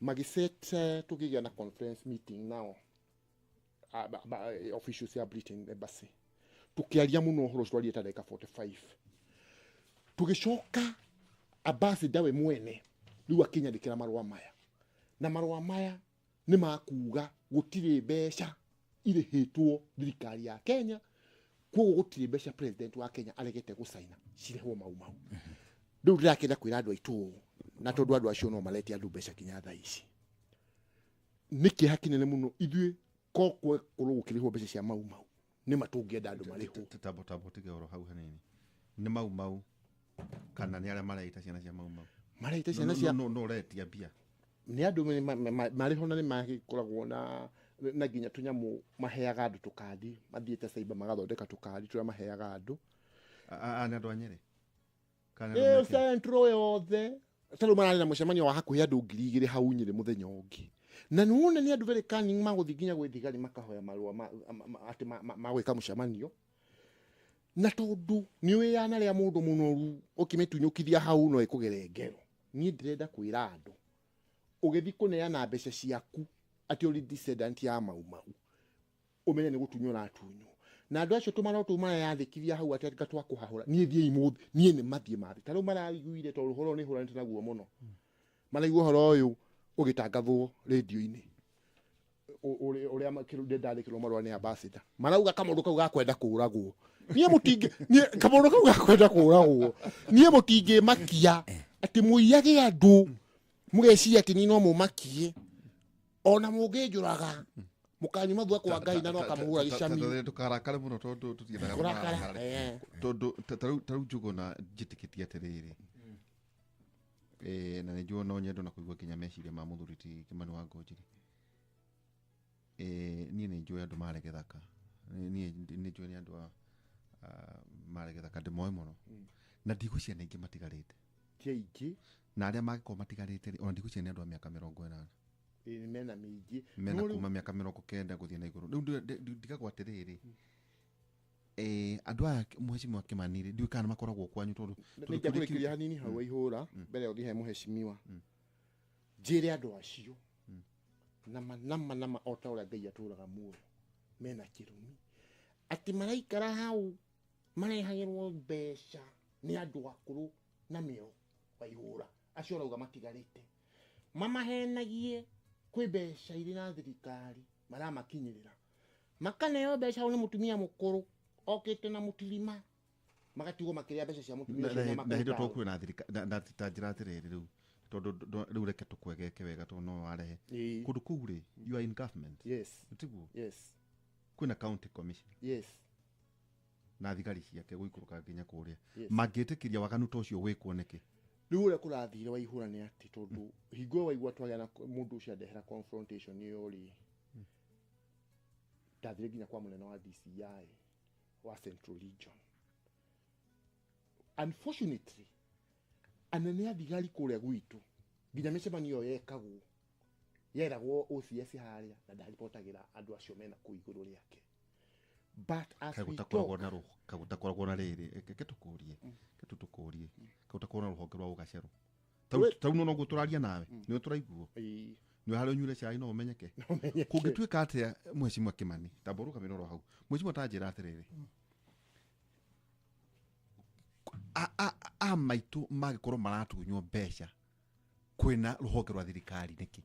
magĩset tũkĩgĩa na conference meeting nao officials ya Britain embassy, tũkĩaria mũno ũhoro ũcio, twarie ta ndagĩka 45. Tũgĩcoka ambassador we mwene rĩu akĩnyandĩkĩra marũa maya, na marũa maya nĩ makuga gũtirĩ mbeca irĩhĩtwo thirikari ya Kenya, koguo gũtirĩ mbeca president wa Kenya aregete gũcaina cirehwo Mau Mau. Rĩu ndĩrakĩenda kwĩra andũ aitũ ũũ, na tondũ andũ acio no marete andũ mbeca kinya thaa ici, nĩ kĩeha kĩnene mũno ithuĩ kokwe korwo gũkĩrĩhwo mbeca cia Mau Mau nĩ matũngĩenda andũ marĩhwo. Tambo tambo tige oro hau hanini. Nĩ Mau Mau kana nĩ arĩa mareita ciana cia Mau Mau? Mareita ciana cia no no retia mbia. Nĩ andũ marĩho na nĩ magĩkoragwo na nginya tũnyamũ maheaga andũ tũkandi, mathiĩte cyber magathondeka tũkandi tũrĩa maheaga andũ. Nĩ andũ a Nyĩrĩ? Ĩyo Central yothe. Tarĩu mararĩ na mũcemanio wa hakuhĩ andũ 2000 hau Nyĩrĩ mũthenya ũngĩ. Na nĩwona nĩ andũ very cunning magũthiĩ nginya gwĩ thigari makahoya marũa atĩ magwĩka mũcemanio. Na tondũ nĩ wĩyana rĩa mũndũ mũnoru ũkĩmĩtunyũkithia hau no ĩkũgere ngero. Niĩ ndĩrenda kwĩra andũ, ũgĩthiĩ kũneana mbeca ciaku atĩ ũrĩ descendant ya Mau Mau, ũmenye nĩ gũtunywo ũratunywo. Na andũ acio tũmarũa tũu mareyandĩkithia hau atĩ anga twakũhahũra, niĩ thiĩi mũthĩ, niĩ nĩ mathiĩ mathĩ. Ta rĩu maraiguire tondũ ũhoro nĩ hũranĩte naguo mũno, maraigua ũhoro ũyũ ũgĩtangathwo rĩndiũ-inĩ ũrĩa ndandĩkĩrwo marũa nĩ ambassador, marauga kamũndũ kau gakwenda kũragwo. Niĩ mũtingĩ, niĩ kamũndũ kau gakwenda kũragwo, niĩ mũtingĩmakia atĩ mũiyage andũ mũgeciria atĩ niĩ no mũmakie, ona mũngĩnjũraga mũkanyuma thutha kwa Ngai na no kamũhũra gĩcami. Ndũkarakare mũno tondũ tũtiendaga Kũrakara, tondũ ta rĩu Njũgũna njĩtĩkĩtie atĩrĩrĩ, na nĩ njũĩ no nyende ona kũigua nginya meciria ma mũthuri ti Kĩmani wa Ngũnjiri. Niĩ nĩ njũĩ andũ marĩ gĩthaka, niĩ nĩ njũĩ nĩ andũ a marĩ gĩthaka ndĩmoĩ mũno, na ndigwĩciria nĩ aingĩ matigarĩte. Ti aingĩ. Na arĩa mangĩkorwo matigarĩte rĩ, ona ndigwĩciria nĩ andũ a mĩaka 80. Ĩĩ, mena mĩingĩ. Mena kuma mĩaka 90 gũthiĩ na igũrũ. Rĩu ndigagwo atĩrĩrĩ, andũ aya mũhecimiwa Kĩmani rĩ, ndiũĩ kana makoragwo kwanyu tondũ Nĩ ngĩakũrĩkĩria hanini hau waihũra mbere ya ũthiĩ he mũhecimiwa, njĩre andũ acio nama nama nama o ta ũrĩa Ngai atũraga muoyo mena kĩrumi. Atĩ maraikara hau marehagĩrwo mbeca nĩ andũ akũrũ na mĩo Waihũra acio ũrauga matigarĩte mamahenagie kwĩ mbeca irĩ na thirikari maramakinyĩrĩra makaneo mbeca nĩ mũtumia mũkũrũ okĩte na mũtirima magatigwo makĩrĩa mbeca cia mũtumia ũcio na hĩndĩ tũkuĩ na thirikari na ta njĩra atĩrĩrĩ rĩu tondũ rĩu reke tũkwegeke wega tondũ no warehe kũndũ kũu rĩ, you are in government. Yes. Tiguo? Yes. Kwĩna county commission. Yes. Na thigari ciake gũikũrũka nginya kũrĩa mangĩtĩkĩria waganu ta ũcio wĩkwo nĩkĩ? Rĩu ũrĩa kũrathire Waihũra nĩ atĩ tondũ hingo ĩyo waigua twagĩa na mũndũ ũcio andehera confrontation ĩyo rĩ, ndathire nginya kwa mũnene wa DCI wa Central Region. Unfortunately anene a thigari kũrĩa gwitũ nginya mĩcemanio ĩyo yekagwo yeragwo OCS harĩa na ndaribotagĩra andũ acio mena kũu igũrũ rĩake. But as we talk, kagũtakoragwo na rĩrĩ, reke tũkũrie kagũtakoragwo na rũhonge rwa ũgacerũ tau no noguo tũraria nawe nĩwe tũraiguo nĩwe harĩa ũnyuire cai no ũmenyeke. Kũngĩtuĩka atĩa Mheshimiwa Kimani tamba ũrũgamĩre oro hau Mheshimiwa ta njĩra atĩrĩrĩ, a maitũ mangĩkorwo maratunywo mbeca kwĩna rũhonge rwa thirikari nĩkĩ?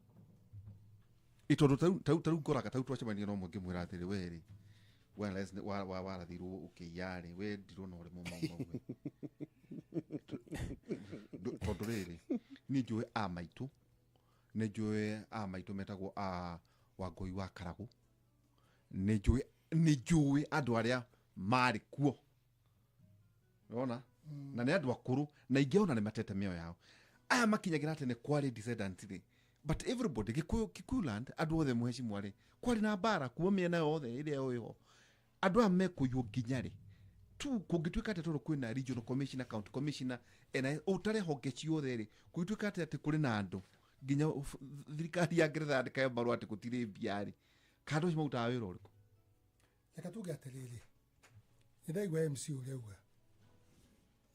Tondũ tarĩu ngoraga tarĩu twacemania no mũngĩmwĩra atĩrĩ we rĩ warathirwo ũkĩiya rĩ we ndirona ũrĩ mũmaumau we. Tondũ rĩrĩ niĩ njũĩ a maitũ, nĩ njũĩ a maitũ metagwo a Wangũi wa Karagũ, nĩ njũĩ andũ arĩa marĩ kuo ũrona, na nĩ andũ akũrũ na ingĩ ona nĩ matete mĩoyo yao. Aya makinyagĩra atĩ nĩ kwarĩ descendant rĩ, but everybody Gĩkũyũ land andũ othe Mheshimiwa rĩ kwarĩ na mbara kuo mĩena yothe ĩrĩa ĩho andũ aya mekũiywo nginya rĩ tu kũngĩtuĩka atĩ tondũ kwĩna regional commissioner, county commissioner ena ũtare honge ciothe rĩ kũngĩtuĩka atĩ atĩ kũrĩ na andũ nginya thirikari ya Ngeretha yandĩkaga marũa atĩ gũtirĩ mbia rĩ, kana andũ acio marutaga wĩra ũrĩkũ? Reke tuge atĩrĩrĩ, nĩ ndaigua MC ũrĩa auga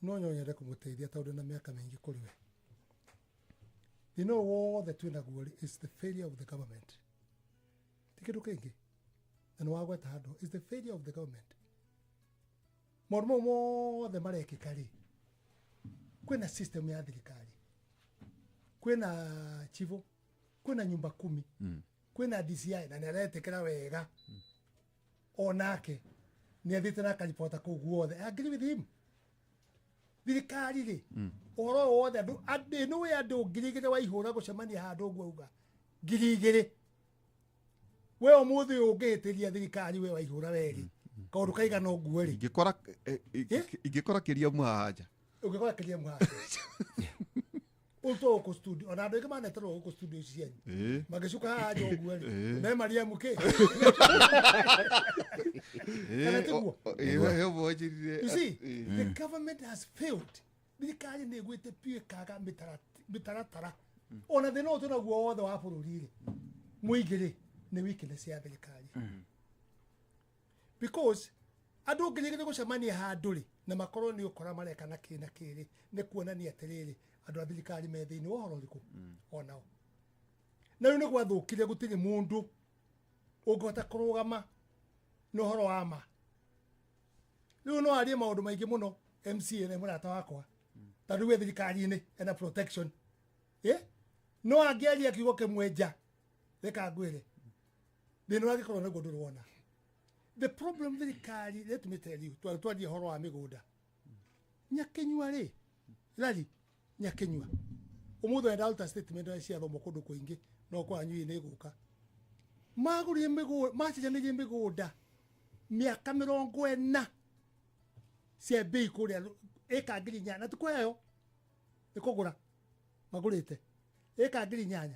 no nyende kũmũteithia tondũ na mĩaka mĩingĩ kũrĩ we. Thĩna ũyũ wothe twĩnaguo rĩ is the failure of the government, ti kĩndũ kĩngĩ. Na nĩ wagweta handũ is the failure of the government. Maũndũ mau mothe marekĩka rĩ, kwĩna system ya thirikari, kwĩna chivo, kwĩna nyumba kumi, kwĩna DCI na nĩ aretĩkĩra wega onake nĩ athiĩte na akaribota kũu guothe. I agree with him. Thirikari rĩ ũhoro wothe andũ nĩũĩ andũ 2,000 Waihũra gũcemania handũ ũguo auga 2,000 we ũmũthĩ ũyũ ũngĩhĩtĩria thirikari we Waihũra werĩ kaũndũ kaigana ũguo rĩ ingĩkora kĩria mũhanja ũngĩkora kĩria mũhanja ũrutwo gũkũ studio ona andũ aingĩ maneterwo gũkũ studio ici cianyu magĩcuka haha nja ũguo rĩ me Mariamu kĩ kana tiguo? You see, the government has failed. Thirikari nĩ ĩgwĩte piũ ĩkaga mĩtaratara ona thĩna ũyũ twĩnaguo wothe wa bũrũri rĩ mũingĩ rĩ nĩ weakness ya thirikari. Because andũ 2,000 gũcemania handũ rĩ na makorwo nĩ ũkora mareka na kĩ na kĩ rĩ nĩ kuonania atĩrĩrĩ andũ a thirikari me thĩinĩ wa ũhoro ũrĩkũ onao. Na rĩu nĩ gwathũkire gũtirĩ mũndũ ũngĩhota kũrũgama nĩ ũhoro wa ma. Rĩu no arie maũndũ maingĩ mũno MCA nĩ mũrata wakwa tondũ rĩu e thirikari-inĩ ena protection no angĩaria kiugo kĩmwe nja reka ngwĩre thĩna ũragĩkorwo naguo ndũrĩ. The problem thirikari, let me tell you, twarie ũhoro wa mĩgũnda Nyakinyua rĩ rari Nyakinyua ũmũthĩ ndaruta statement cia thomo kũndũ kũingĩ no kwanyu nĩ gũka magũrire mĩgũnda macenjanirie mĩgũnda mĩaka 40 cia bei kũrĩa ĩka 4,000 na ti kũheo nĩ kũgũra magũrĩte ĩka 4,000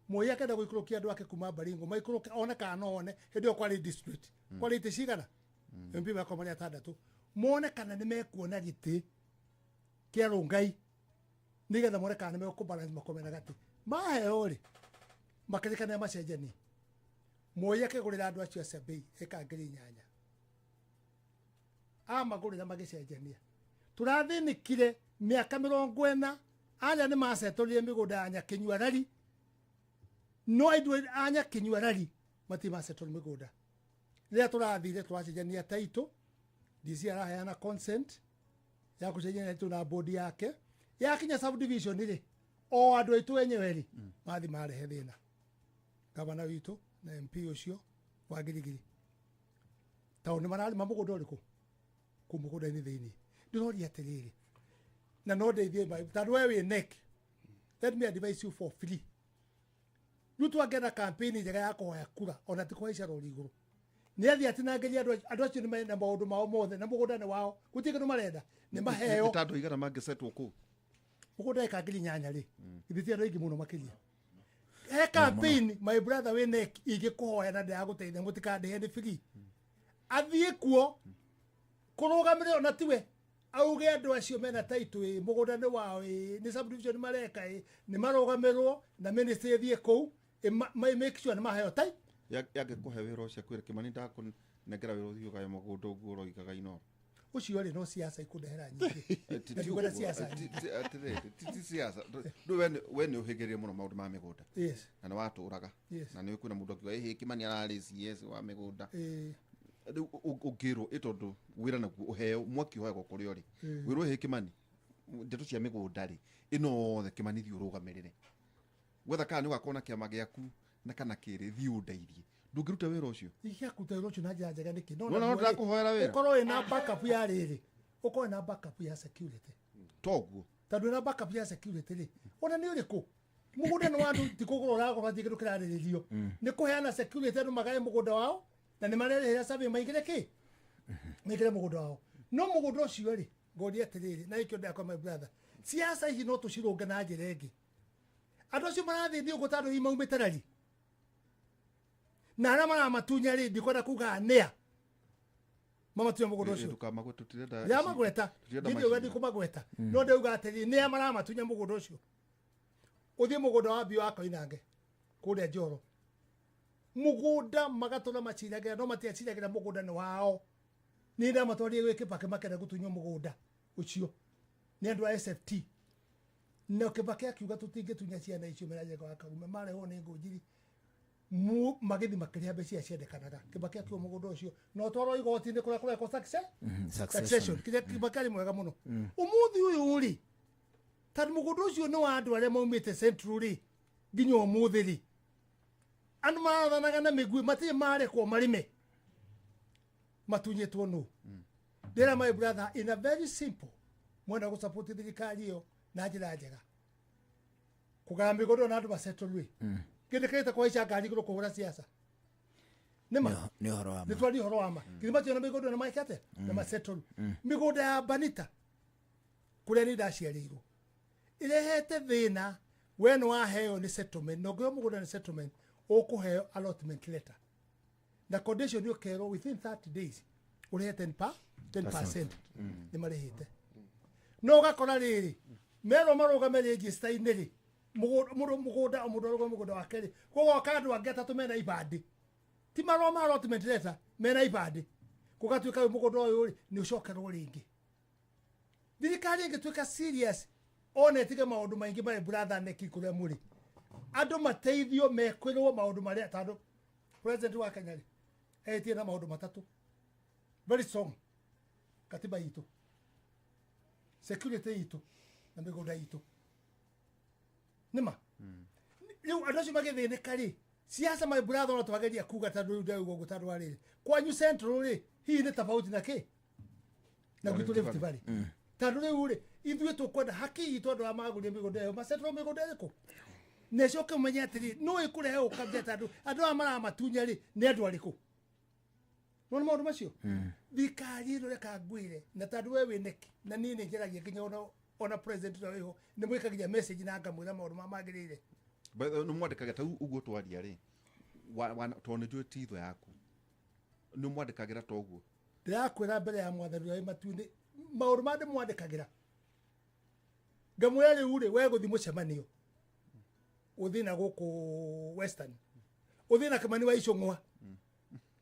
Moi akenda gũikũrũkia andũ ake kuma Baringo maikũrũke one kana no one hĩndĩ ĩyo kwarĩ district kwarĩ itĩ cigana MP makwa marĩ atandatũ mone kana nĩ mekuona gĩtĩ kĩa Rongai nĩgetha mone kana nĩ mekũ balance makome na gatĩ maheo rĩ makĩrĩkana macenjanie Moi akĩgũrĩra andũ acio a bei ĩka 4,000 amagũrĩra magĩcenjania tũrathĩnĩkire mĩaka 40 arĩa nĩ macetũrire mĩgũnda ya Nyakinyua rari no andũ a Nyakinyua rari matirĩ macetũra mĩgũnda Rĩrĩa tũrathire tũracenjania title, DC araheana consent ya kũcenjania title na board yake. Yakinya subdivision rĩ, o andũ aitũ enyewe rĩ, mathi marehe thĩna. Gavana witũ na MP ũcio wa Girigiri. Tondũ nĩ mararĩma mũgũnda ũrĩkũ? Kũu mũgũnda-inĩ thĩinĩ. Ndĩroria atĩrĩrĩ, na no ndeithie tondũ we wĩ NEC, let me advise you for free. Rĩu twangĩenda campaign njega ya kũhoya kura, ona ti kũhaica rori igũrũ. Nĩ athiĩ atinangĩrie andũ acio nĩ mena maũndũ mao mothe, na mũgũnda nĩ wao, gũtirĩ kĩndũ marenda, nĩ maheo. Nĩ ta andũ aigana mangĩcetwo kũu? Mũgũnda ĩka 8,000 rĩ, githĩ ti andũ aingĩ mũno makĩria? He campaign, my brother wĩ NEC, ingĩkũhoya na ndĩragũteithia, mũtikandĩhe nĩ free. Athiĩ kuo, kũrũgamĩrĩra ona tiwe, auge andũ acio mena title ĩ, mũgũnda nĩ wao ĩ, nĩ subdivision mareka ĩ, nĩ marũgamĩrwo na ministry ĩthiĩ kũu, make sure nĩ maheo title. Yangĩkũhe wĩra ũcio akwĩre Kĩmani ndakũnengera wĩra ũthiĩ ũgae mũgũnda ũguo ũroigaga Inooro. Ũcio rĩ no siasa ikũndehera nyingĩ. Ti Ndikwenda ũguo, siasa nyingĩ. atĩrĩrĩ, ti siasa. Rĩu we nĩ ũhĩgĩrĩire mũno maũndũ ma mĩgũnda. Yes. Na nĩ watũraga. Yes. Na nĩ kwĩna mũndũ akiuga, ĩhĩ, Kĩmani ararĩ CS wa mĩgũnda. Rĩu ũngĩrwo, ĩ tondũ wĩra naguo ũheo, mwaki ũhoyagwo kũrĩa ũrĩ. Wĩrwo ĩhĩ Kĩmani, ndeto cia mĩgũnda rĩ, ĩno yothe Kĩmani thiĩ ũrũgamĩrĩre. Gwetha kana nĩ ũgakorwo na kĩama gĩaku na kana kĩrĩ, thiĩ ũndeithie. Ndũngĩruta wĩra ũcio? Ingĩakũruta wĩra ũcio na njĩra njega nĩkĩ? No Nona naguo rĩ, ndĩrakũhoera wĩra? ũkorwo wĩna backup ya rĩrĩ, ũkorwo wĩna backup ya security. Toguo. Tondũ wĩna backup ya security rĩ, ona nĩ ũrĩkũ? Mũgũnda nĩ wa andũ, ti kũgũra ũragũra, ti kĩndũ kĩrarĩrĩrio. Nĩ kũheana security andũ magae mũgũnda wao, na nĩ marerĩhĩra survey maingĩre kĩ? Maingĩre mũgũnda wao. No mũgũnda ũcio rĩ, ngoria atĩrĩrĩ, na gĩkĩo ndĩrakwa my brother, siasa ici no tũcirũnge na njĩra ĩngĩ. Andũ acio marathĩnio ũguo tondũ hihi maumĩte rari. Na arĩa maramatunya rĩ, ndikwenda kuga nĩa. Mamatunya mũgũnda ũcio. Ndũkamagwete, tũtirenda Ndĩramagweta. tũtirenda Ndithĩ ũrĩa maciira. ndikũmagweta. No ndĩrauga atĩrĩrĩ, nĩa maramatunya mũgũnda ũcio. Ũthiĩ mũgũnda wa Mbio wa Koinange, kũrĩa Njoro. Mũgũnda magatũra maciragĩra, no matiaciragĩra mũgũnda nĩ wao. Niĩ ndamatwarire gwĩ Kibaki makĩenda gũtunywo mũgũnda ũcio. Nĩ andũ a SFT. Na Kibaki akiuga tũtingĩtunya ciana icio mena Njenga wa Karume, marehwo nĩ Ngũnjiri. Magĩthiĩ makĩrĩha mbeca iria ciendekanaga. Kibaki akiuga mũgũnda ũcio no twarwo igoti-inĩ kũrĩa kũrekwo Succession. succession. Kĩrĩa Kibaki arĩ mwega mũno. Ũmũthĩ ũyũ rĩ, tondũ mũgũnda ũcio nĩ wa andũ arĩa maumĩte Central rĩ, nginya ũmũthĩ rĩ, andũ marathanaga na mĩguĩ, matirĩ marekwo marĩme. Matunyĩtwo nũ? Ndĩra my brother, in a very simple, mwena gũsupport thirikari ĩyo na njĩra njega. Kũgaya mĩgũnda na andũ masettle rĩ. Kĩndĩkĩrĩte kũhaica ngari igũrũ kũhũra siasa. Nĩ ma? Nĩ ũhoro wa ma. Nĩ twaria ũhoro wa ma. Githĩ matirĩ na mĩgũnda na maike atĩa? Na masettle. Mĩgũnda ya Banita, kũrĩa niĩ ndaciarĩirwo, ĩrehete thĩna, we nĩ waheo nĩ settlement, na ũngĩheo mũgũnda nĩ settlement, ũkũheo allotment letter. Na condition ũkerwo within 30 days, ũrĩhe 10%. Nĩ marĩhĩte. No ũgakora rĩrĩ, merwo marũgame register-inĩ rĩ, mũgũnda, o mũndũ arũgame mũgũnda wake rĩ, gũgoka andũ angĩ atatũ mena ibandĩ. Ti marũa ma allotment letter, mena ibandĩ. Gũgatuĩka rĩu mũgũnda ũyũ rĩ, nĩ ũcokerwo rĩngĩ. Thirikari ĩngĩtuĩka serious, one ĩtige maũndũ maingĩ marĩ brother neki kũrĩa mũrĩ. Andũ mateithio mekwĩrwo maũndũ marĩa, tondũ president wa Kenya rĩ, ehĩtie na maũndũ matatũ. Very strong. Katiba itũ, security itũ, na mĩgũnda itũ. Nĩma? Rĩu andũ acio magĩthĩnĩka rĩ, siasa my brother no twageria kuga tondũ rĩu ndauga ũguo tondũ wa rĩrĩ. Kwanyu Central rĩ, hihi nĩ tofauti na kĩ? Na gwitũ Rift Valley. Tondũ rĩu rĩ, ithuĩ tũkwenda haki itũ andũ arĩa magũrire mĩgũnda ĩyo, ma Central mĩgũnda ĩrĩkũ? Na ĩcoke ũmenye atĩrĩ, nũ ĩkũrehe ũkabira tondũ andũ aya maramatunya rĩ, nĩ andũ arĩkũ? Nĩwona maũndũ macio? Thirikari ĩno reka ngwĩre, na tondũ we wĩ neki, na niĩ nĩ njaragia nginya ona president ũrĩa wĩho, nĩ mwĩkagia message na ngamwĩra maũndũ marĩa magĩrĩire. By the way, nĩ mwandĩkaga ta ũguo twaria rĩ, tondũ nĩ njũĩ ti thũ yaku. Nĩ mwandĩkagĩra ta ũguo? Ndĩrakwĩra mbere ya mwathani ũrĩa wĩ matu-inĩ, maũndũ marĩa ndĩmwandĩkagĩra. Ngamwĩra rĩu rĩ, we gũthiĩ mũcemanio, ũthiĩ na gũkũ Western, ũthiĩ na Kĩmani wa Icũng'wa,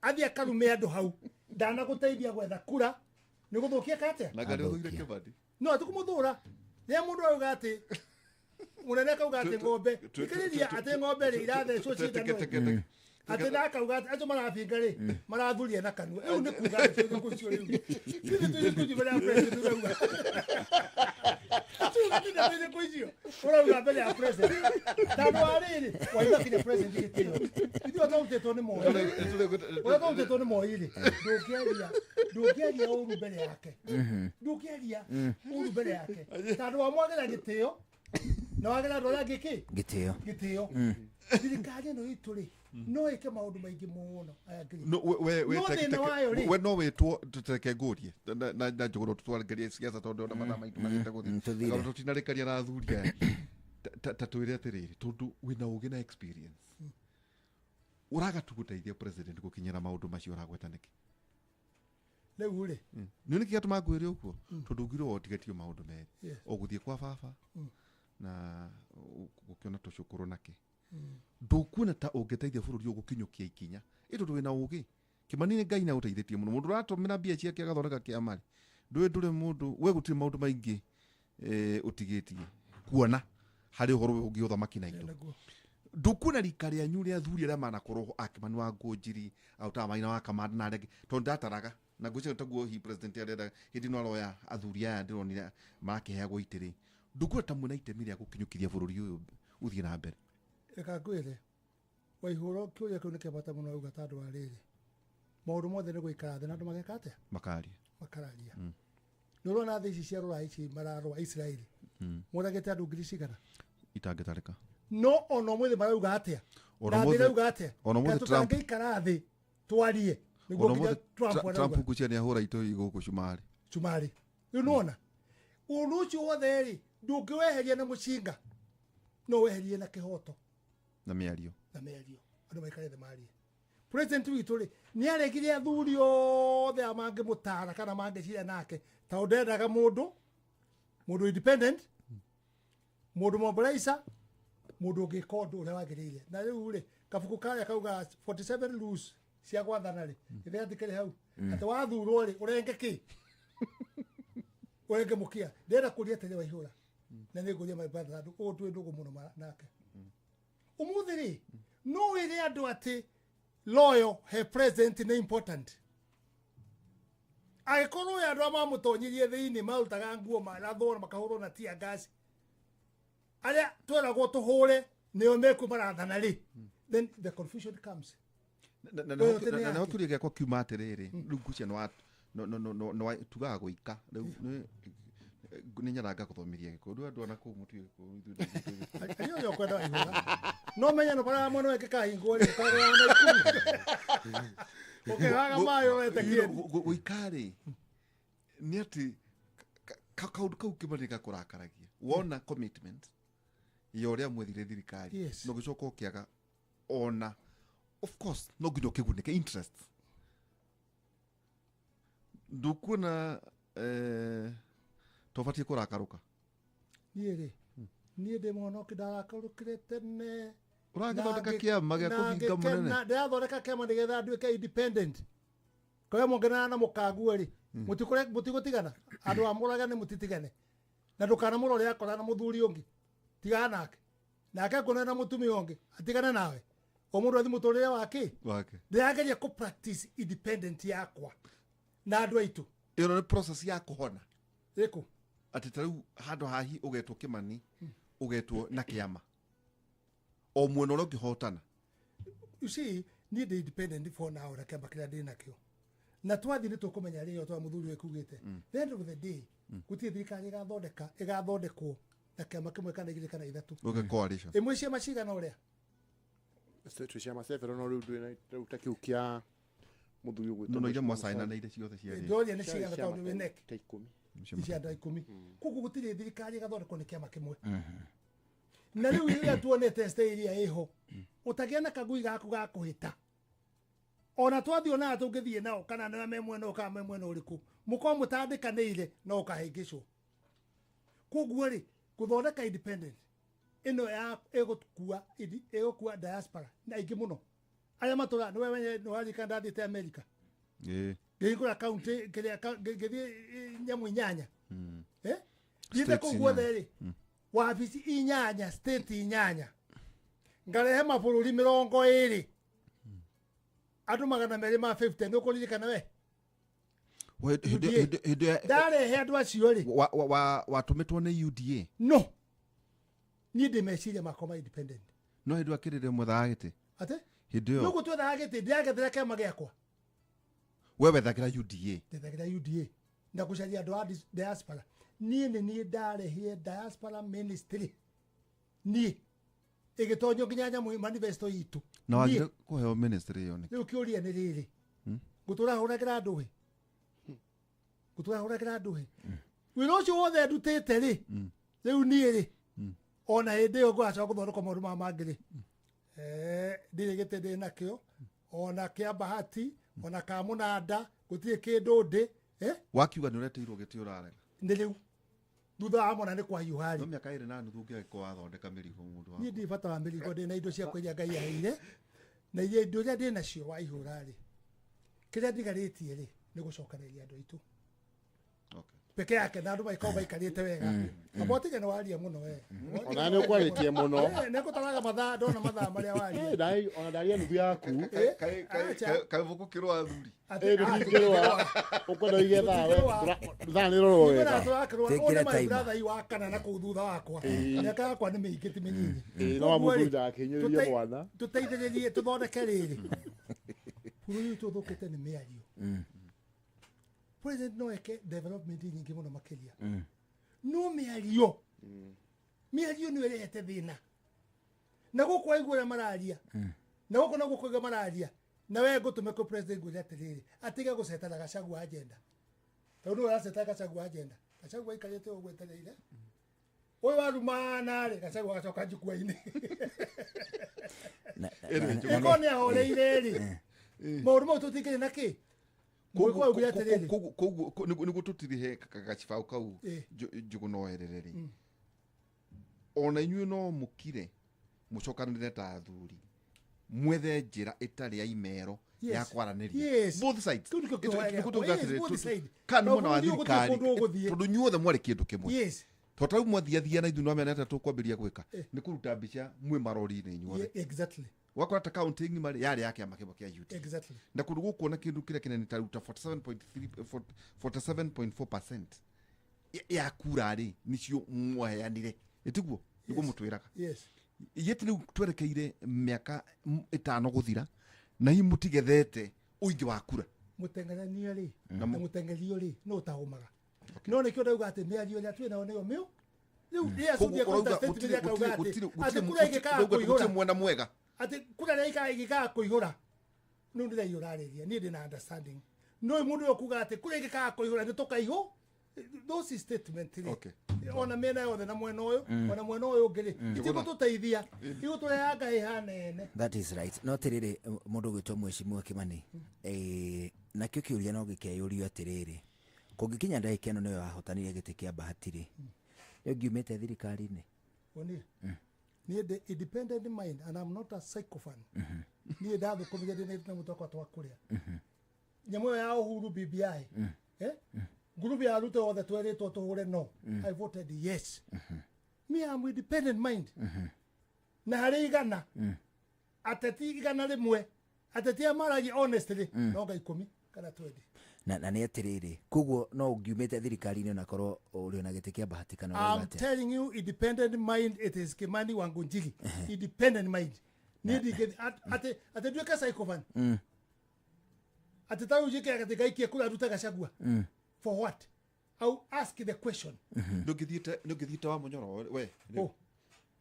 athiĩ akarume andũ hau, ndanagũteithia gwetha kura, nĩ gũthũkia ka atĩa? Na ngarĩ ũthũire Athũkia. Kĩbani. No, atikũmũthũra. Rĩrĩa mũndũ auga atĩ, mũnene akauga atĩ ng'ombe, thikĩrĩria atĩ ng'ombe rĩ, irathecwo cindano ĩ. Atĩ na akauga atĩ acio marabinga rĩ marathuria na kanua. Rĩu nĩ kuga atĩ thikũ icio rĩu. Ithuĩ twĩ thikũ icio mbere ya president ũrauga. Tuga nĩ twĩ thikũ icio ũrauga mbere ya president. Tondũ wa rĩrĩ waitha kinya president gĩtĩo. Ithuĩ twarutĩtwo nĩ Moi. Ũrĩa twarutĩtwo nĩ Moi rĩ ndũngĩaria ũru mbere yake. Ndũngĩaria ũru mbere yake. Tondũ wamwagĩra gĩtĩo na wagĩra andũ arĩa angĩ kĩ gĩtĩo. Gĩtĩo. Thirikari ĩno itũ rĩ no ĩke maũndũ maingĩ mũno. I agree. No, we No thĩna wayo rĩ we no wĩtwo tũteke ngũrie na njũgũrũ tũtwarĩrie siasa tondũ ona mathaa maitũ mathiĩte gũthiĩ. Tũthire. Tondũ tũtinarĩkaria na athuri aya. Ta twĩre atĩrĩrĩ tondũ wĩna ũgĩ na experience ũraga tu gũteithia president gũkinyĩra maũndũ macio ũragweta nĩkĩ? Rĩu rĩ Nĩ nĩkĩ gĩatũma ngwĩre ũguo? Tondũ ũngĩrwo ũtigĩtio maũndũ merĩ Yes. o gũthiĩ kwa baba na gũkĩona tũcũkũrũ nake ndũkuona ta ũngĩteithia bũrũri ũyũ gũkinyũkia ikinya ĩ tondũ wĩna ũgĩ Kĩmani nĩ Ngai na ũteithĩtie mũno mũndũ ũratũmĩra mbia ciake agathondeka kĩama rĩ ndũĩ ndũrĩ mũndũ we gũtirĩ maũndũ maingĩ ũtigĩtie kuona harĩ ũhoro ũngĩ ũthamaki na indo nĩguo. Ndũkuona rika rĩanyu rĩa athuri arĩa manakorwo ho akĩmani wa Ngũnjiri autaga maina wa Kamanda na arĩa angĩ tondũ ndataraga na ngwĩciria taguo hi president arenda hĩndĩ ĩno aroya athuri aya ndĩronire makĩheagwo itĩ rĩ ndũkuona ta mwĩna itemi rĩa gũkinyũkithia bũrũri ũyũ ũthiĩ na mbere? Reka ngwĩre Waihũra kĩũria kĩu nĩ kĩa bata mũno auga tondũ wa rĩrĩ maũndũ mothe nĩ gũikara thĩ na andũ mageka atĩa? Makaria. Makararia. Nĩ ũrona thĩ ici cia rũraya ici mararũa Israeli moragĩte andũ ngiri cigana itangĩtarĩka. No ona ũmũthĩ marauga atĩa? Ona Na thĩ ũmũthĩ- ĩrauga atĩa? ona ũmũthĩ Ka Trump- tũtangĩikara thĩ twarie nĩguo Ona nginya ũmũthĩ Trump Trump arauga ngwĩciria nĩ ahũra itoi gũkũ cumarĩ. Cumarĩ. Rĩu nĩwona ũndũ ũcio wothe rĩ ndũngĩweheria na mũcinga no weherie na kĩhoto na mĩario. Na mĩario andũ maikare thĩ marie. President witũ rĩ nĩ aregire athuri othe a mangĩmũtara kana mangĩcira nake tondũ ndendaga mũndũ independent mũndũ mobilizer mũndũ ũngĩka ũndũ ũrĩa wagĩrĩire. Na rĩu rĩ kabuku karĩa kauga 47 rules cia gwathana rĩ ĩrĩa ndĩkĩrĩ hau atĩ wathurwo rĩ ũrenge kĩ ũrenge mũkia. Ndĩrenda kũria atĩrĩ Waihũra na nĩ ngũria my brother tondũ ũũ twĩ ndũgũ mũno nake ũmũthĩ rĩ no wĩre andũ atĩ loyal he president nĩ important angĩkorwo ũyũ andũ arĩa mamũtonyirie thĩinĩ marutaga nguo marathwo na makahũrwo na tear gas arĩa tweragwo tũhũre nĩo mekuo marathana rĩ then the confusion comes. Na Loyalty nĩ naho yake. kĩũria gĩakwa kiuma atĩrĩrĩ rĩu ngwĩciria nĩ tugaga gũika rĩu nĩ nyaranga gũthomithia gĩkũyũ rĩu andũ ona kũu mũtiũĩ gĩkũyũ ithuĩ ndũĩ gĩkũyũ. Arĩa ũrĩa ũkwenda Waihũra no menya no bara mwena wake kahingwo rĩ ũkagũra na ikuru ũkĩhaga maĩ ũrete kĩeni. Gũika rĩ nĩ atĩ kaũndũ kau kĩmwe nĩ gakũrakaragia wona commitment ya ũrĩa mwethire thirikari Yes. na ũgĩcoka ũkĩaga ona of course no nginya ũkĩgunĩke interest ndũkuona tobatiĩ kũrakarũka. Niĩ rĩ niĩ ndĩ mũhonoki ndarakarũkire tene. Ũragĩthondeka kĩama gĩa na kũhinga ngĩkena, mũnene. Ndĩrathondeka kĩama nĩgetha nduĩke independent koe mũngenana na mũkanguo rĩ mũtigũtigana andũ a mũragane mũtitigane na ndũkanamũrore akora na mũthuri ũngĩ tigana nake nake akuonana na mũtumia ũngĩ atigane nawe o mũndũ athi mũtũrĩre wake wake. Ndĩrageria kũ practice independent yakwa na andũ aitũ. Ĩyo nĩ process ya kũhona. Ĩkũ Atĩ ta rĩu handũ hahi ũgetwo Kĩmani ũgetwo na kĩama o mwena ũrĩa ũngĩhotana. You see, niĩ ndĩ independent for now na kĩama kĩrĩa ndĩ nakĩo na twathiĩ nĩ tũkũmenya rĩrĩa twa mũthuri ũyũ kugĩte the end of the day gũtirĩ thirikari ĩgathondeka ĩgathondekwo na kĩama kĩmwe kana igĩrĩ kana ithatũ. Ũge coalition. Ĩmwe ciama cigana ũrĩa Twĩ ciama several no rĩu ndwĩ na rĩu ta kĩu kĩa mũthuri ũgwĩtwo No no iria Mheshimiwa mwacainanĩire ciothe ciarĩ ndoria nĩ Ciarĩ cigana ciama tondũ wĩ NEC ta 10. Cia 10 koguo gũtirĩ thirikari ĩgathondekwo nĩ kĩama kĩmwe na rĩu rĩrĩa tuonete stay iria ĩho ũtagĩa na kagui gaku ga kũhĩta ona twathiĩ onaga tũngĩthiĩ nao kana nĩwe me mwena ũyũ kana me mwena ũrĩkũ mũkorwo mũtandĩkanĩire no ũkahĩngĩcwo koguo rĩ gũthondeka independent ĩno ya ĩgũkua ĩgũkua diaspora na aingĩ mũno arĩa matũra nĩwe wenye nĩwaririkana ndathiĩte America Ĩĩ. Ngĩhingũra kaunti kĩrĩa ngĩthiĩ nyamũ inyanya eh thiĩte States kũu guothe rĩ wabici inyanya state inyanya ngarehe mabũrũri 20. Andũ 250 nĩ ũkũririkana we? Ndarehe andũ acio rĩ. Watũmĩtwo nĩ UDA? No. Niĩ ndĩ meciria makwa ma independent. No hĩndĩ akĩrĩrĩ mwethaga gĩtĩ? Atĩ? Hĩndĩ ĩyo. Nũgũ twethaga gĩtĩ, ndĩragethera kĩama gĩakwa. We wethagĩra UDA? Ndethagĩra UDA. Na gũcaria andũ a diaspora. Niĩ nĩ niĩ ndarehire diaspora ministry. Niĩ. Ĩgĩtonyio nginya nyamũ manifesto itũ. Na wagire kũheo ministry ĩyo nĩkĩ? Rĩu kĩũria nĩ rĩrĩ. Ngũtũra hũragĩra andũ ĩ. Ngũtũra hũragĩra andũ ĩ. Wĩra ũcio wothe ndutĩte rĩ. Rĩu niĩ rĩ. Ona hĩndĩ ĩyo ngũgacoka gũthondeka maũndũ maya mangĩ rĩ. Ndirĩ gĩtĩ ndĩ nakĩo. Ona kĩa Bahati, ona ka Mũnanda, gũtirĩ kĩndũ ndĩ. Wakiuga nĩ ũreteirwo gĩtĩ ũrarega. Nĩ rĩu. Thutha wa mwana nĩ kwahiũha rĩ. No mĩaka 2.5 ũngĩagĩkorwo wathondeka mĩrigo mũndũ wakwa. Niĩ ndirĩ bata wa mĩrigo, ndĩ na indo ciakwa iria Ngai aheire. Na iria indo iria ndĩ nacio waihũra rĩ. Kĩrĩa ndigarĩtie rĩ, nĩ gũcokanĩrĩria andũ aitũ. Peke yake na andũ maikorwo maikarĩte wega. Amba ũtige nĩ waria mũno we. Ona nĩ ũkwarĩtie mũno. Nĩ ngũtaraga mathaa, ndona mathaa marĩa waria. Ona ndaria nuthu yaku. Kaĩ mũgũkĩrũa athuri? Tũtingĩrũa. Ũkwenda ũige thaa we. Thaa nĩ rorwo wega. Ũyũ nĩ my brother wa kana na kũu thutha wakwa. Mĩaka yakwa nĩ mĩingĩ ti mĩnini. No mũthuri ndagakĩhinyĩrĩrie mwana. Tũteithĩrĩrie tũthondeke rĩrĩ. Bũrũri witũ ũthũkĩte nĩ mĩario. President no eke development nyingĩ mũno makĩria. No mĩario. Mĩario nĩyo ĩrehete thĩna. Na gũkũ waigua ũrĩa mararia. Na gũkũ naguo kũigua mararia. Na we ngũtũme kwĩ president ngwĩre atĩrĩrĩ, atige gũcetera Gachagua agenda. Tondũ nĩwe ũracetera Gachagua agenda. Gachagua aikarĩte ũguo etereire. Ũyũ warumana rĩ, Gachagua agacoka njukua-inĩ. Ĩkorwo nĩ ahoreire rĩ, maũndũ mau tũtingĩrĩ na kĩ? Koguo nĩguo tũtirihe gacibaũ kau Njũgũna oerere rĩ. Ona inyuĩ no mũkire mũcokanĩrĩre ta athuri mwethe njĩra ĩtarĩ ya imero ya kwaranĩria. Both sides. Kana mwena wa thirikari tondũ inyuothe mwarĩ kĩndũ kĩmwe. Tondũ rĩu mwathiathia na ithuĩ nĩwamenya atĩa tũkwambĩrĩria gwĩka nĩ kũruta mbica mwĩ marori-inĩ inyuothe. Exactly. Wakora ta kaunti ng'ima rĩ yarĩ ya kĩama kĩmwe kĩa UDA. Exactly. Na kũndũ gũkũ ona kĩndũ kĩrĩa kĩnene ta ruta 47.4% ya kura rĩ nĩcio mwaheanire. Ĩtiguo? Nĩguo mũtwĩraga. Yes. Yet rĩu twerekeire mĩaka 5 gũthira na hihi mũtigethete ũingĩ wa kura. Mũteng'erania rĩ na mũteng'erio rĩ no ũtaũmaga. No nĩkĩo ndauga atĩ mĩario ĩrĩa twĩ nayo nĩyo mĩũ. Rĩu rĩrĩa Sudi akauga statement akauga atĩ kura ĩngĩkaga kũihũra. Gũtirĩ mwena mwega. Atĩ kura ĩrĩa ĩngĩkaga kũihũra nĩ ndĩraiyũra rĩria niĩ ndĩ na understanding. No mũndũ ũyũ kuga atĩ kura ĩngĩkaga kũihũra nĩ tũkaihũ. Those statement rĩ. Ona mĩena yothe na mwena ũyũ ona mwena ũyũ ũngĩ rĩ itigũtũteithia igũtũrehaga ngahĩha nene. That is right. No atĩrĩrĩ mũndũ ũgwĩtwo Mheshimiwa Kimani, nakĩo kĩũria no gĩkeyũrio atĩrĩrĩ, kũngĩkinya ndagĩka ĩno nĩwe wahotanire gĩtĩ kĩa Bahati rĩ, nĩ ũngiumĩte thirikari-inĩ? Niĩ ndĩ independent mind and I'm not a sycophant. Niĩ ndathũkũmire ndĩ na mũtwe wakwa twa kũrĩa. Nyamũ ĩyo ya Uhuru BBI, ngurubu ya Ruto yothe twerĩtwo tũhũre no. I voted yes. Me I'm independent mind. Na harĩ igana, ateti 100, ateti aya maragia honestly no nga 10 kana 20. Na nĩ atĩrĩrĩ, koguo no ũngiumĩte thirikari-inĩ onakorwo ũrĩ ona gĩtĩ kĩa Bahati kana ũrauga I'm atĩa? telling you independent mind it is Kimani Wangũnjiri. Independent mind. Niĩ ndingĩ atĩ nduĩke sycophant. Atĩ ta rĩu njĩke atĩ ngaikie kura ndute Gachagua. For what? I'll ask the question. Nĩũngĩthiĩte wa Mũnyoro we?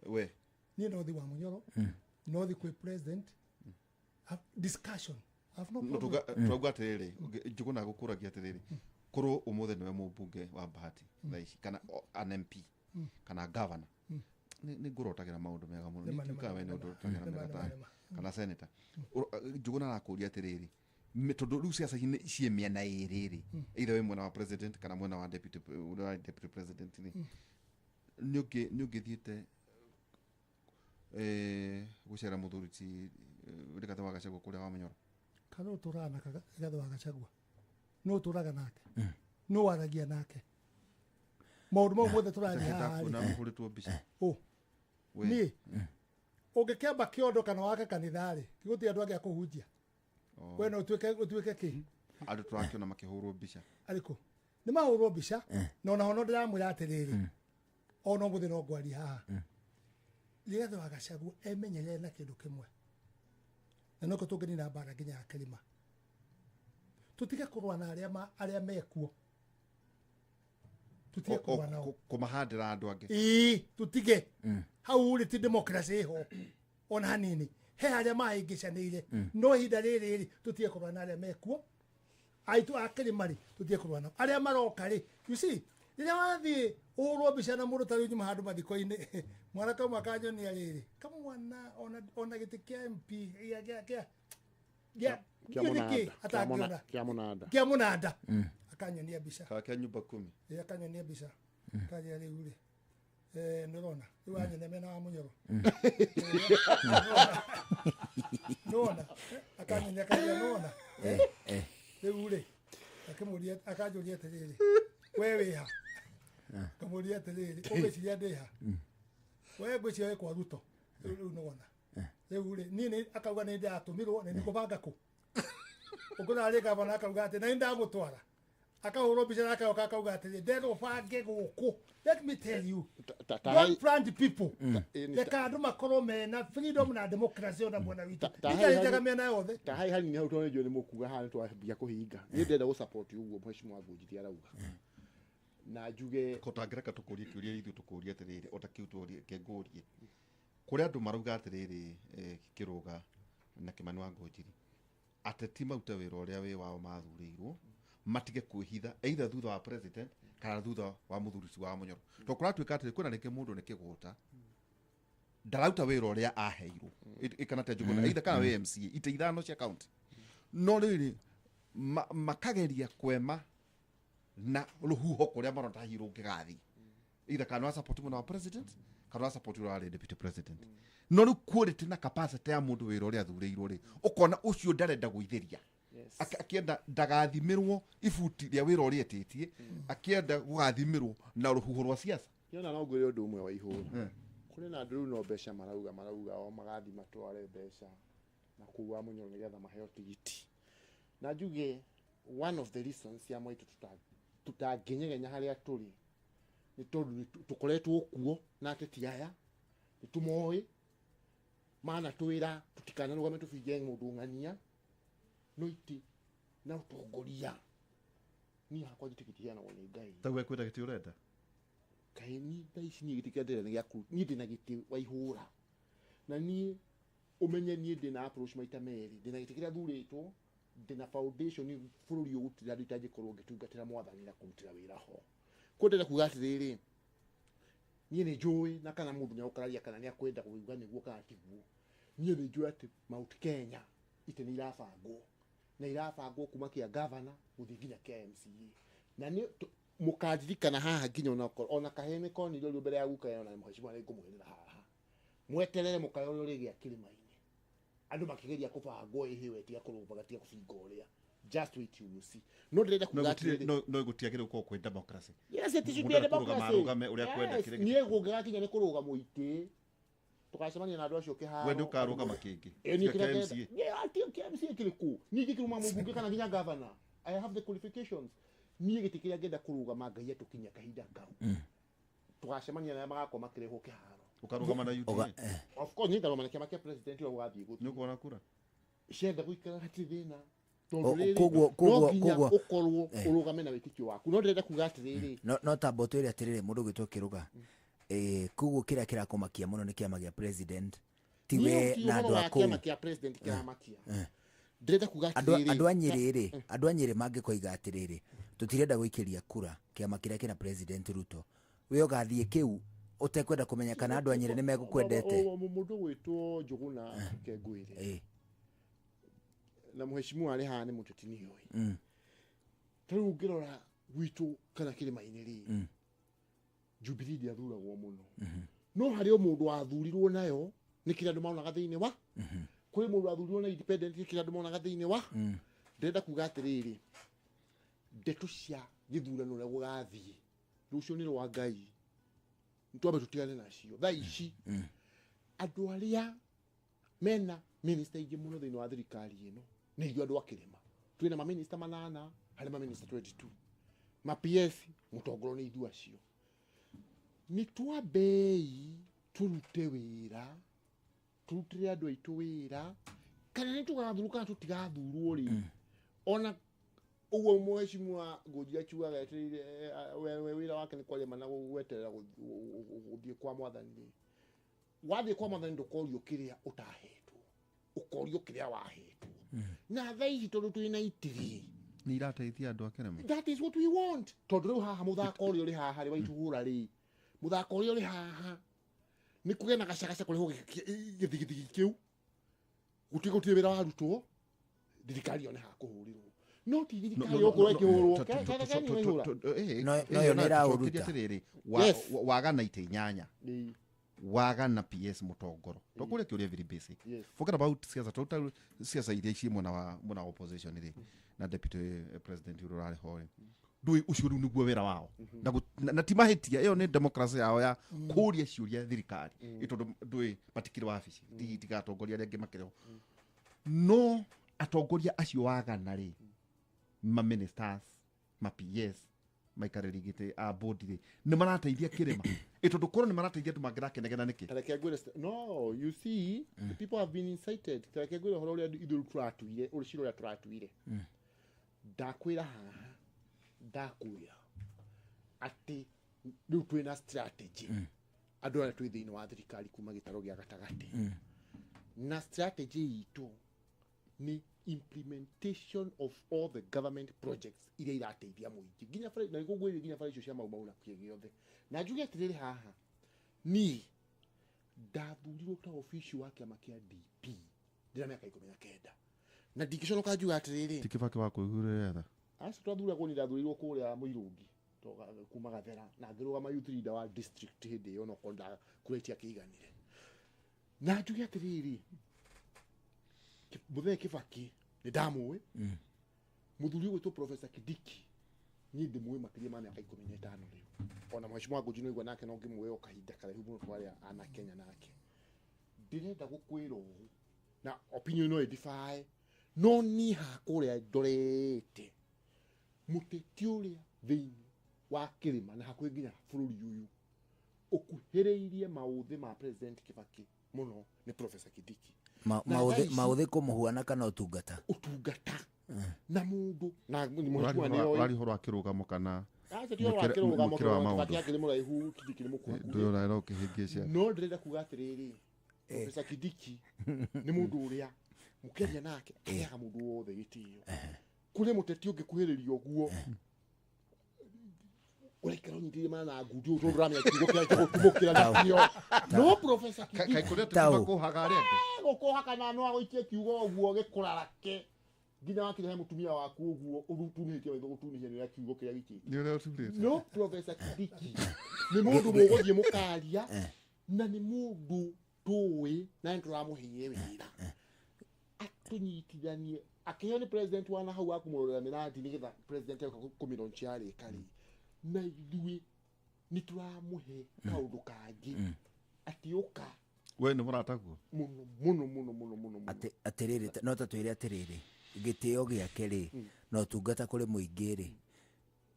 We. Niĩ no thi wa Mũnyoro. No thi kwĩ president. Discussion. I've no problem. Turauga atĩrĩrĩ, Njũgũna gũkũragia atĩrĩrĩ, korwo ũmũthĩ nĩwe mũmbunge wa Bahati thaa ici kana an MP kana governor, nĩ ngũrotagĩra maũndũ mega mũno. Nĩ ndiũkaga we nĩ ũndũrotagĩra mega ta kana senator. Njũgũna arakũria atĩrĩrĩ, tondũ rĩu ciaca ciĩ mĩena ĩrĩ rĩ, either wĩ mwena wa president kana mwena wa deputy president rĩ, nĩ ũngĩthiĩte gũcera mũthuri ti Rigathĩ wa Gachagua kũrĩa wa Mũnyoro? Kana ũtũraga na Rigathĩ wa Gachagua? Nũ ũtũraga nake? Nũ waragia nake? Maũndũ mau mothe tũraria haha rĩ. Na mũhũrĩtwo mbica. Niĩ ũngĩkĩamba kĩondo kana wake kanitha rĩ, gũtirĩ andũ angĩ a kũhunjia. We no ũtuĩke kĩ? Andũ tũrakĩona makĩhũrwo mbica. Arĩkũ? Nĩ mahũrwo mbica na onaho no ndĩramwĩra atĩrĩrĩ ona ũmũthĩ no ngwaria haha. Rigathĩ wa Gachagua emenyerere na kĩndũ kĩmwe na nĩkĩo tũngĩnina mbara nginya ya kĩrĩma. Tũtige kũrũa na arĩa mekuo. Tũtige kũrũa nao. Kũmahandĩra andũ angĩ. Ĩĩ, tũtige. Hau rĩ ti democracy ĩho ona hanini. He arĩa mahĩngĩcanĩire no ihinda rĩrĩ rĩ tũtige kũrũa na arĩa mekuo. Aitũ a kĩrĩma rĩ tũtige kũrũa nao. Arĩa maroka rĩ, you see, rĩrĩa wathiĩ ũhũrwo mbica na mũndũ ta rĩu nyuma handũ mathiko-inĩ mwanake ũmwe akanyonia rĩrĩ kamwana ona gĩtĩ kĩa MP gĩa kĩa mũnanda akanyonia mbica kĩa nyumba 10 ĩ akanyonia mbica kanjĩra rĩu rĩ nĩũrona rĩu anyonia mena wa Mũnyoro nĩwona akanyonia kanjĩra nĩwona rĩu rĩ akĩmũria akanjũria atĩrĩrĩ we wĩha kamũria atĩrĩrĩ ũgwĩciria ndĩha we ngwĩciria wĩ kwa Ruto rĩu nĩwona rĩu rĩ niĩ akauga nĩ ndatũmirwo na nĩngũbanga kũ ũngĩona arĩ gavana akauga atĩ na nĩ ndamũtwara akahũrwo mbica na akoka akauga atĩrĩ nderwo bange gũkũ. Let me tell you, don't brand people. Reka andũ makorwo mena freedom na democracy ona mwena witũ itarĩ njega mĩena yothe. Ta hai hanini hau tondũ nĩnjũĩ nĩ mũkuga haha nĩtwambia kũhinga. Niĩ ndĩrenda gũ support ũguo mheshimiwa Ngũnjiri arauga na njuge ko tangĩreka tũkũrie kĩũria ithuĩ tũkũrie atĩrĩrĩ o ta kĩu tũrie kĩngũrie kũrĩ andũ marauga atĩrĩrĩ Kĩrũga na Kĩmani wa Ngũnjiri ateti marute wĩra ũrĩa wĩ wao mathurĩirwo matige kwĩhitha either thutha wa president kana thutha wa mũthuri wa Mũnyoro to kũratuĩka atĩrĩ kwĩna rĩngĩ mũndũ nĩ kĩgũta ndarauta wĩra ũrĩa aheirwo kana te Njũgũna either kana wĩ MCA ite ithano cia county no rĩrĩ makageria kwema na rũhuho kũrĩa marona ta hihi rũngĩgathiĩ either kana wa support mwena wa president kana wa support ũrĩa warĩ deputy president no rĩu quality na capacity ya mũndũ wĩra ũrĩa athurĩirwo rĩ ũkona ũcio ndarenda gũithĩria akienda ndagathimirwo ibuti rĩa wĩra ũrĩa etĩtie akienda gũgathimirwo na rũhuho rwa siasa. Yona no ngwĩre ũndũ ũmwe wa ihũra kũrĩ na andũ rĩu no mbeca marauga o magathi matware mbeca na kũu wa Mũnyoro nĩgetha maheo tigiti na njuge one of the reasons ya mwaitu tutangĩnyegenya harĩa tũrĩ nĩ tondũ tũkoretwo kuo na ateti aya nĩ tũmoĩ mana twĩra tũtikanarũgame tũbinge mũndũ ng'ania no itĩ na ũtongoria niĩ hakwa tigiti heanagwo nĩ Ngai. Ta we kwenda gĩtĩ ũrenda kaĩ niĩ thaa ici niĩ gĩtĩ kĩrĩa ndĩrenda nĩ gĩaku niĩ ndĩna gĩtĩ wa ihũra na niĩ ũmenye niĩ ndĩna approach maita merĩ ndĩna gĩtĩ kĩrĩa thurĩtwo ndĩna foundation bũrũri ũyũ gũtirĩ andũ itangĩkorwo ngĩtungatĩra mwathani na kũrutĩra wĩra ho. Koguo ndĩrenda kuga atĩrĩrĩ niĩ nĩ njũĩ na kana mũndũ nĩagũkararia kana nĩakwenda kũigua nĩguo kana tiguo niĩ nĩ njũĩ atĩ Mount Kenya itĩ nĩ irabangwo na irabangwo kuma kĩa governor gũthiĩ nginya kĩa MCA na nĩ mũkandirikana haha nginya ona kahĩĩ nĩ konire ũrĩa mbere ya guka ona mheshimiwa nĩ ngũmũhĩrĩra haha mweterere mũkae ũrĩa ũrĩgĩa kĩrĩma-inĩ andũ makĩgeria kũbangwo ĩhĩ we tiga kũrũmbaga tiga kũbinga ũrĩa just wait you will see no ndĩrenda kuga atĩrĩrĩ no gũtiagĩrĩire gũkorwo kwĩ democracy. Yes, it should be a democracy. Arũgame ũrĩa kwenda kĩrĩa niĩ kũngĩgakinya nĩ kũrũgamwo itĩ tũgacemania na andũ acio kĩharo we ndũkarũgama kĩngĩ kĩa MCA kĩrĩkũ niĩ ingĩkĩrũgama mũmbunge kana nginya governor I have the qualifications niĩ gĩtĩ kĩrĩa ngenda kũrũgama Ngai atũkinyia kahinda kau tũgacemania na arĩa magakorwo makĩrehwo kĩharo ũkarũgama na UDA of course niĩ ngarũgama na kĩama kĩa president ũrĩa gũgathiĩ gũthiĩ nĩ ũkuona kura cienda gũikara hatirĩ thĩna tondũ rĩrĩ no nginya ũkorwo ũrũgame na wĩtĩkio waku no ndĩrenda kuga atĩrĩrĩ no tamba ũtwĩre atĩrĩrĩ mũndũ ũgwĩtwo Kĩrũga koguo kĩrĩa kĩrakũmakia mũno nĩ kĩama gĩa president tiwe na andũ a kũu kĩama kĩa president kĩramakia ndĩrenda kuga atĩrĩrĩ andũ a Nyĩrĩ rĩ andũ a Nyĩrĩ mangĩkoiga atĩrĩrĩ tũtirenda gũikĩria kura kĩama kĩrĩa kĩna president Ruto we ũgathiĩ kĩu ũtekwenda kũmenya kana andũ a Nyĩrĩ nĩ megũkwendete mũndũ ũgwĩtwo Njũgũna Kengwĩre na mheshimiwa arĩ haha nĩ mũteti nĩoĩ ta rĩu ũngĩrora gwitũ kana kĩrĩma-inĩ rĩ Jubilee ndĩathuragwo mũno no harĩ o mũndũ wathurirwo nayo nĩ kĩrĩa andũ monaga thĩinĩ wa kũrĩ mũndũ wathurirwo na independent nĩ kĩrĩa andũ monaga thĩinĩ wa ndĩrenda kuga atĩrĩrĩ ndeto cia gĩthurano ũrĩa gũgathiĩ rũciũ nĩ rwa Ngai twambe tũtigane nacio thaa ici andũ arĩa mena minister aingĩ mũno thĩinĩ wa thirikari ĩno Nĩ ithuĩ andũ a kĩrĩma. Twĩna maminista 8 harĩ maminista 22. Ma PS mũtongoro nĩ ithuĩ acio. Nĩ twambei tũrute wĩra, tũrutĩre andũ aitũ wĩra, kana nĩ tũgathurwo kana tũtigathurwo rĩ. Ona ũguo mheshimiwa Ngũnji akiugaga etereire wĩra wake nĩ kwaria mana gweterera gũthiĩ kwa mwathani rĩ. Wathiĩ kwa mwathani ndũkorio kĩrĩa ũtahetwo, ũkorio kĩrĩa wahetwo. Na thaa ici tondũ twĩna itiri nĩ irateithia andũ a kĩrĩma. That is what we want. Tondũ rĩu haha mũthako ũrĩa ũrĩ haha rĩ waitũhũra rĩ, mũthako ũrĩa ũrĩ haha nĩ kũgĩa na gacagaca kũrehwo gĩthigithigi kĩu, gũtirĩ wĩra warutwo, thirikari yone ha kũhũrĩrwo. No ti thirikari ũkorwo ĩkĩhũrwo. No yo nĩ ĩraũruta. Wagana itĩ 8, wagana PS mũtongoro. Tũkũrĩa kĩũria very basic. Forget about siasa, total siasa iria ici mwena wa opposition rĩ na deputy president ũrĩa ũrarĩ ho rĩ. Ndũĩ ũcio rĩu nĩguo wĩra wao. Na ti mahĩtia, ĩyo nĩ democracy yao ya kũria ciũria thirikari. Tondũ ndũĩ matikĩrĩ wabici, tigatongoria arĩa angĩ makĩrĩ ho. No atongoria acio wagana rĩ, ma ministers, ma PS, maikarĩri gĩtĩ a board rĩ, nĩ marateithia kĩrĩma. Tondũ korwo nĩ marateithia andũ mangĩrakenegena nĩkĩ? Tareke ngwĩre, no, you see, the people have been incited. Tareke ngwĩre ũhoro ũrĩa ithuĩ tũratuire, ũrĩa ũrĩa tũratuire. Ndakwĩra haha, ndakwĩra atĩ rĩu twĩna strategy. Andũ arĩa twĩ thĩinĩ wa thirikari kuma gĩtaro gĩa gatagatĩ. Na strategy itũ nĩ implementation of all the government projects iria irateithia mũingĩ nginya bara, na ngũngũĩre nginya bara icio cia Mau Mau na kĩĩ gĩothe. Na njuge atĩrĩrĩ haha, niĩ ndathurirwo ta obici wa kĩama kĩa DP ndĩna mĩaka 19 na ndingĩconoka njuga atĩrĩrĩ, ti Kĩbakĩ wa kũiguĩra tha. Acio twathuragwo, nĩ ndathurirwo kũrĩa Mũirũngi kuma Gathera na ngĩrũgama youth leader wa district hĩndĩ ĩyo, no korwo kura itiakĩiganire. Na njuge atĩrĩrĩ, Mũthee Kĩbakĩ nĩ ndamũĩ, mũthuri ũgwĩtwo Professor Kindiki niĩ ndĩmũĩ makĩria ma mĩaka 15 rĩu. Ona mheshimiwa Ngũnji nĩaigua nake no ngĩmũĩ o kahinda karaihu mũno twarĩ ana Kenya nake. Ndĩrenda gũkwĩra ũũ na opinion no ĩdifae, no niĩ hakũrĩa ndorete mũteti ũrĩa thĩinĩ wa kĩrĩma na hakuhĩ nginya bũrũri ũyũ ũkuhĩrĩirie maũthĩ ma President Kĩbakĩ mũno nĩ Professor Kindiki. Maũthĩ kũmũhuana kana ũtungata? Ũtungata. Na mũndũ na ũrari ũhoro wa kĩrũgamo kana mũkĩra wa maũndũ. Kĩbakĩ mũraihu, Kindiki nĩ mũkuhĩ. Ndũĩ ũkĩhĩngĩca. No ndĩrenda kuga atĩrĩrĩ, Professor Kindiki nĩ mũndũ ũrĩa mũkĩaria nake aheaga mũndũ wothe gĩtĩo. Kũrĩ mũteti ũngĩkuhĩrĩria ũguo ũraikara ũnyitĩrĩire mana na ngundi ũũ tondũ ũramenya kiugo kĩrĩa gĩgũtumũkĩra nakĩo. No Professor Kindiki kaĩ kũrĩa tũkũhaga arĩa angĩ? Gũkũha kana no agũikie kiugo ũguo gĩkũrarake nginya wakinya he mũtumia waku ũguo ũtunĩtie maitho gũtunĩhia nĩ ũrĩa kiugo kĩrĩa gĩikĩtie. Nĩ ũrĩa ũturĩte. No Professor Kindiki nĩ mũndũ mũgũthiĩ mũkaria na nĩ mũndũ tũĩ na nĩ tũramũheire wĩra atũnyitithanie akĩheo nĩ president wa nahau wa kũmũrorera mĩrandi nĩgetha president oka kũmĩlaunch yarĩka rĩ, na ithuĩ nĩ tũramũhe kaũndũ kangĩ atĩ ũka. We nĩ mũrataguo mũno mũno mũno mũno mũno mũno. Atĩrĩrĩ, no ta twĩre atĩrĩrĩ, gĩtĩo gĩake rĩ na ũtungata kũrĩ mũingĩ rĩ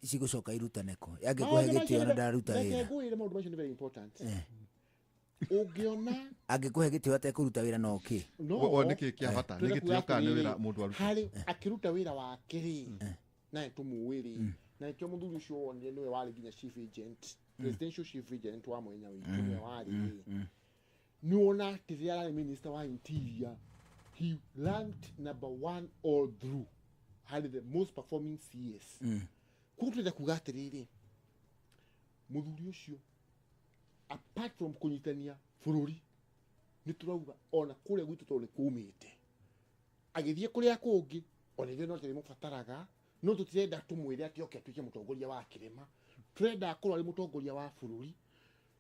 cigũcoka irutane kũ? Angĩkũhe gĩtĩo na ndararuta wĩra. Reke ngwĩre maũndũ macio nĩ very important. Ũngĩona angĩkũhe gĩtĩo atekũruta wĩra no kĩ? No nĩ kĩ kĩa bata? Nĩ gĩtĩo kana nĩ wĩra mũndũ aruta? Harĩ akĩruta wĩra wake rĩ, na nĩtũmũĩ rĩ, na nĩkĩo mũthuri ũcio wonire nĩwe warĩ nginya chief agent, presidential chief agent wa mwenya witũ nĩwe warĩ rĩ. Nĩ wona atĩ rĩrĩa ararĩ minister wa interior, he ranked number 1 all through harĩ the most performing CS. Koguo tũrenda kuga atĩrĩrĩ, mũthuri ũcio apart from kũnyitania bũrũri, nĩ tũrauga ona kũrĩa gwitũ tondũ nĩ kũmĩte agĩthiĩ kũrĩa kũngĩ ona ithuĩ no tũrĩmũbataraga, no tũtirenda tũmwĩre atĩ oke atuĩke mũtongoria wa kĩrĩma, tũrenda akorwo arĩ mũtongoria wa bũrũri.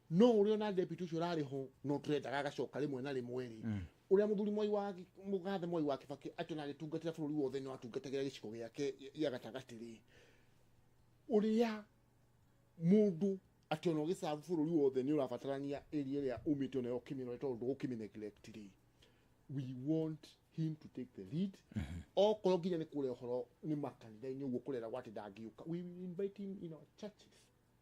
No ũrĩa ona deputy ũcio ũrarĩ ho no tũrendaga agacoka rĩmwe na rĩmwe rĩ, ũrĩa mũthuri Mwai wa Mũgathe Mwai wa Kĩbakĩ atĩ ona agĩtungatĩra bũrũri wothe no atungatagĩra gĩcigo gĩake gĩa gatagatĩ rĩ, ũrĩa mũndũ atĩ ona ũgĩcabu bũrũri wothe nĩ ũrabatarania area ĩrĩa umĩte onayo ũkĩmĩrore tondũ ndũgũkĩmĩ neglect rĩ, we want him to take the lead. Okorwo nginya nĩ kũrĩa ũhoro nĩ makanitha-inĩ ũguo kũreragwo atĩ ndangĩũka, we will invite him in our churches,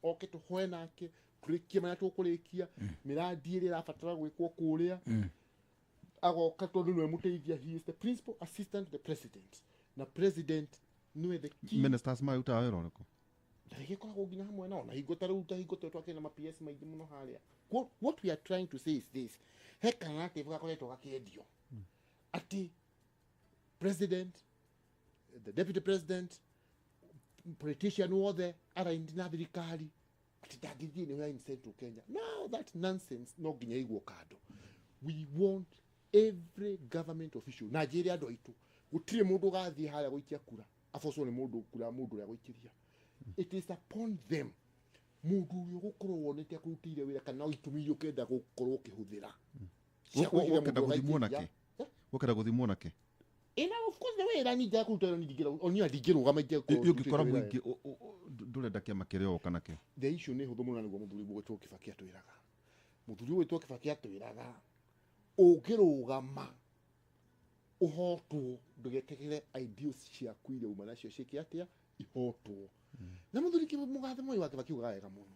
oke tũhoe nake, tũrĩkie marĩa tũkũrĩkia, mĩrandi ĩrĩa ĩrabatara gwĩkwo kũrĩa agoka, tondũ nĩwe mũteithia. He is the principal assistant to the president, na president nĩwe the key. Ministers marutaga wĩra ũrĩkũ? Ndagĩkoragwo nginya hamwe nao na hingo ta rĩu, ta hingo tũrĩa twakĩrĩ na ma PS maingĩ mũno harĩa. What we are trying to say is this: he narrative gakoretwo gakĩendio atĩ president, the deputy president, politician wothe araindi na thirikari atĩ ndangĩthiĩ nĩwe in Central Kenya. No, that nonsense no nginya ĩigwo kando. We want every government official, na njĩre andũ aitũ gũtirĩ mũndũ ũgathiĩ harĩa gũikia kura abocwo nĩ mũndũ kura mũndũ ũrĩa gũikĩria. It is upon them, mũndũ ũrĩa ũgũkorwo wonete akũrutĩire wĩra kana itũmi iria ũkenda gũkorwo ũkĩhũthĩra cia kũiga Ũkenda mũndũ gũthimwo ũgaikĩria. Nakĩ ũkenda gũthimwo nakĩ? Ĩna of course nĩ wĩra ni njaga kũruta wĩra, ni ndingĩra onia ndingĩrũgama ingĩkorwo Ĩ- ũngĩkora ndutĩte wĩra. mũingĩ ndũrenda kĩama kĩrĩa ũka nakĩo. The issue nĩ hũthũ mũno, na nĩguo mũthuri ũgwĩtwo Kibaki atwĩraga. Mũthuri ũgwĩtwo Kibaki atwĩraga ũngĩrũgama ũhotwo, ndũgetegere ideals ciaku iria uma nacio ciĩke atĩa, ihotwo. Na mũthuri mũgathe Mwai wa Kibaki ugaga wega mũno,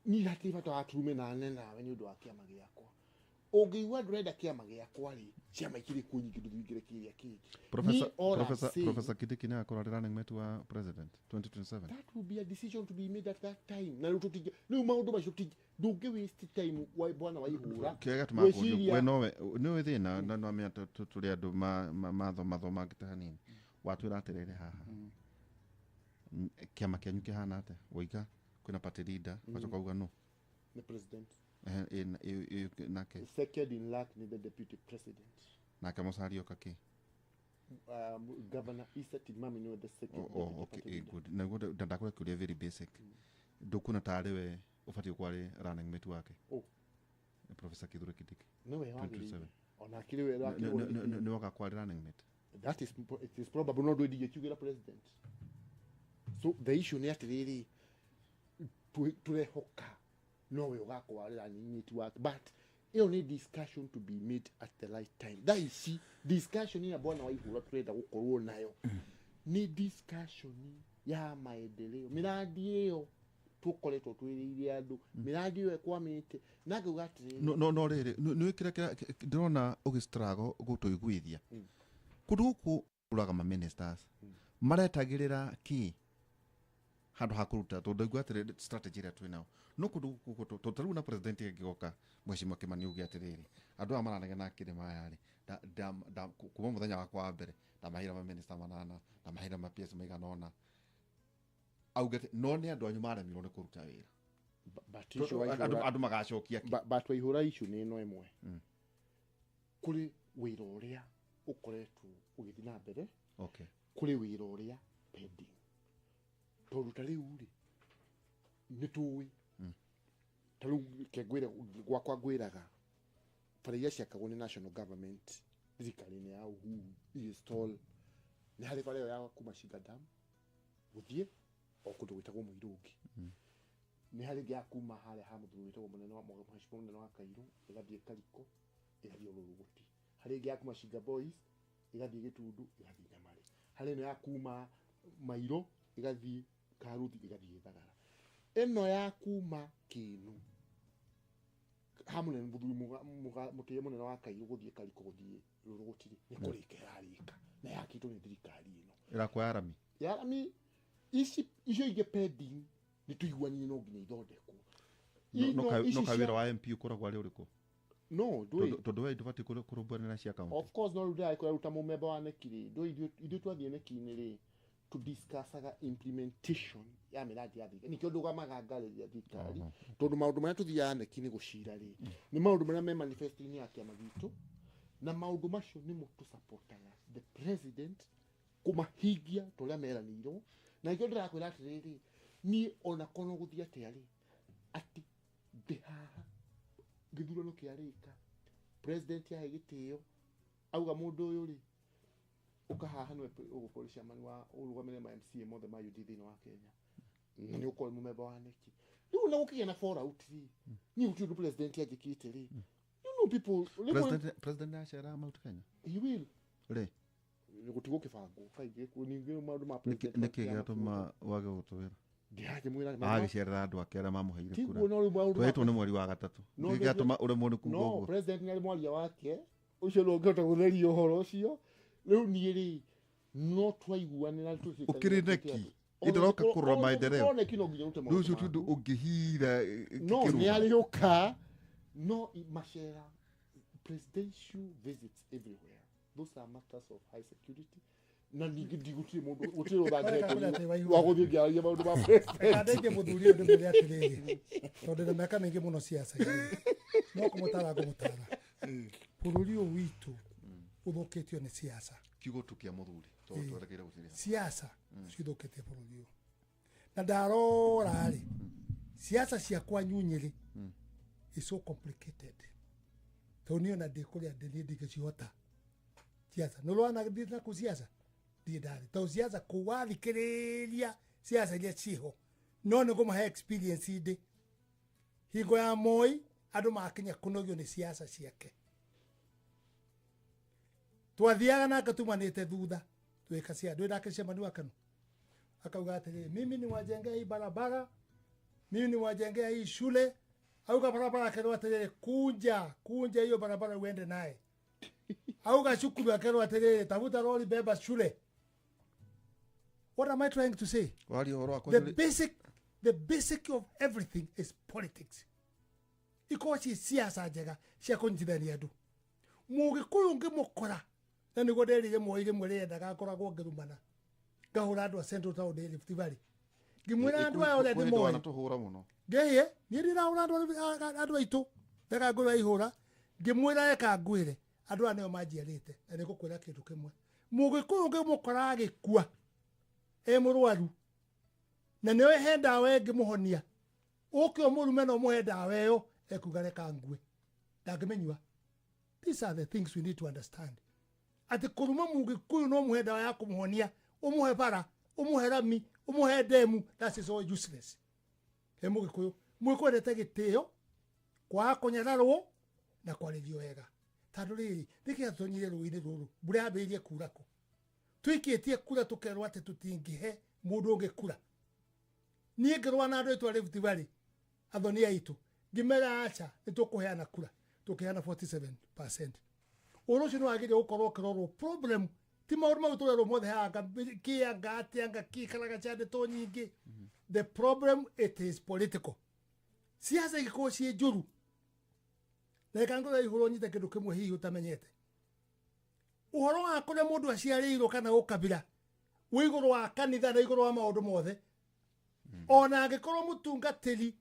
niĩ hatirĩ bata wa turume na nene nawe nĩ ũndũ wa kĩama gĩakwa. Ũngĩigua ndũrenda kĩama gĩakwa rĩ, ciama ikĩrĩ kuo nyingĩ, ndũthiĩ kĩrĩa kĩngĩ. Professor Me, all I'm Professor saying- Professor Kindiki nĩ agakorwo arĩ running mate wa president 2027? That will be a decision to be made at that time. Na rĩu tũtingĩ, rĩu maũndũ macio ndũngĩ waste time wa bwana Waihũra Kĩrĩa gĩatũmaga kũũrio gwĩciria- we nowe nĩũĩ thĩna na no amenya tũrĩ andũ mathomangĩte hanini, watwĩra atĩrĩrĩ haha, kĩama kĩanyu kĩhana atĩa? Waiga kwĩna party leader, wacoka uga no the president. Ehe, nake Second in luck ni the deputy president. Nake Musalia oka kĩ? Governor Issa Timami niwe the second Oh, deputy okay, party leader. good. Naguo ndakũrĩa kĩũria very basic, ndũkuona tarĩ we ũbatiĩ gũkorwo arĩ running mate wake? Oh. Professor Kithure Kindiki. Niwe wagĩrĩire. 2027. Ona akĩrĩ we akĩrĩ Nĩ wagakorwo arĩ running mate? That is, it is probable, no ndwĩndigĩkiugĩra president. So the issue nĩ atĩrĩrĩ, tũrehoka nowe ũgakorwo arĩ running mate wake, but ĩyo nĩ discussion to be made at the right time. Thaa ici discussion ya bwana Waihũra tũrenda gũkorwo nayo nĩ discussion ya maendeleo, mĩrandi ĩyo tũkoretwo twĩrĩire andũ, mĩrandi ĩyo ĩkwamĩte, na ngauga atĩrĩrĩ, No rĩrĩ, nĩ kĩrĩa ndĩrona ũgĩstruggle gũtũiguithia kũndũ gũkũ ũraga ma ministers maretagĩrĩra kĩ handũ ha kũruta, tondũ ndaigua atĩrĩ strategy ĩrĩa twĩ nayo no kũndũ gũkũ tondũ ta rĩu na president angĩgoka, mheshimiwa Kimani auge atĩrĩrĩ, andũ aya maranegena kĩrĩma aya rĩ, kuma mũthenya wakwa wa mbere ndamaheire ma minister manana, ndamaheire ma PS maigana ũna, auge atĩ no nĩ andũ anyu maremirwo nĩ kũruta wĩra. But Tondũ issue Waihũra- andũ magacokia kĩ? But Waihũra, issue nĩ ĩno ĩmwe, kũrĩ wĩra ũrĩa ũkoretwo ũgĩthiĩ na mbere, kũrĩ wĩra ũrĩa pending, tondũ ta rĩu rĩ nĩ tũĩ, ta rĩu ke ngwĩre gwakwa, ngwĩraga bara iria ciakagwo nĩ national government thirikari-inĩ ya Uhuru install, nĩ harĩ bara ĩyo ya kuma Shinga Dam gũthiĩ o kũndũ gwĩtagwo Mũirũngi, nĩ harĩ ĩngĩ ya kuma harĩa ha mũthuri wĩtagwo mũnene wa mheshimiwa mũnene wa Kairũ ĩgathiĩ Kariko ĩgathiĩ Ũrũrũgũti, harĩ ĩngĩ ya kuma Shinga Boys ĩgathiĩ Gĩtundu ĩgathiĩ Nyamarĩ, harĩ ĩno ya kuma Mairo ĩgathiĩ Karuthi ĩgathiĩ Gĩthagara, ĩno ya kuma Kĩnu ha mũnene mũthuri mũtĩe mũnene wa Kairũ gũthiĩ Kariko gũthiĩ Rũrũgũti rĩ, nĩ kũrĩka ĩrarĩka na yakĩtwo nĩ thirikari ĩno. Ĩrakwo ya rami. Yarami ici, icio ingĩ pending nĩ tũiguanire no nginya ithondekwo. No Ici no ka wĩra cia wa MP ũkoragwo arĩ ũrĩkũ? No ndũĩ. Tondũ we ndũbatiĩ kũrũmbũyania cia county. Of course, no rĩu ndĩragĩkora ta mũmemba wa neki rĩ, ndũĩ ithuĩ twathiĩ neki-inĩ rĩ, tũdiscussaga implementation ya mĩrandi ya thirikari, nĩkĩo ndũgamaga ngarĩria thirikari, tondũ maũndũ marĩa tũthiaga neki-inĩ gũcira rĩ, nĩ maũndũ marĩa me manifesto-inĩ ya kĩama gitũ, na maũndũ macio nĩmo tũsupportaga the president kũmahingia ta ũrĩa meranĩirwo. Na nĩkĩo ndĩrakwĩra atĩrĩrĩ, niĩ ona korwo gũthiĩ atĩa rĩ, atĩ ndĩ haha gĩthurano kĩarĩka, president yahe gĩtĩo auga mũndũ ũyũ rĩ, ũka haha nĩwe ũgũkorwo chairman wa ũrũgamĩrĩre ma MCA mothe ma UD thĩinĩ wa Kenya, na nĩ ũkorwo mũmemba wa neki. Rĩu na gũkĩgĩa na fallout rĩ, niĩ gũtirĩ ũndũ president anjĩkĩte rĩ, you know people rĩmwe- President nĩacera Mount Kenya. He will. Rĩ? Gũtigũkĩbangwo kaingĩ ningĩ maũndũ ma Nĩkĩ president nĩkĩ gĩatũma wage gũtwĩra? Ndĩrakĩmwĩra Agĩcerera andũ ake arĩa mamũheire tiguo kura. no rĩu maũndũ ma Twehetwo nĩ mweri wa gatatũ. No, Nĩkĩ nĩguo- gĩatũma ũremwo nĩ kuga no ũguo? president nĩ arĩ mwaria wake ũcio no ũngĩhota gũtheria ũhoro ũcio. Rĩu niĩ rĩ, no twaiguanĩra. Ũkĩrĩ neki? Ĩndĩroka kũrora maendeleo. Neki no nginya ũrute Rĩu ũcio maũndũ ti ũndũ maku. ũngĩhira No nĩ kĩrũga. arĩũka no macera, presidential visits everywhere, those are matters of high security, na ningĩ ndigũtirĩ mũndũ, gũtirĩ ũthangĩte wa gũthiĩ ngĩaragia maũndũ ma president. Kandeithie mũthuri ũyũ, ndĩmwĩre atĩrĩrĩ, tondũ ndĩ na mĩaka mĩingĩ mũno ciaca-inĩ, no kũmũtara ngũmũtara. Bũrũri ũyũ witũ ũthũkĩtio nĩ siasa. Kiugo tu kĩa mũthuri tondũ twerekeire gũtirĩ. Siasa cithũkĩtie bũrũri ũyũ, na ndarora rĩ, siasa cia kwanyu Nyĩrĩ is so complicated, tondũ niĩ ona ndĩ kũrĩa ndĩ, niĩ ndingĩcihota siasa. Nĩ ũrona thiĩte na kũu siasa ndirĩ ndarĩ, tondũ siasa kũu wathikĩrĩria siasa iria ciĩho, no nĩ ngũmahe experience. Ndĩ hingo ya Moi, andũ makinya kũnogio nĩ siasa ciake, twathiaga nake tumanĩte thutha twĩka cia ndwĩ nake cemani wa Kanu, akauga atĩrĩrĩ, "Mimi niwajengea hii barabara, mimi niwajengea hii shule." Auga barabara, akerwo atĩrĩrĩ, "Kunja, kunja hiyo barabara uende naye." Auga cukuru, akerwo atĩrĩrĩ, "Tafuta lori, beba shule." What am I trying to say? Waria ũhoro wa The kwanyu. basic of everything is politics. Ikorwo ci siasa njega cia kũnyitithania andũ. Mũgĩkũyũ ngĩmũkora, na nĩguo nderire Moi rĩmwe rĩrĩa ngakoragwo ngĩrumana, ngahũra andũ a Central Town, Rift Valley, ngĩmwĩra andũ aya ũrĩa ndĩmoĩ. Tũhũra mũno. Ngĩhie niĩ ndirahũra andũ aitũ, reka ngwĩra ihũra, ngĩmwĩra reka ngwĩre, andũ aya nĩo manjiarĩte, na nĩ ngũkwĩra kĩndũ kĩmwe: mũgĩkũyũ ngĩmũkora agĩkua e mũrwaru na nĩwe he ndawa ĩngĩmũhonia, ũke ũmũrume na ũmũhe ndawa ĩyo, ekuga reka ngue, ndangĩmĩnyua. These are the things we need to understand, atĩ kũruma mũgĩkũyũ no mũhe ndawa ya kũmũhonia, ũmũhe bara, ũmũhe rami, ũmũhe ndemu, that is all useless he mũgĩkũyũ. Mũgĩkũyũ endete gĩtĩo, kwaga kũnyararwo na kwarĩrio wega, tondũ rĩrĩ nĩkĩ atonyire rũĩ-inĩ rũrũ, mbura yambĩrĩirie kura kũ tũikĩtie kura, tũkerwo atĩ tũtingĩhe mũndũ ũngĩ kura. Niĩ ngĩrũa na andũ aitũ a Rift Valley, athoni aitũ, ngĩmera aca, nĩ tũkũheana kura, tũkĩheana 47%. Ũhoro ũcio nĩ wagĩrĩire gũkorwo ũkĩrorwo. Problem ti maũndũ mau tũrerwo mothe haha, kĩanga atĩanga kĩikaraga ciandĩtwo nyingĩ. The problem, it is political. Siasa igĩkorwo ciĩ njũru, na reka ngorwo igũrũ nyite kĩndũ kĩmwe hihi ũtamenyete, ũhoro wa kũrĩa mũndũ aciarĩirwo kana ũkabira wĩ igũrũ wa kanitha na igũrũ wa maũndũ mothe. Ona angĩkorwo mũtungatĩri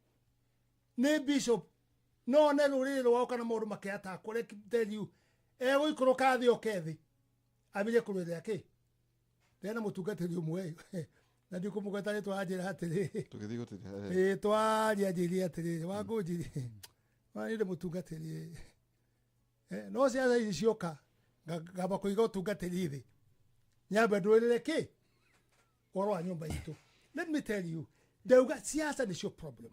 nĩ bishop, no one rũrĩrĩ rwao kana maũndũ makĩatakwo, let me tell you, egũikũrũka thĩ oke thĩ ambĩrie kũrũĩrĩra kĩ ndĩrena mũtungatĩri ũmwe na ndikũmũgweta rĩtwa, anjĩra atĩrĩrĩ, Tũgĩthiĩ gũtirĩ. Ĩĩ, twaria anjĩrire atĩrĩrĩ, wangũnjiri niĩ ndĩ mũtungatĩri. No ciaca ici cioka, ngamba kũiga ũtungatĩri thĩ, nyambe ndũĩrĩre kĩ ũhoro wa nyũmba itũ. Let me tell you, ndauga siasa nĩcio problem,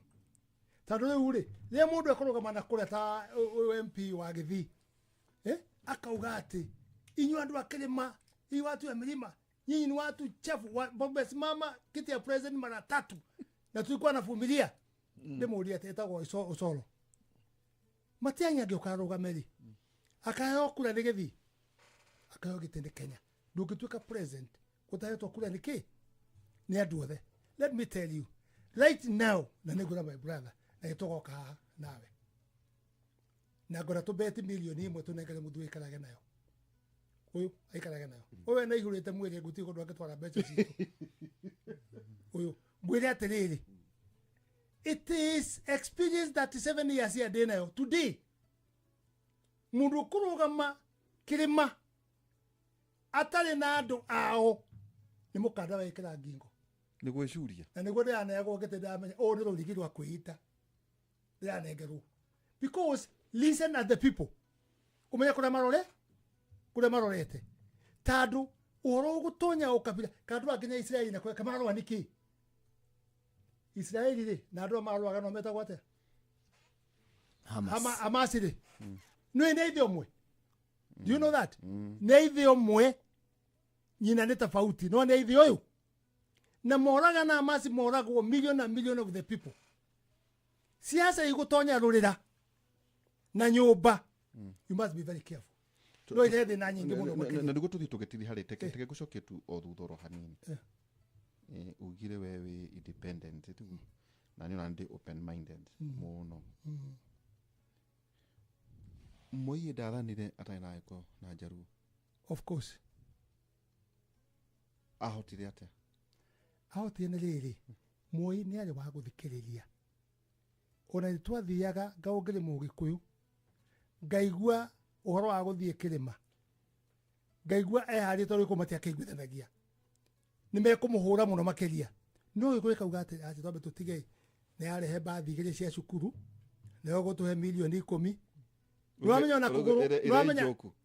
tondũ rĩu rĩ, rĩrĩa mũndũ ekũrũgama na kũrĩa ta ũyũ MP wa Gĩthii, akauga atĩ inyuĩ andũ a kĩrĩma, hii watu ya milima, nyinyi ni watu chafu, wamesimama kiti ya president mara tatu na tulikuwa navumilia. Ndĩmũrie atĩ ĩtagwo Osoro Matiang'i, angĩũka arũgame rĩ, akaheo kura nĩ Gĩthii, akaheo gĩtĩ nĩ Kenya? Ndũngĩtuĩka president ũtahetwo kura nĩ kĩ nĩ andũ othe. Let me tell you right now, na nĩ ngwĩra my brother, na nĩtũgoka haha nawe na ngora tũbeti 1 million tũnengere mũthuri aikarage nayo, ũyũ aikarage nayo, ũyũ ena ihũrĩte mwĩrĩ nguti kũndũ angĩtwara mbeca citũ. Ũyũ ngwĩre atĩrĩrĩ, it is experience 37 years ya ndĩ nayo today. Mũndũ ũkũrũgama kĩrĩma atarĩ na andũ ao nĩ mũkanda wekĩra ngingo. Nĩ gwĩcuria. Na nĩguo ndĩraneagwo ngĩtĩ, ndĩramenya ũũ nĩ rũrigi rwa kwĩita ndĩranengerwo, because listen at the people, ũmenye kũrĩa marore, kũrĩa marorete, tondũ ũhoro ũgũtonya ũkabira kana andũ a nginya Isiraeli na kũrĩa mararũa nĩkĩ Isiraeli rĩ, na andũ aya marũaga no metagwo atĩa? Hamas. Hamasi rĩ, nĩ nĩ ithe ũmwe. Do you know that? Nĩ ithe ũmwe nyina nĩ tofauti no nĩ ithe ũyũ na moragana masi moragwo million na million of the people. Siasa igũtonya rũrĩra na nyũmba. You must be very careful. No ile thĩna nyingĩ mũno makĩria. Na nĩguo tũthiĩ tũgĩtiri harĩ teke gũcokie tu o thutha oro hanini. Ugire we wĩ independent tu na nĩ ona ndĩ open minded mũno. Moi ndathanire atarĩ na Gĩkũyũ na Njaruo. Of course. Ahotire atĩa? Ahotire nĩ rĩrĩ, Moi nĩ arĩ wa gũthikĩrĩria. Ona nĩ twathiaga ngaũngĩrĩ Mũgĩkũyũ ngaigua ũhoro wa gũthiĩ kĩrĩma ngaigua eharĩte tondũ gĩkũyũ matiakĩiguithanagia nĩ mekũmũhũra mũno makĩria no Gĩkũyũ kauga atĩ atĩ twambe tũtige nĩ arehe mbathi igĩrĩ cia cukuru nĩyo gũtũhe milioni 10. Nĩwamenya ona kũgũrũ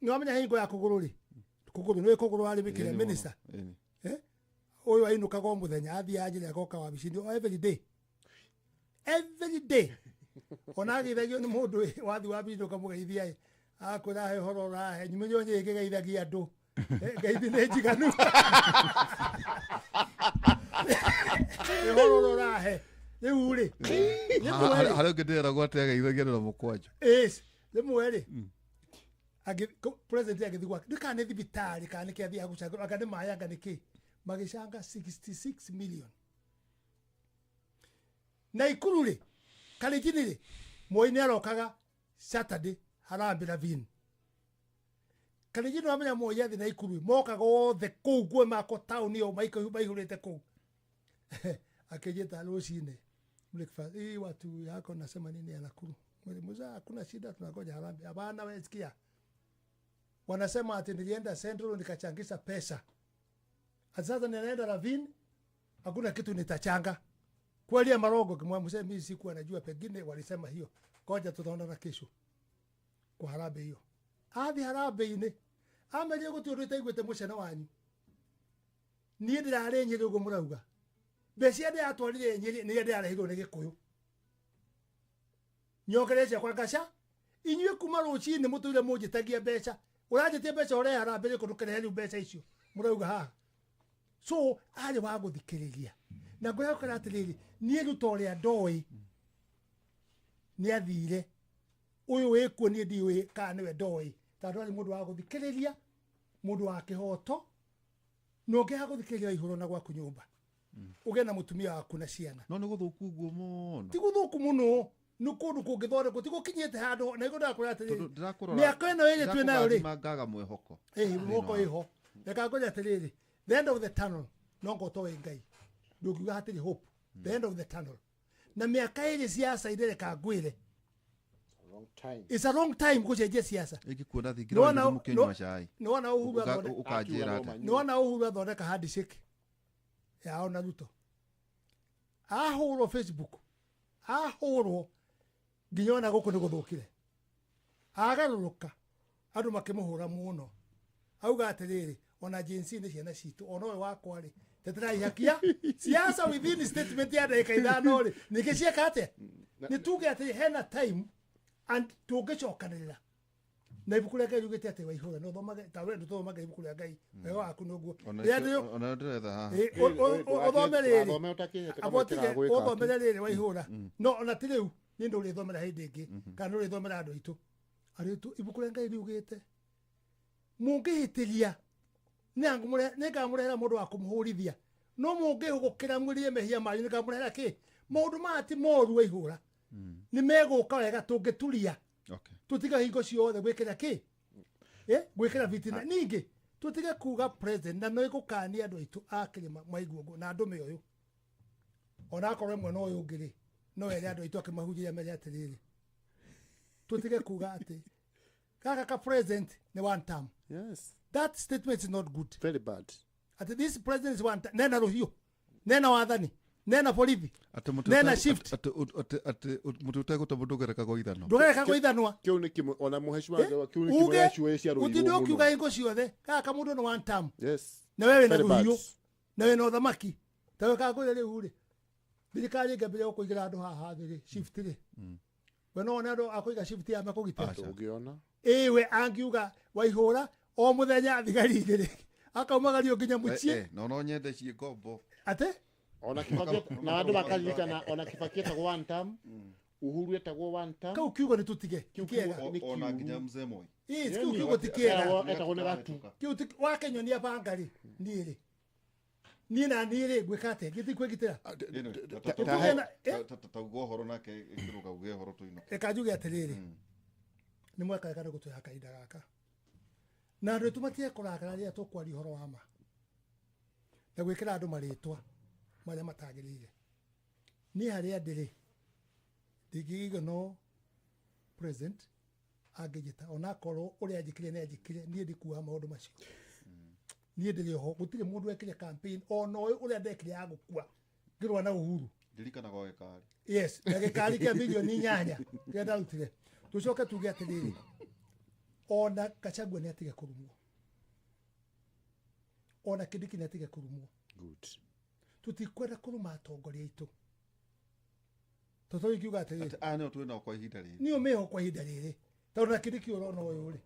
nĩwamenya hingo ya kũgũrũ rĩ kũgũrũ nĩ kũgũrũ arĩ wĩkĩre minister ũyũ ainũkaga o mũthenya athiĩ anjĩre agoka wabici-inĩ every day every day ona agĩithagio nĩ mũndũ wathi wabici-inĩ ũkamũgeithia akwĩra he ũhoro ũrahe nyume yo nyĩ ĩkĩgeithagia andũ ngeithi nĩ njiganu ũhoro ũrahe rĩu rĩ harĩa ũngĩ ndĩreragwo atĩ ageithagia na mũkwanjũ rĩmwe rĩ president agĩthiĩ gwake ndĩ kana nĩ thibitarĩ kana nĩkĩ athiaga gũcangĩrwo anga nĩ maĩ anga nĩkĩ magĩcanga 66 million na Ikuru rĩ Kalenjin rĩ Moi nĩ arokaga Saturday Harambee Ravine. Kalenjin wamenya Moi athi na Ikuru mokaga othe kũu guo mako town ĩyo maihũrĩte kũu akĩnjĩta rũcinĩ breakfast hii watu yako nasema nini ya Nakuru mzee hakuna shida tunangoja harambee. Hapana wewe sikia wanasema ati nilienda Central nikachangisha pesa sasa ninaenda Ravine hakuna kitu nitachanga kweli ya marogo kimwa mzee mimi sikuwa najua pengine walisema hiyo ngoja tutaona kesho kwa harambee hiyo athi harambee-inĩ amerie gũtirĩ ũndũ itaiguĩte mũcene wanyu niĩ ndĩrarĩ Nyĩrĩ ũguo mũrauga mbeca iria ndĩratwarire Nyĩrĩ nĩ iria ndĩrarehirwo nĩ Gĩkũyũ nyongerere ciakwa ngaca inyuĩ kuma rũcinĩ mũtũire mũnjĩtagia mbeca ũranjĩtie mbeca ũrehe harambee kũndũ kĩrehe rĩu mbeca icio mũrauga haha so arĩ wa gũthikĩrĩria na ngwĩhoka atĩrĩrĩ niĩ rĩu ta ũrĩa ndoĩ nĩ athire ũyũ wĩkuo niĩ ndiũĩ kana nĩwe ndoĩ tondũ arĩ mũndũ wa gũthikĩrĩria mũndũ wa kĩhoto na ũngĩaga gũthikĩrĩria ihũrwo na gwaku nyũmba ũgĩe na mũtumia waku na ciana no nĩ gũthũku ũguo mũno ti gũthũku mũno nĩ kũndũ kũngĩthondekwo ti gũkinyĩte handũ na igũrũ ndakwĩra atĩrĩrĩ mĩaka ĩno ĩrĩ twĩ nayo rĩ ngaga mwĩhoko mwĩhoko ĩho reka ngwĩre atĩrĩrĩ the end of the tunnel no ngo toĩ Ngai ndũngiuga hatirĩ hope the end of the tunnel na mĩaka ĩrĩ siasa irereka ngwĩre It's a long time gũcenjia siasa. Ĩngĩkuona thingira wa mũkĩnyua cai. Nĩwona Uhuru ũkanjĩra atĩa? Nĩwona Uhuru athondeka handshake yao na Ruto. Ahũrwo Facebook. Ahũrwo nginya ona gũkũ nĩ gũthũkire. Agarũrũka andũ makĩmũhũra mũno. Auga atĩrĩrĩ ona jinsi nĩ ciana citũ ona ũyũ wakwa rĩ tĩtĩraihakia siasa within statement ya ndagĩka ithano rĩ ningĩ cieka atĩa? Nĩ tuge atĩ hena time and tũngĩcokanĩrĩra na ibuku rĩa Ngai riugĩte atĩ waihũra no thomage ta we ndũthomaga ibuku rĩa Ngai wega waku nĩguo ona ndĩretha haha ũthome rĩrĩ ũthomere rĩrĩ waihũra no ona ti rĩu niĩ ndũrĩthomera hĩndĩ ĩngĩ kana ndũrĩthomera andũ aitũ arĩtu ibuku rĩa Ngai riugĩte mũngĩhĩtĩria nĩngamũrehera mũndũ wa kũmũhũrithia no mũngĩhũgũkĩra mwĩrire mehia manyu nĩngamũrehera kĩ maũndũ maya ti moru waihũra nĩ megũka wega tũngĩturia tũtige hingo ciothe gwĩkĩra kĩ gwĩkĩra fitina ningĩ tũtige kuga president na no ĩgũkania andũ aitũ a kĩrĩma maigua ũguo na ndũme ũyũ onakorwo mwena ũyũ ũngĩ rĩ no ere andũ aitũ akĩmahunjĩria mere atĩrĩrĩ tũtige kuga atĩ gaka ka president nĩ one term. Yes. That statement is not good. Very bad. At this president is one term nena rũhiũ nena wathani nena borithi nena shift ati mutu utegũte ndũgereka ithanwa ndũgereka ithanwa kĩu nĩ kĩmwe ona mũhecwa kĩu nĩ kĩmwe gĩa cia rũhiũ ũtinde ũkiuga hingo ciothe gaka mũndũ nĩ one term. Yes. Na wewe na rũhiũ na wĩna ũthamaki ta we kangwĩre rĩu rĩ thirikari ĩngĩambĩrĩria gũkũigĩra andũ haha thĩ rĩ shift rĩ We no wone andũ a kũiga shift ya makũgitĩra? Aca. Ndũngĩona. Ĩwe angiuga Waihũra o mũthenya thigari igĩrĩ akaumagario nginya mũciĩ. No no nyende ciĩ ngombo. Atĩ Ona Kibaki na andũ makaririkana, ona Kibaki etagwo one term, Uhuru etagwo one term. Kau kiugo nĩ tũtige. Kiu Kĩega. kiugo nĩ Ona kiugo. nginya mzee Moi. Yes, Yaani, kiu kiugo ti kĩega. Etagwo nĩ gatu. Kiu ti wakenyonia banga rĩ, niĩ rĩ, niĩ na niĩ rĩ, ngwĩka atĩa? Gĩti kwĩgitĩra. Tauga ũhoro nake ĩkĩrũga uge ũhoro tũinũke. Reka njuge atĩrĩrĩ, nĩ mweka wega nĩ gũtũhe kahinda gaka na andũ aitũ matige kũrakara rĩrĩa tũkwaria ũhoro wa ma na gwĩkĩra andũ marĩtwa marĩa matagĩrĩire. Niĩ harĩa ndĩrĩ ndingĩigua no president angĩnjĩta, onakorwo ũrĩa anjĩkire nĩ anjĩkire, niĩ ndikuaga maũndũ macio. Niĩ ndĩrĩ oho, gũtirĩ mũndũ wekire campaign ona ũyũ ũrĩa ndekire ya gũkua ngĩrũa na Uhuru. Ndirikanaga o gĩkari. Yes, na gĩkari kĩa mirioni 8 kĩrĩa ndarutire. Tũcoke tuge atĩrĩrĩ, ona Gachagua nĩ atige kũrumwo, ona Kindiki nĩ atige kũrumwo. Good. Tũtikwenda kũruma atongoria aitũ, tondũ ingiuga atĩrĩrĩ, Atĩ aya nĩo twĩ nao kwa ihinda rĩrĩ. Niĩ ũmĩho kwa ihinda rĩrĩ, tondũ na Kindiki ũrona ũyũ rĩ,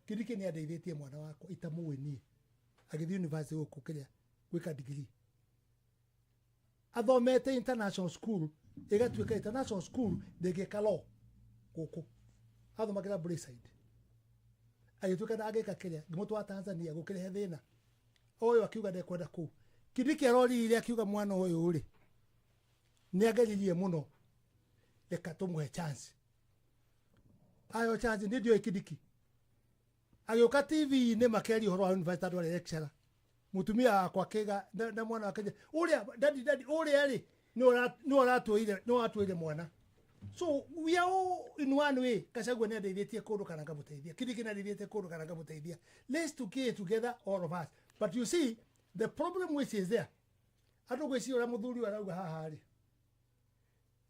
Kindiki nĩ andeithĩtie mwana wakwa itamũĩ niĩ agĩthiĩ university gũkũ kĩrĩa gwĩka degree, athomete international school, ĩgatuĩka international school ndĩngĩka law gũkũ, athomagĩra Braeside, agĩtuĩka ndangĩka kĩrĩa, ngĩmũtwara Tanzania gũkĩrehe thĩna ũyũ, akiuga ndekwenda kũu. Kindiki arorire akiuga mwana ũyũ rĩ nĩ ageririe mũno, reka tũmũhe chance. Ayo chance nĩ ndioĩ Kindiki agĩũka TV-inĩ makeria ũhoro wa university, andũ arĩa lecturer, mũtumia wakwa akĩga na mwana wake ũrĩa daddy, daddy ũrĩa rĩ nĩ ũratũire mwana. So we are all in one way. Gachagua nĩ andeithĩtie kũndũ kana ngamũteithia, Kindiki nĩ andeithĩtie kũndũ kana ngamũteithia. Let's to get together, all of us. But you see the problem which is there, andũ gwĩciria ũrĩa mũthuri ũyũ arauga haha rĩ,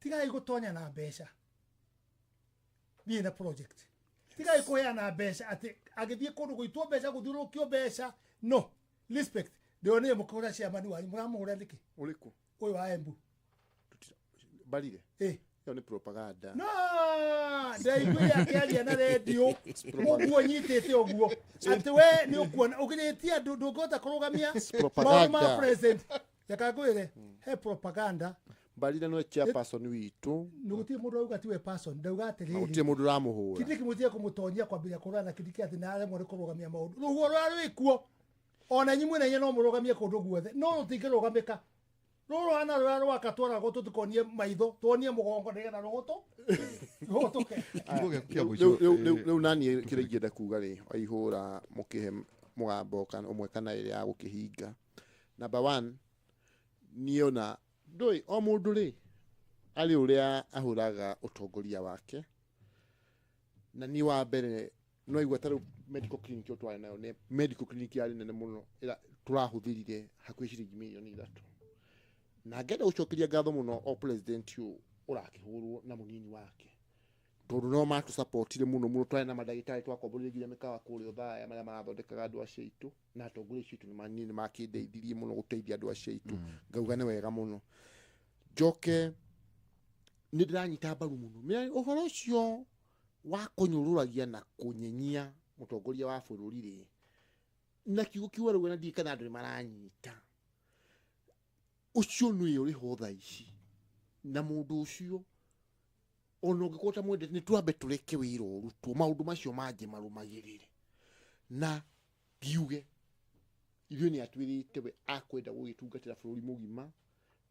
tigai gũtonya na mbeca, thiĩ na project, tigai kũheana mbeca atĩ agĩthiĩ kũndũ gũitwo mbeca, gũthiũrũrũkio mbeca. No respect, ndĩronire mũkĩhũra chairman wanyu, mũramũhũra nĩkĩ? Ũrĩkũ? Ũyũ wa Embu. Barire. Ĩ. Ĩyo nĩ propaganda. No ndaiguire akĩaria na rendio ũguo nyitĩte ũguo atĩ we nĩ ũkuona ũgirĩtie andũ ndũngĩhota kũrũgamia maũndũ ma Propaganda. president. Reka ngwĩre, he propaganda. Barire nĩwe chairperson witũ. Nĩ gũtirĩ mũndũ auga tiwe person, ndauga Na atĩrĩrĩ, gũtirĩ mũndũ ũramũhũra. Kindiki mũtige kũmũtonyia kwambĩrĩria kũrũa na Kindiki atĩ nĩaremwo nĩ kũrũgamia maũndũ. Rũhuho rũrĩa rwĩkuo ona inyuĩ mwene no mũrũgamie kũndũ guothe, no rũtingĩrũgamĩka rũrũ rũhana rũrĩa rwaka twaragwo tũtikonie maitho, tuonie mũgongo nĩgetha rũhũtũ rũhũtũke. Kiugo gĩaku kĩa mũico. Rĩu naniĩ kĩrĩa ingĩenda kuga rĩ, Waihũra mũkĩhe mũgambo kana ũmwe kana ĩrĩa ya gũkĩhinga. Number one, niĩ ona ndũĩ o mũndũ rĩ arĩ ũrĩa ahũraga ũtongoria wake, na niĩ wa mbere no igua ta rĩu medical clinic ĩyo twarĩ nayo nĩ medical clinic yarĩ nene mũno ĩrĩa tũrahũthĩrire hakuhĩ ciringi mirioni 3, na ngenda gũcokeria ngatho mũno o president ũyũ ũrakĩhũrwo na mũnini wake, tondũ no matũsapotire mũno mũno. Twarĩ na mandagĩtarĩ, twakomborire nginya mĩkawa kũrĩa Othaya marĩa marathondekaga andũ acio aitũ, na atongoria acio aitũ nĩ makĩndeithirie mũno gũteithia andũ acio aitũ. Ngauga nĩ wega mũno. Njoke nĩ ndĩranyita mbaru mũno ũhoro ũcio wa kũnyũrũragia na kũnyenyia mũtongoria wa bũrũri rĩ, na kiugo kiu arauga na ndiũĩ kana andũ nĩ maranyita ũcio nĩwe ũrĩ ho thaa ici, na mũndũ ũcio ona ũngĩkorwo ũtamwendete nĩ twambe tũreke wĩra ũrutwo, maũndũ macio mangĩ marũmagĩrĩre. Na ngiuge ithuĩ nĩ atwĩrĩte we akwenda gũgĩtungatĩra bũrũri mũgima,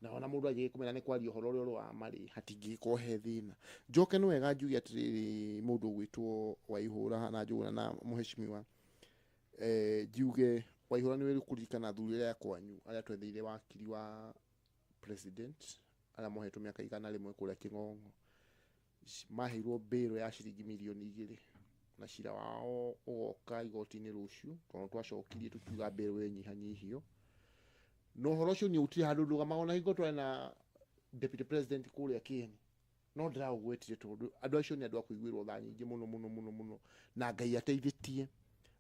na ona mũndũ angĩgĩkũmena nĩ kwaria ũhoro ũrĩa ũrĩ wa marĩ hatingĩgĩkorwo he thĩna. Njoke nĩ wega njuge atĩrĩrĩ, mũndũ ũgwĩtwo Waihũra na Njũgũna na mũheshimiwa, njuge Waihũra nĩ kũririkana athuri arĩa kwanyu arĩa twetheire wakiri wa president arĩa mohetwo mĩaka 100 kũrĩa Kĩng'ong'o, maheirwo bail ya ciringi mirioni 2, na cira wao ũgoka igoti-inĩ rũciũ, tondũ twacokirie tũkiuga bail ĩnyihanyihio. Na ũhoro ũcio nĩ gũtirĩ handũ ndũgamaga, ona hingo twarĩ na deputy president kũrĩa Kĩeni no ndĩraũgwetire, tondũ andũ acio nĩ andũ a kũiguĩrwo tha nyingĩ mũno mũno mũno mũno, na Ngai ateithĩtie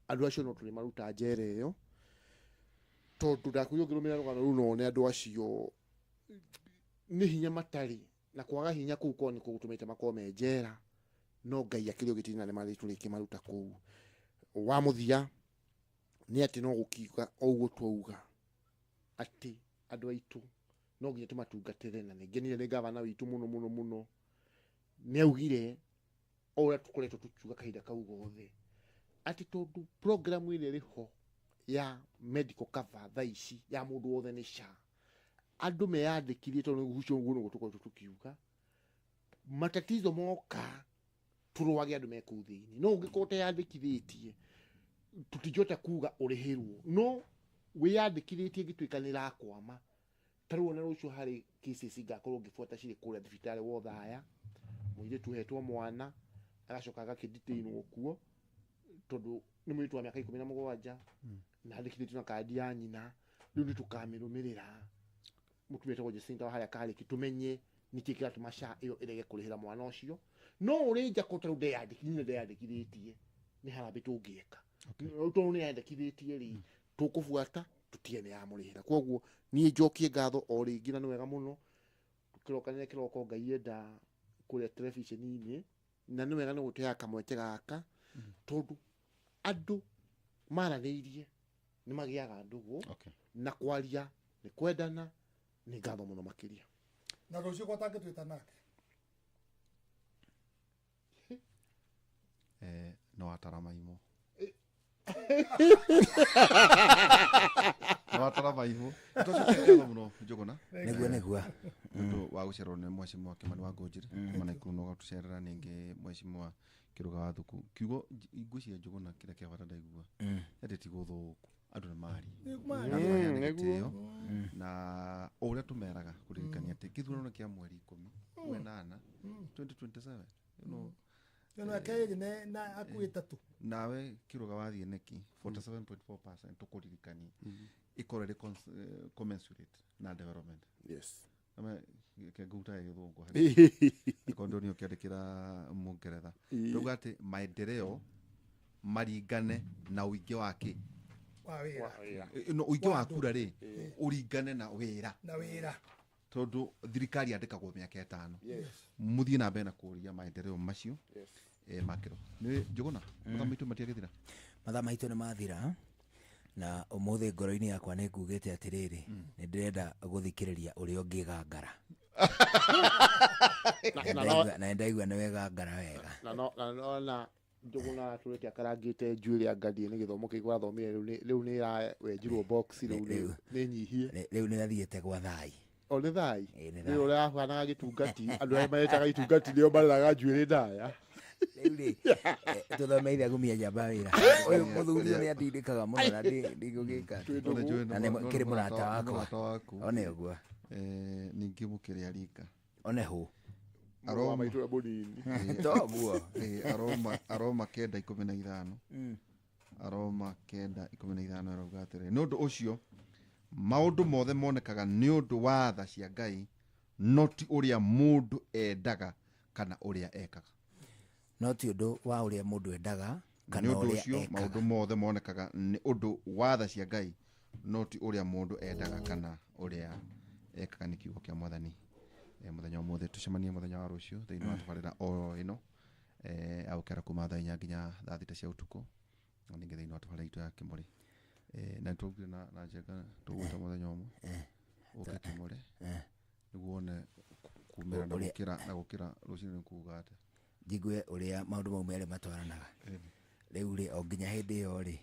andũ acio no tũrĩmaruta njera ĩyo, tondũ ndakwĩra ũngĩrũmĩrĩra rũgano rũu no wone andũ acio nĩ hinya matarĩ, na kwaga hinya kũu korwo nĩkuo gũtũmĩte makorwo me njera. No Ngai akĩrĩ ũgitĩri na nĩ tũrĩkĩmaruta kũu. Wa mũthia nĩ atĩ no gũkiuga o ũguo twauga atĩ andũ aitũ no nginya tũmatungatĩre, na nĩ ngenire nĩ gavana witũ mũno mũno mũno. Nĩ augire o ũrĩa tũkoretwo tũkiuga kahinda kau gothe atĩ tondũ program ĩrĩa ĩrĩ ho ya medical cover thaa ici ya mũndũ wothe nĩ SHA, andũ meyandĩkithie, tondũ nĩguo ũguo nĩguo tũkoretwo tũkiuga matatizo moka tũrũage andũ me kũu thĩinĩ. No ũngĩkorwo ũteyandĩkithĩtie tũtingĩhota kuga ũrĩhĩrwo, no wĩyandĩkithĩtie ĩngĩtuĩka nĩ ĩrakwama. Ta rĩu ona rũciũ harĩ cases ngakorwo ngĩbuata cirĩ kũrĩa thibitarĩ wa Othaya, mũirĩtu ũhetwo mwana agacoka agakĩdetainwo kuo tondũ nĩ mũirĩtu wa mĩaka 17 na andĩkithĩtio na kandi ya nyina. Rĩu nĩ tũkamĩrũmĩrĩra mũtumia wĩtagwo Jacinta wa harĩa Karĩki, tũmenye nĩkĩ kĩratũma SHA ĩyo ĩrege kũrĩhĩra mwana ũcio. No ũrĩ nja ko tarĩu nyina ndeyandĩkithĩtie, nĩ harambĩ tũngĩka. Tondũ nĩ yandĩkithĩtie rĩ, tũkũbuata tũtige nĩ yamũrĩhĩra. Koguo niĩ njokie ngatho o rĩngĩ, na nĩ wega mũno tũkĩrokanĩre kĩroko Ngai enda kũrĩa televisheni-inĩ, na nĩ wega nĩ gũteaga kamweke gaka tondũ andũ maranĩirie nĩ magĩaga ndũgũ na kwaria nĩ kwendana. Nĩ ngatho mũno makĩria. Na rũciũ kwa tangĩtwĩta nake. No atara maimũ. No atara maimũ. Tũcokie ngatho mũno Njũgũna. Nĩguo nĩguo. Nĩ ũndũ wa gũcererwo nĩ mheshimiwa Kimani wa Ngũnjiri kuma Naikuru na ũgatũcerera ningĩ mheshimiwa Kĩrũga wa Thuku. Kiugo ngwĩciria Njũgũna kĩrĩa kĩa bata ndaigua atĩ ti gũthũku, andũ nĩ marie. Nĩ Na andũ maheane Nĩguo. gĩtĩo, na o ũrĩa tũmeraga kũririkania atĩ gĩthurano kĩa mweri 10 wenana 2027 you know, Ĩno ya kerĩ na akuĩ ĩtatũ. Nawe Kĩrũga wathiĩ nĩki 47.4% tũkũririkania ĩkorwo ĩrĩ commensurate na development. Ame kengũta gĩthũngũ akorwo nĩ ũkĩandĩkĩra mũngeretha, ndauga atĩ maendeleo maringane na ũingĩ wa kĩ Wa wĩra. No ũingĩ wa kura rĩ ũringane na wĩra. Na wĩra. Tondũ thirikari yandĩkagwo mĩaka 5. Mũthiĩ na mbere na kũria maendeleo macio makĩro nĩ Njũgũna. Mathaa maitũ matiagĩthira. Mathaa maitũ nĩ mathira, na ũmũthĩ ngoro-inĩ yakwa nĩ ngugĩte atĩrĩrĩ, nĩ ndĩrenda gũthikĩrĩria ũrĩa ũngĩgangara. Na ndaigua nĩ wegangara wega. Na Njũgũna atũrĩte akarangĩte njuĩrĩ anga ndiĩ nĩ gĩthomo kĩrĩkũ athomire, rĩu nĩ ĩrawenjirwo box rĩu nĩ nyihie. Rĩu nĩ athiĩte gwa thai. O nĩ thai. Ĩ, nĩ nĩ thai. Ũrĩa ahanaga gĩtungati, andũ arĩa maretaga itungati nĩo mareraga njuĩrĩ ndaya. Rĩu rĩ tũthomeire gumia njamba wĩra ũyũ mũthuri ũyũ nĩ andindĩkaga mũno na ndigũgĩka. None njũĩ Na nĩ nĩ kĩrĩ mũrata nĩ wakwa. Mũrata waku. One ũguo. Ningĩ mũkĩrĩa rika. One hũ. Mũrũ wa maitũ ũrĩa mũnini. Toguo. Aroma 9:15. Aroma 9:15 ĩrauga atĩrĩ, nĩ ũndũ ũcio maũndũ mothe monekaga nĩ ũndũ wa tha cia Ngai, no ti ũrĩa mũndũ endaga kana ũrĩa ekaga. No ti ũndũ wa ũrĩa mũndũ endaga kana Nĩ ũndũ ũrĩa ũcio ekaga. Maũndũ mothe monekaga nĩ ũndũ wa tha cia Ngai, no ti ũrĩa mũndũ endaga kana ũrĩa ekaga. Nĩ kiugo kĩa Mwathani. Mũthenya ũmũthĩ tũcemanie mũthenya wa rũciũ thĩinĩ wa tabarĩra o ĩno agũkera kuma thaa 4 nginya thaa 6 cia ũtukũ, na ningĩ thĩinĩ wa tabarĩra itũ ya Kĩmũrĩ. Na nĩtwaugire na Njenga tũgwĩta mũthenya ũmwe ũke Kĩmũrĩ nĩguo wone kumĩra na gũkĩra na gũkĩra rũcinĩ nĩ kuga atĩa. Njigue ũrĩa maũndũ mau merĩ matwaranaga. Rĩu rĩ o nginya hĩndĩ ĩyo rĩ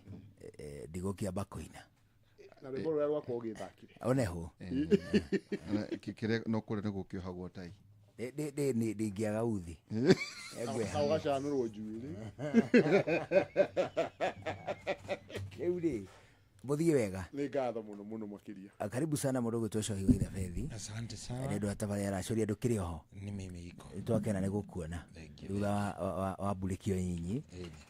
ndigũkĩamba kũina. Na rwĩmbo rũrĩa rwakwa ũgĩthakire. One hũ. Kĩrĩa no kũrĩa nĩ gũkĩohagwo tai. Ndingĩaga uthi. Na ũgacanũrwo njuĩrĩ. Rĩu rĩ mũthiĩ wega. Nĩ ngatho mũno mũno makĩria. Karibu sana mũndũ ũgwĩtwo Cohi wa Ithabethi. Asante Nĩ sana. ũndũ wa tabarĩra aracũria ndũkĩrĩ oho. Ni mimi iko. Twakena nĩ gũkuona. Thank you. Thutha wa mburĩkio nyinyi.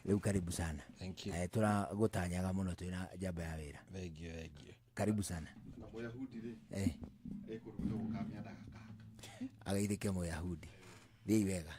Rĩu karibu sana. Thank you. Tũragũtanyaga mũno twĩna njamba ya wĩra. Thank you, thank you. Karibu sana. Na Mũyahudi rĩ ekũrugĩra gũkamia ndagakaka. Ageithĩke Mũyahudi. Thiĩi wega.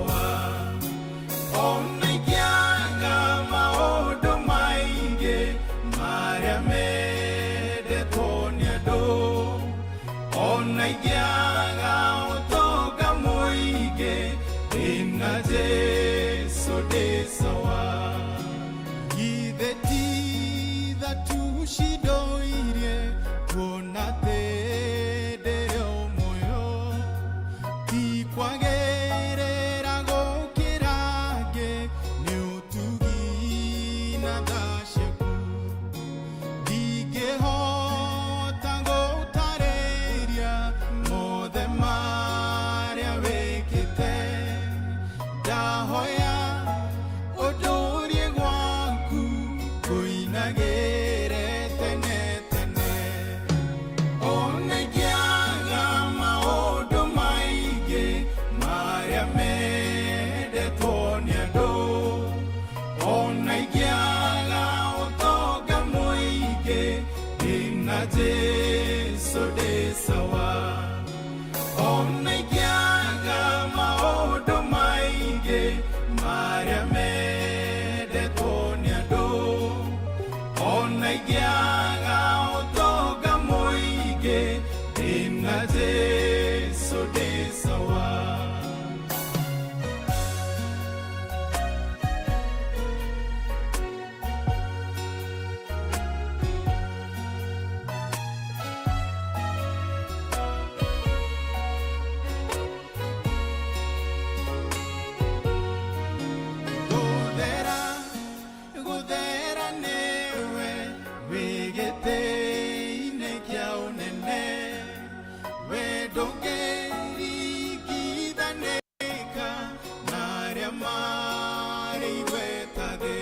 sawa. Ona ingĩaga maũndũ maingĩ marĩa mendetwo nĩ andũ, ona ingĩaga ũtonga mũingĩ, ndĩna Jesũ ndĩ sawa. Githĩ ti tha tu cindoirie kuona atĩ ndĩrĩ o muoyo, ti kwagĩrĩra gũkĩra angĩ, nĩ ũtugi na tha ciaku. Ndingĩhota gũtarĩria mothe marĩa wĩkĩte, ndahoya ũndũrie gwaku ngũinagĩre tene tene. Ona ingĩaga maũndũ maingĩ marĩa mendetwo nĩ andũ, ona ingĩaga ũtonga mũingĩ, ndĩna Jesũ ndĩ sawa. Ona ingĩaga maũndũ maingĩ marĩa mendetwo nĩ andũ, ona ingĩaga ũtonga mũingĩ, ndĩna Jesũ ndĩ sawa. Gũthera, gũthera nĩwe wĩ gĩtĩ-inĩ kĩa ũnene, we ndũngĩringithanĩka na arĩa marĩ igweta thĩ.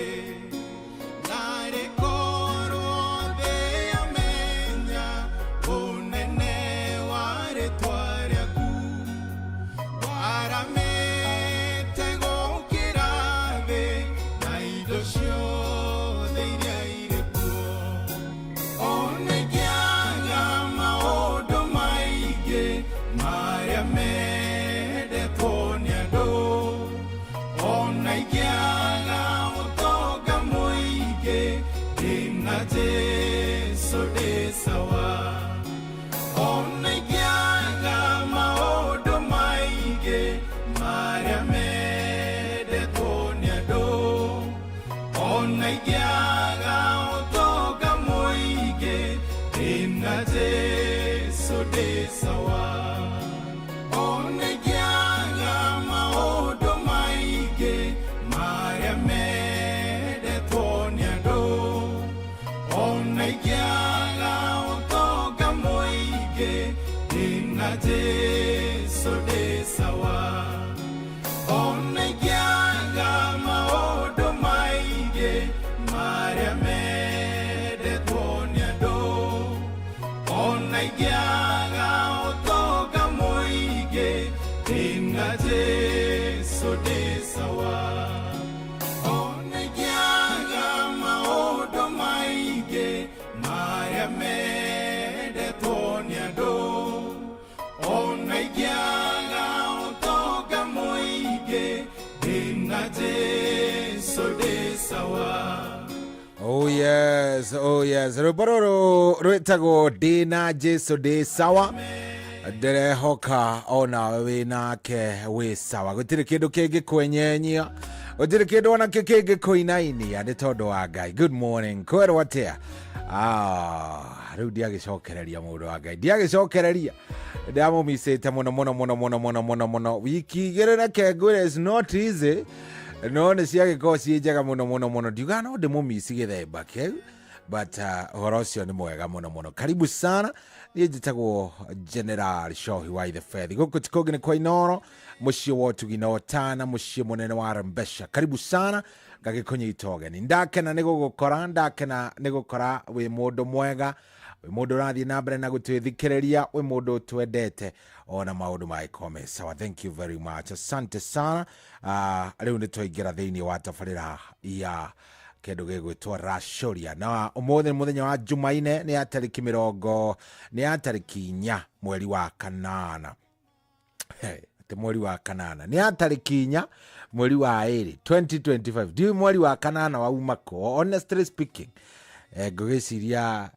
Narĩ korwo thĩ yamenya ũnene wa rĩtwa rĩaku, waramĩte gũkĩra thĩ na indo ciothe iria irĩ kuo. Ona ingĩaga maũndũ maingĩ marĩa mendetwo nĩ andũ, ona ingĩaga ũtonga mũingĩ, ndĩna Jesũ ndĩ sawa. Ona ingĩaga maũndũ maingĩ marĩa mendetwo nĩ andũ, ona ingĩaga ũtonga mũingĩ, ndĩna Jesũ ndĩ sawa. Ona ingĩaga maũndũ maingĩ marĩa mendetwo nĩ andũ, ona ingĩaga ũtonga mũingĩ, ndĩna Jesũ ndĩ sawa. Ona ingĩaga maũndũ maingĩ marĩa mendetwo nĩ andũ, ona ingĩaga ũtonga mũingĩ, ndĩna Jesũ ndĩ sawa. Ona ingĩaga maũndũ maingĩ marĩa mendetwo nĩ andũ, ona ingĩaga ũtonga mũingĩ, ndĩna Jesũ ndĩ sawa. Oh yes, oh yes. Rwĩmbo rũrũ rwĩtagwo ndĩna Jesũ ndĩ sawa. Ndĩrehoka onawe wĩ nake wĩ sawa. Gũtirĩ kĩndũ kĩngĩkwenyenyia, gũtirĩ kĩndũ onakĩo kĩngĩkũinainia nĩ tondũ wa Ngai. Good morning. Kwerwo atĩa? Rĩu ndiagĩcokereria mũndũ wa Ngai, ndiagĩcokereria, ndamũmicĩte mũno mũno mũno mũno mũno mũno mũno. Wiki igĩrĩ reke ngwĩre is not easy, no nĩ ciagĩkorwo ciĩ njega mũno mũno mũno. Ndiugaga no ndĩmũmici gĩthemba kĩu, but ũhoro ũcio nĩ mwega mũno mũno. Karibu sana. Niĩ njĩtagwo General Shohi wa Ithe Fethi. Gũkũ ti kũngĩ nĩ kwa Inoro, mũciĩ wa ũtugi na ũtana, mũciĩ mũnene wa Rembesha. Karibu sana, ngagĩkũnyita ũgeni. Ndakena nĩ gũgũkora, ndakena nĩ gũkora wĩ mũndũ mwega, wĩ mũndũ ũrathiĩ na mbere na gũtwĩthikĩrĩria, wĩ mũndũ ũtwendete ona maũndũ magĩkorwo me sawa. Thank you very much, asante sana. Rĩu nĩ twaingĩra thĩinĩ wa tabarĩra ya kĩndũ gĩgwĩtwo Racũria, na ũmũthĩ nĩ mũthenya wa Jumaine, nĩ ya tarĩki mĩrongo, nĩ ya tarĩki 4 mweri wa 8. Ti mweri wa kanana, nĩ ya tarĩki 4 mweri wa 2 2025. Ndiũĩ mweri wa kanana wauma kũ, honestly speaking. Ngũgĩciria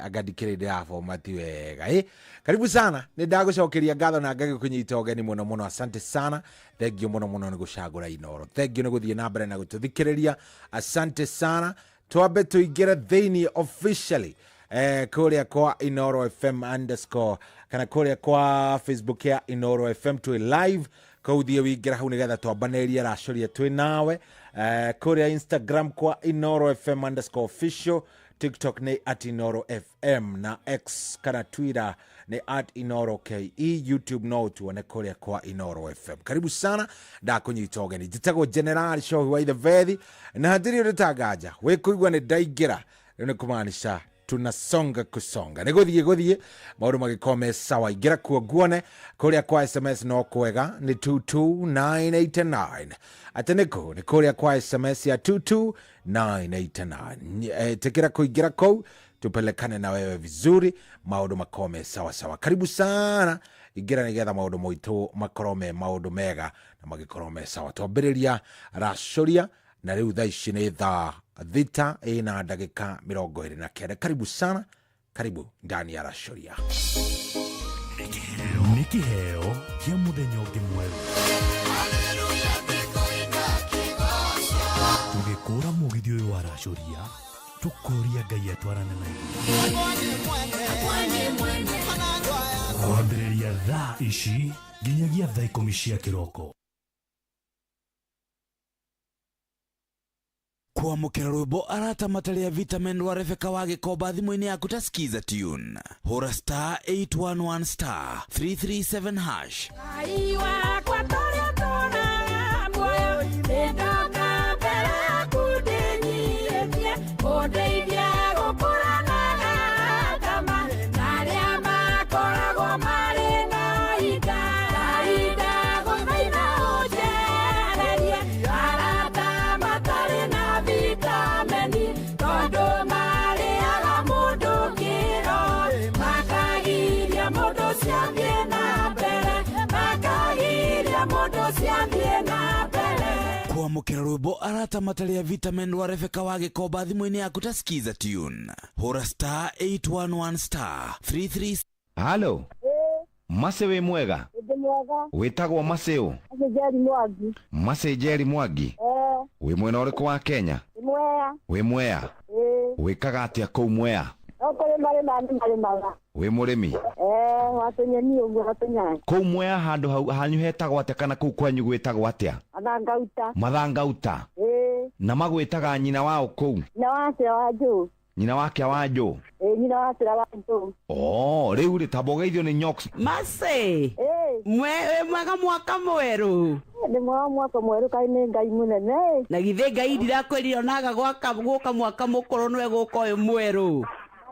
anga ndikĩrĩ ndĩrabomati wega. Karibu sana, nĩ ndagũcokeria ngatho na ngagĩkũnyita ũgeni mũno mũno. Asante sana, thengio mũno mũno nĩ gũcagũra Inoro, thengio nĩ gũthiĩ na mbere na gũtũthikĩrĩria. Asante sana. Twambe tũingĩre thĩinĩ officially kũrĩa kwa Inoro FM underscore, kana kũrĩa kwa Facebook ya Inoro FM, twĩ live kũu, thiĩ wĩingĩra hau nĩgetha twambanĩrie racũria twĩ nawe. Kũrĩa Instagram kwa Inoro FM underscore official, TikTok nĩ at Inoro FM, na X kana Twitter nĩ at Inoro KE, YouTube no tuone kũrĩa kwa Inoro FM. Karibu sana, ndakũnyita ũgeni. Njĩtagwo General Shohi wa Ithebethi, na hatirĩ ũndũ tanganja wĩ kũigua nĩ ndaingĩra rĩu, nĩ kũmaanisha tunasonga kusonga, nĩ gũthiĩ gũthiĩ maũndũ magĩkorwo me sawa. Ingĩra kuo nguone kũrĩa kwa SMS no kwega nĩ 22989. Atĩ nĩkũ? Nĩ kũrĩa kwa SMS ya 22989. Tĩkĩra kũingĩra kũu tupelekane na wewe vizuri, maũndũ makorwo me sawa sawa. Karibu sana, ingĩra nĩgetha maũndũ moitũ makorwo me maũndũ mega na magĩkorwo me sawa. Twambĩrĩria racũria na rĩu thaa ici nĩ thaa 6 ĩna ndagĩka 29. Karibu sana, karibu ndani ya racũria. Nĩ kĩheo kĩa mũthenya ũngĩ mwerũ. Tũgĩkũra mũgithi ũyũ wa racũria, tũkũria Ngai atwarane na ithuĩ kwambĩrĩria thaa ici nginyagia thaa 10 cia kĩroko. Kwamũkĩra rwĩmbo arata matarĩ a vitamin rwa Rebecca wa Gĩkomba thimũ-inĩ yaku ta Skiza tune, hũra star 811 star 337 hash. Ngai wakwa tũrĩa tũraga muoyo, nĩndoka mbere yaku ndĩnyihĩtie, ũndeithie gũkũranaga tama na arĩa makoragwo marĩ na hinga. Ngai ndagũthaitha ũnjehererie arata matarĩ na vitameni, tondũ marĩaga mũndũ kĩro, makagiria mũndũ ciathiĩ na mbere, makagiria mũndũ ciathiĩ na mbere. Kwamũkĩra rwĩmbo arata matarĩ a vitamin rwa Rebecca wa Gĩkomba thimũ-inĩ yaku ta Skiza tune, hũra star 811 star 33. Halo, Mase, wĩ mwega? Ndĩ mwega. Wĩtagwo Maseo? Acio Njeri Mwangi. Mase Njeri Mwangi. Eh. Wĩ mwena ũrĩkũ wa Kenya? Ndĩ Mwea. Wĩ Mwea? Ĩĩ. Wĩkaga atĩa kũu Mwea? No kũrĩma rĩma nĩ marĩmaga. Wĩ mũrĩmi? Eh, watũnyeni ũguo, watũnyanya. Kũu Mwea handũ hau hanyu hetagwo atĩa, kana kũu kwanyu gwĩtagwo atĩa? Mathangauta. Mathangauta? Ĩĩ. Na magwĩtaga nyina wao kũu? Nyina wa Cira wa Njũũ. Nyina wake wa Njũũ? Ĩĩ, nyina wa Cira wa Njũũ. Oh, rĩu rĩ tamba ũgeithio nĩ Nyox. Mase. Ĩĩ. Mwe wĩ mwega, mwaka mwerũ? Ndĩ mwega, mwaka mwerũ, kaĩ nĩ Ngai mũnene. Na githĩ Ngai ndirakwĩrire onaga gwaka gũka mwaka mũkũrũ nĩwe gũka ũyũ mwerũ?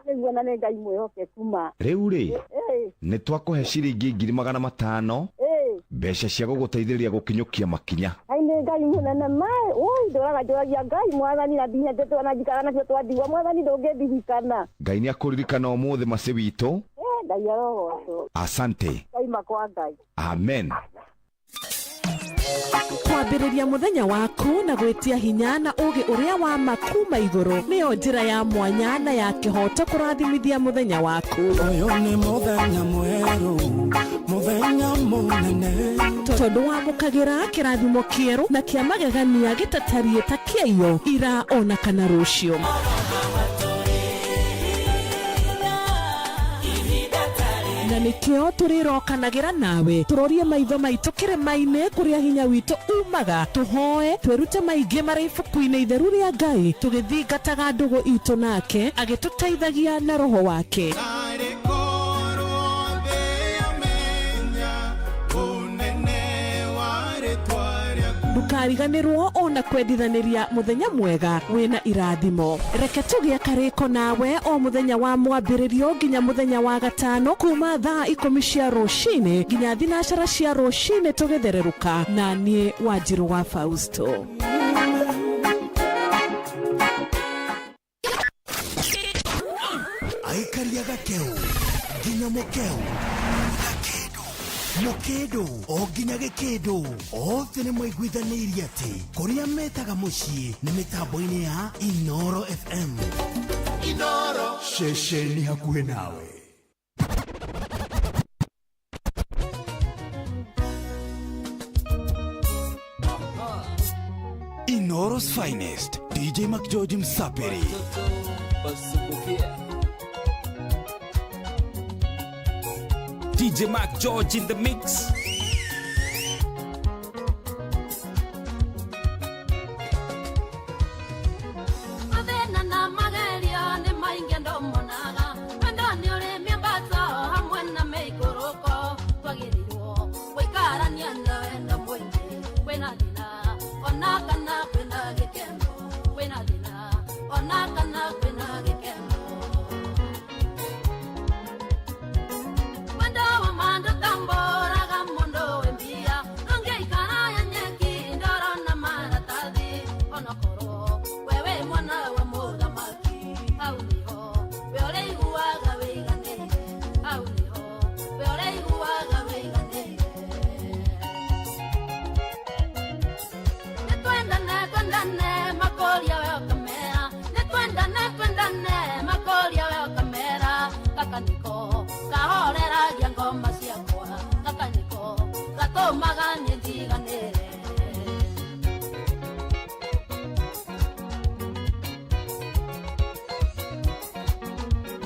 Nĩguo, na nĩ Ngai mwĩhokeku ma. Rĩu rĩ, Ĩĩ. nĩ twakũhe ciringi 500,000, Ĩĩ. mbeca cia gũgũteithĩrĩria gũkinyũkia makinya. Ngai nĩ Ngai mũnene ma. Ui, ndũraga njũragia Ngai mwathani na ndinyendete na njikara nacio twandigwa, mwathani ndũngĩndirikana. Ngai nĩ akũririkana ũmũthĩ, Mase witũ. Ĩĩ, Ngai arogocwo. Asante. Ndaima kwa Ngai. Amen. Kwambĩrĩria mũthenya waku na gwĩtia hinya na ũgĩ ũrĩa wa ma kuma igũrũ nĩyo njĩra ya mwanya na ya kĩhoto kũrathimithia mũthenya waku. Ũyũ nĩ mũthenya mwerũ, mũthenya mũnene. Tondũ wamũkagĩra kĩrathimo kĩerũ na kĩa magegania gĩtatariĩ ta kĩaiyo ira ona kana rũciũ. Na nĩkĩo tũrĩrokanagĩra nawe tũrorie maitho maitũ kĩrĩma-inĩ kũrĩa hinya witũ umaga, tũhoe twĩrute maingĩ marĩ ibuku-inĩ itheru rĩa Ngai, tũgĩthingataga ndũgũ itũ nake agĩtũteithagia na roho wake. Arĩ korwo thĩ yamenya ũnene wa rĩtwa rĩaku. Ndũkariganĩrwo ona kwendithanĩria mũthenya mwega wĩna irathimo. Reke tũgĩe karĩko nawe o mũthenya wa mwambĩrĩrio nginya mũthenya wa gatano, kuma thaa 10 cia rũcinĩ nginya 9 cia rũcinĩ, tũgĩthererũka na niĩ Wanjirũ wa Fausto. Aikaria gakeu nginya mũkeu na kĩndũ. Mũkĩndũ o nginya gĩkĩndũ othe nĩ maiguithanĩirie atĩ kũrĩa metaga mũciĩ nĩ mĩtambo-inĩ ya Inoro FM. Inoro ceceni hakuhĩ nawe. Inoro's finest, DJ McGeorge Msaperi. DJ Mark George in the mix.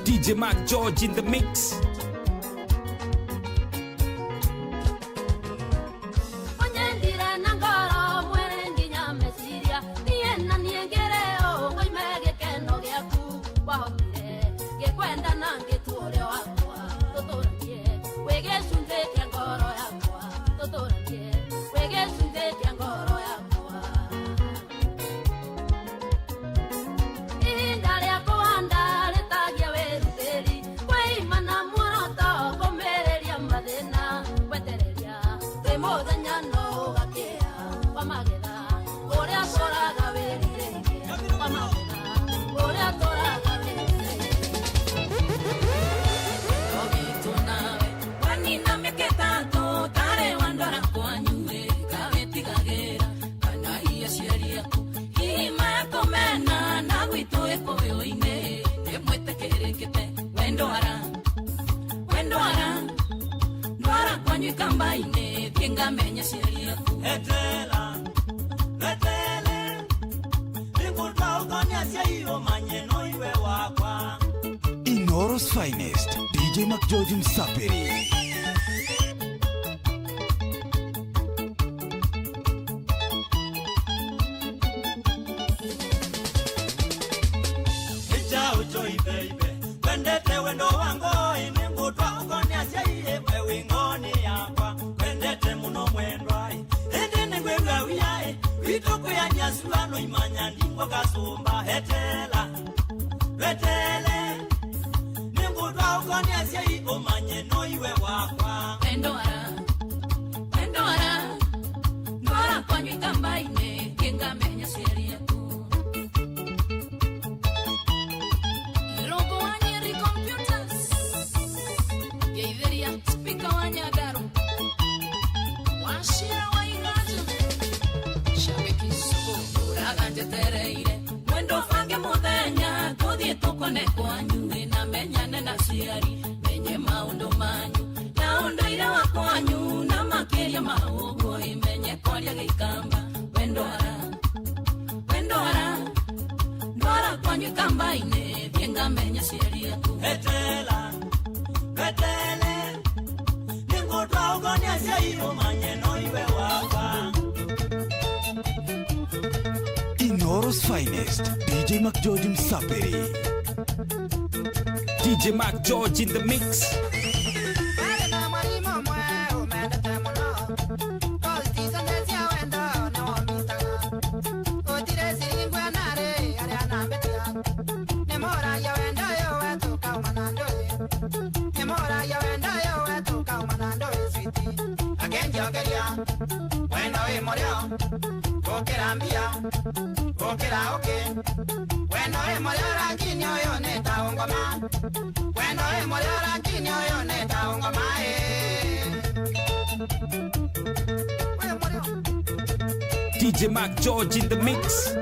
DJ Mark George in the mix. Inoro's finest, DJ McGeorge Msaperi. Inoro's finest, DJ McGeorge Msaperi. DJ Mark George in the mix. Wendo e moriora kinyo yo ne taungoma e. DJ Mark George in the mix.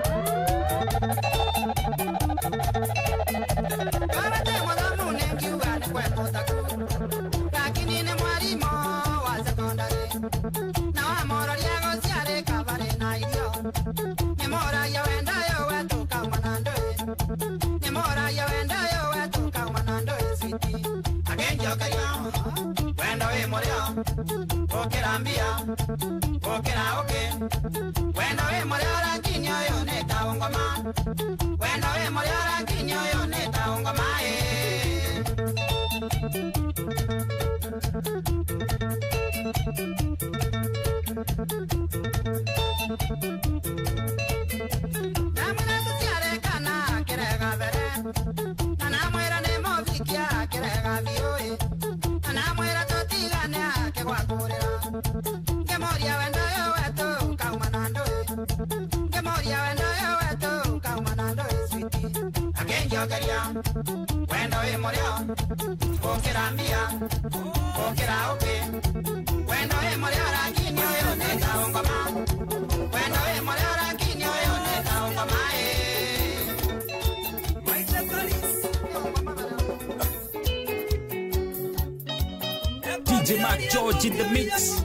DJ Mark George in the mix.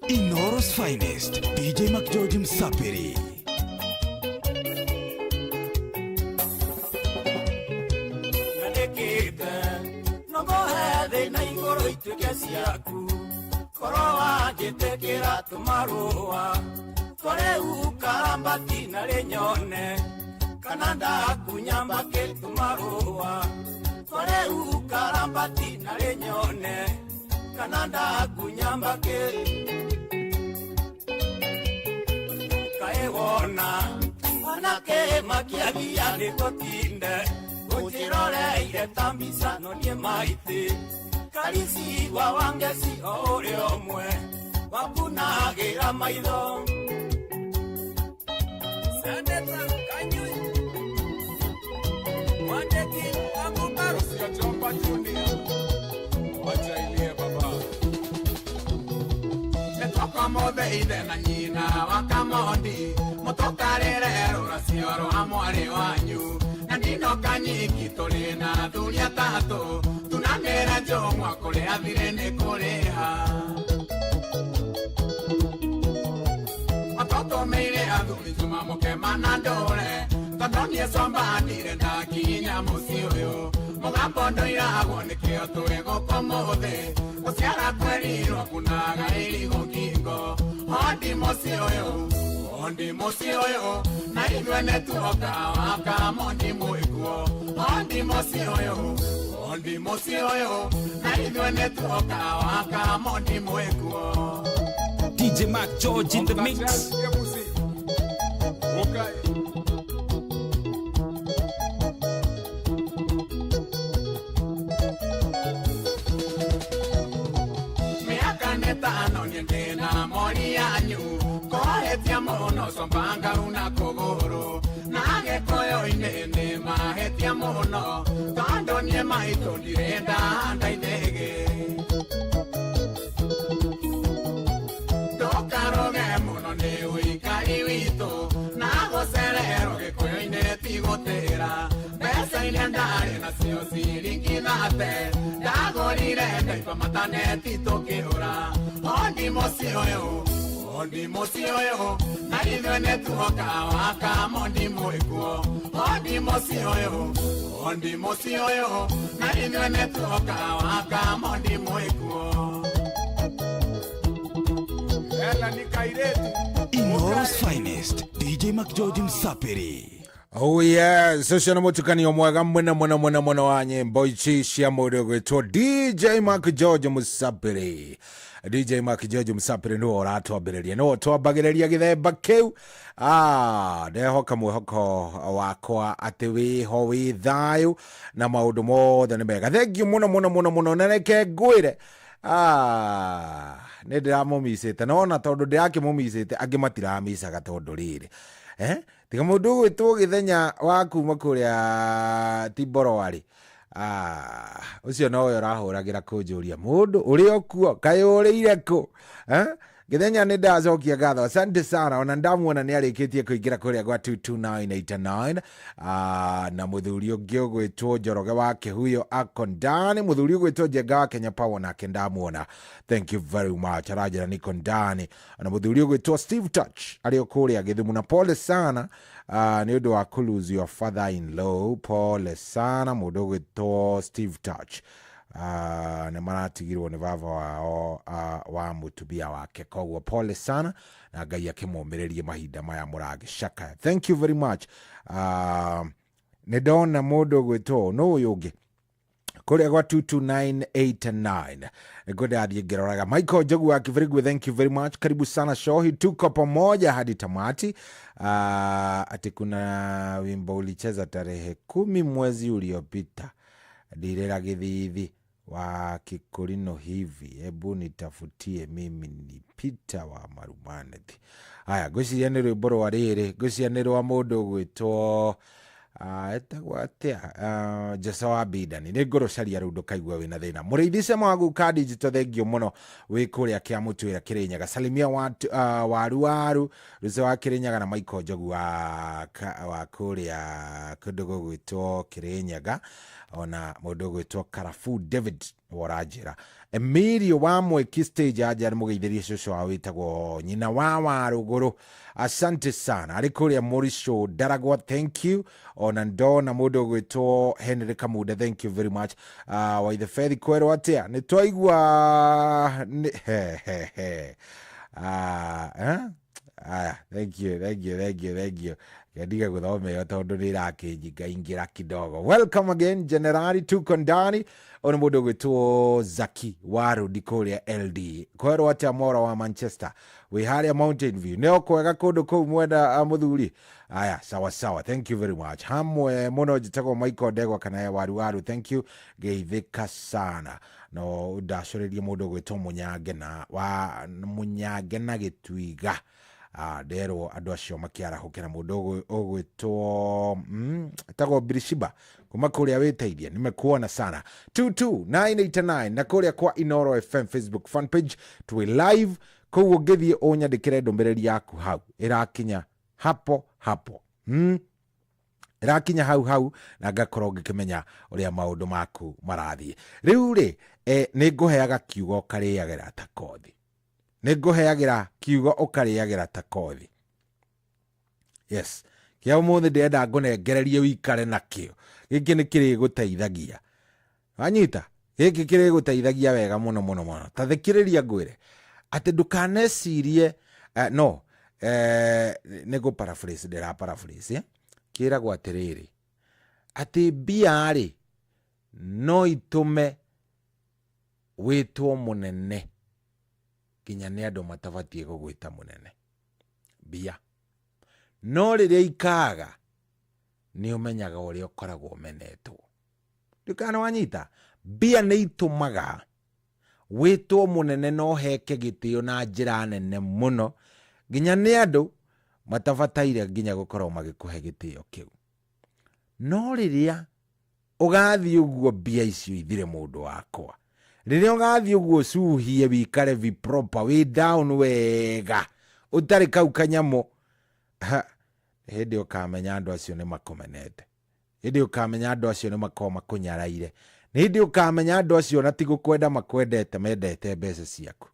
Inoro's finest, DJ Mark George Msapiri. DJ Mark George in the mix. Inooro's finest, DJ McGeorge Msapiri. Oh yes, ũcio nĩ mũtukanio mwega mũno mũno mũno mũno wa nyĩmbo ici cia mũndũ ũgwĩtwo DJ Mark George Musapiri. DJ Mark George Musapiri nĩwe ũratwambĩrĩria, nĩwe ũtwambagĩrĩria gĩthemba kĩu. Ndehoka mwĩhoko wakwa atĩ wĩho wĩ thayũ na maũndũ mothe nĩ mega. Thank you mũno mũno mũno mũno, na reke ngwĩre nĩ ndĩramũmicĩte, no ona tondũ ndĩrakĩmũmicĩte angĩ matiramicaga tondũ rĩrĩ tiga mũndũ ũgwĩtwo Gĩthenya wa kuma kũrĩa Timboroa-rĩ, ũcio nowe ũrahũragĩra kũnjũria mũndũ ũrĩ o kuo kaĩ ũrĩire kũ? Gĩthenya nĩ ndacokia ngatho, asante sana. Ona ndamuona nĩ arĩkĩtie kũingĩra kũrĩa gwa 22989. Na mũthuri ũngĩ ũgwĩtwo Njoroge wa Kĩhuyo akondani, mũthuri ũgwĩtwo Njenga wa Kenya Power nake ndamuona, thank you very much, aranjĩra niko ndani. Na mũthuri ũgwĩtwo Steve Touch arĩ o kũrĩa Gĩthumo, na pole sana nĩ ũndũ wa kũ lose your father in law, pole sana mũndũ ũgwĩtwo Steve Touch. Nĩ maratigirwo nĩ baba wao wa mũtumia wake, koguo pole sana na Ngai akĩmũmĩrĩrie mahinda maya mũragĩcakaya. Thank you very much. Nĩ ndona mũndũ ũgwĩtwo no ũyũ ũngĩ kũrĩa gwa 22989 nĩkuo ndĩrathiĩ ngĩroraga. Michael Njogu wa Kibirigwi, thank you very much, karibu sana shohi, tuko pamoja hadi tamati. Ati kuna wimbo ulicheza tarehe 10 mwezi uliopita, Ndirera Githithi wa Kikorino hivi, hebu nitafutie, mimi ni Peter wa Marumanethi. Haya, ngwĩciria nĩ rwĩmbo rwa rĩrĩ, ngwĩciria nĩ rwa mũndũ ũgwĩtwo etagwo atĩa, Jesa wa Bidani, nĩ ngũrũcaria rĩu ndũkaigua wĩna thĩna. Mũrĩithi Cema wa Guka Digital, thengio mũno wĩ kũrĩa Kĩamũtwĩra Kĩrĩnyaga. Salimia waru waru Rũce wa Kĩrĩnyaga na Michael Njogu wa kũrĩa kũndũ gũgwĩtwo Kĩrĩnyaga, ona mũndũ ũgwĩtwo Karafu David woranjĩra. Emilio wa Mweki stage aja nĩ mũgeithĩrie cũcũ wao wĩtagwo nyina wa Warũgũrũ, asante sana, arĩ kũrĩa Mũricũ Ndaragwa, thank you. Ona ndona mũndũ ũgwĩtwo Henry Kamuda, thank you very much. Waithe Fethi kwerwo atĩa, nĩ twaigua he he he. Aya, thank you, thank you, thank you, thank you. Ndige gũthoma ĩyo tondũ nĩ ĩrakĩnjinga kidogo. Welcome again Generali, tuko ndani. Ona mũndũ ũgwĩtwo Zaki wa Rudi kũrĩa LD, kwerwo atĩa mora wa Manchester wĩ harĩa Mountain View, nĩ kwega kũndũ kũu mwenda mũthuri. Aya, sawa sawa, thank you very much. Hamwe mũno njĩtagwo Michael Ndegwa kana ya waru waru, thank you, geithĩka sana. No ndacũrĩrie mũndũ ũgwĩtwo Mũnyange na wa Mũnyange na Gĩtwiga, nderwo andũ acio makĩarahũkĩra mũndũ ũgwĩtwo etagwo Birishiba kuma kũrĩa wĩteithia, nimekuona sana. 22989 na kũrĩa kwa Inooro FM Facebook fan page twĩ live, koguo ũngĩthiĩ ũnyandĩkĩre ndũmĩrĩri yaku hau ĩrakinya hapo hapo, ĩrakinya hau hau, na ngakorwo ngĩkĩmenya ũrĩa maũndũ maku marathiĩ. Rĩu rĩ nĩ ngũheaga kiugo ũkarĩagĩra ta kothi, nĩ ngũheagĩra kiugo ũkarĩagĩra ta kothi. Yes, kĩa ũmũthĩ ndĩrenda ngũnengererie ũikare nakĩo, gĩkĩ nĩ kĩrĩgũteithagia, wanyita, gĩkĩ kĩrĩgũteithagia wega mũno mũno mũno. Ta thikĩrĩria ngwĩre atĩ ndũkanecirie no nĩ ngũ paraphrase, ndĩra paraphrase kĩragwo atĩrĩrĩ atĩ mbia rĩ no itũme wĩtwo mũnene nginya nĩ andũ matabatiĩ gũgwĩta mũnene, mbia. No rĩrĩa ikaga nĩ ũmenyaga ũrĩa ũkoragwo ũmenetwo. Ndũkana wanyita, mbia nĩ itũmaga wĩtwo mũnene no heke gĩtĩo na njĩra nene mũno nginya nĩ andũ matabataire nginya gũkorwo magĩkũhe gĩtĩo kĩu. No rĩrĩa ũgathiĩ ũguo mbia icio ithire mũndũ wakwa, rĩrĩa ũgathiĩ ũguo ũcuhie wikare vi proper wĩ down wega ũtarĩ kau kanyamũ, hĩndĩ ũkamenya andũ acio nĩ makũmenete, hĩndĩ ũkamenya andũ acio nĩ makorwo makũnyaraire, hĩndĩ ũkamenya andũ acio na ti gũkwenda makwendete, mendete mbeca ciaku.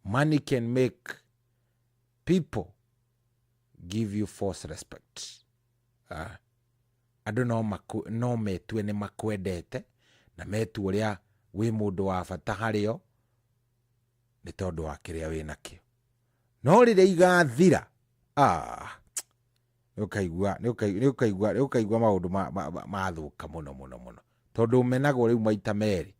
Money can make people give you false respect. Andũ no metue nĩ makwendete na metue ũrĩa wĩ mũndũ wa bata harĩo, Nĩ tondũ wa kĩrĩa wĩ nakĩo. No rĩrĩa igathira, ah, nĩ ũkaigua nĩ ũkaigua nĩ ũkaigua maũndũ mathũka mũno mũno mũno, tondũ ũmenagwo rĩu maita merĩ,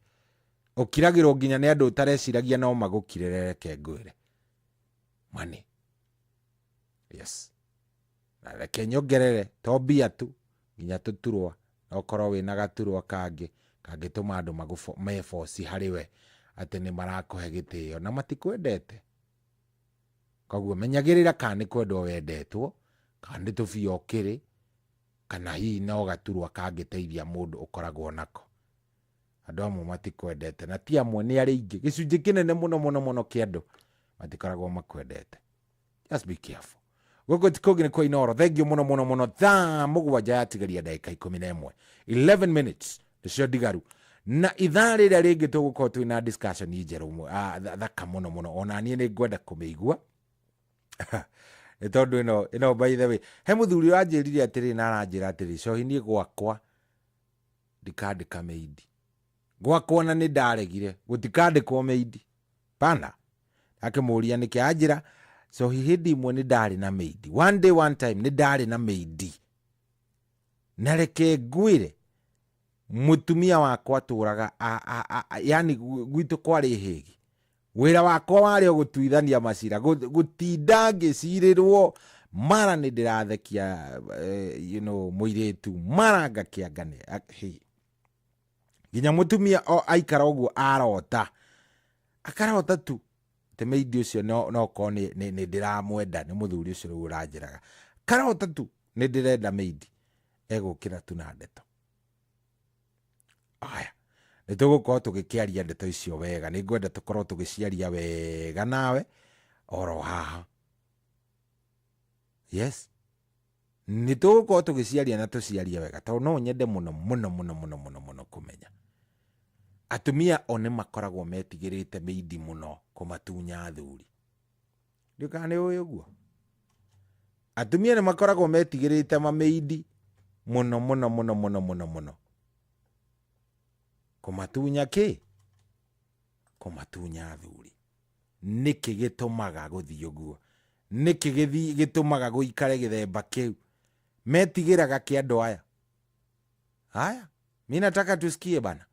ũkiragĩrwo nginya nĩ andũ ũtareciragia no magũkirĩre. Reke ngwĩre mani, yes, na reke nyongerere, to mbia tu, nginya tũturwa. No korwo wĩna gaturwa kangĩ kangĩtũma andũ meboci harĩ we atĩ nĩ marakũhe gĩtĩo na matikwendete. Koguo menyagĩrĩra kana nĩ kwendwo wendetwo, kana nĩ tũbia ũkĩrĩ, kana hihi no gaturwa kangĩteithia mũndũ ũkoragwo nako. Andũ amwe matikwendete, na ti amwe, nĩ arĩa aingĩ, gĩcunjĩ kĩnene mũno mũno mũno kĩa andũ matikoragwo makwendete. Just be careful. Gũkũ ti kũngĩ, nĩ kwa Inoro. Thank you mũno mũno mũno. Thaa 7 yatigaria ndagĩka 11, 11 minutes nĩcio ndigaru, na ithaa rĩrĩa rĩngĩ tũgũkorwo twĩna discussion njerũ, thaka mũno mũno. Ona niĩ nĩ ngwenda kũmĩigua, nĩ tondũ ĩno, by the way, he mũthuri ũranjĩrire atĩrĩ, na aranjĩra atĩrĩ, "Cohi, niĩ gwakwa ndikandĩka maid gwakwa, na nĩ ndaregire gũtikandĩkwo maid pana." Akĩmũria nĩkĩ, anjĩra, "Cohi, hĩndĩ ĩmwe nĩ ndarĩ na maid, one day, one time nĩ ndarĩ na maid, na reke ngwĩre, mũtumia wakwa tũraga, yani gwitũ kwarĩ hĩgi, wĩra wakwa warĩ o gũtuithania macira, gũtinda ngĩcirĩrwo, mara nĩ ndĩrathekia mũirĩtu, mara ngakĩangane nginya mũtumia o aikara ũguo arota, akarota tu atĩ maid ũcio no korwo nĩ ndĩramwenda, nĩ mũthuri ũcio rĩu ũranjĩraga, karota tu nĩ ndĩrenda maid, egũkĩra tu na ndeto aya." Nĩ tũgũkorwo tũgĩkĩaria ndeto icio wega. Nĩ ngwenda tũkorwo tũgĩciaria wega nawe oro haha. Yes, nĩ tũgũkorwo tũgĩciaria na tũciarie wega, tondũ no nyende mũno mũno mũno mũno mũno mũno kũmenya atumia o nĩ makoragwo metigĩrĩte maid mũno kũmatunya athuri. Ndiũ kana nĩ ũĩ ũguo, atumia nĩ makoragwo metigĩrĩte mamaid mũno mũno mũno mũno mũno mũno kũmatunya kĩ, kũmatunya athuri. Nĩkĩ gĩtũmaga gũthiĩ ũguo? Nĩkĩ gĩtũmaga gũikare gĩthemba kĩu? Metigĩraga kĩ andũ aya? Haya, mi nataka tusikie bana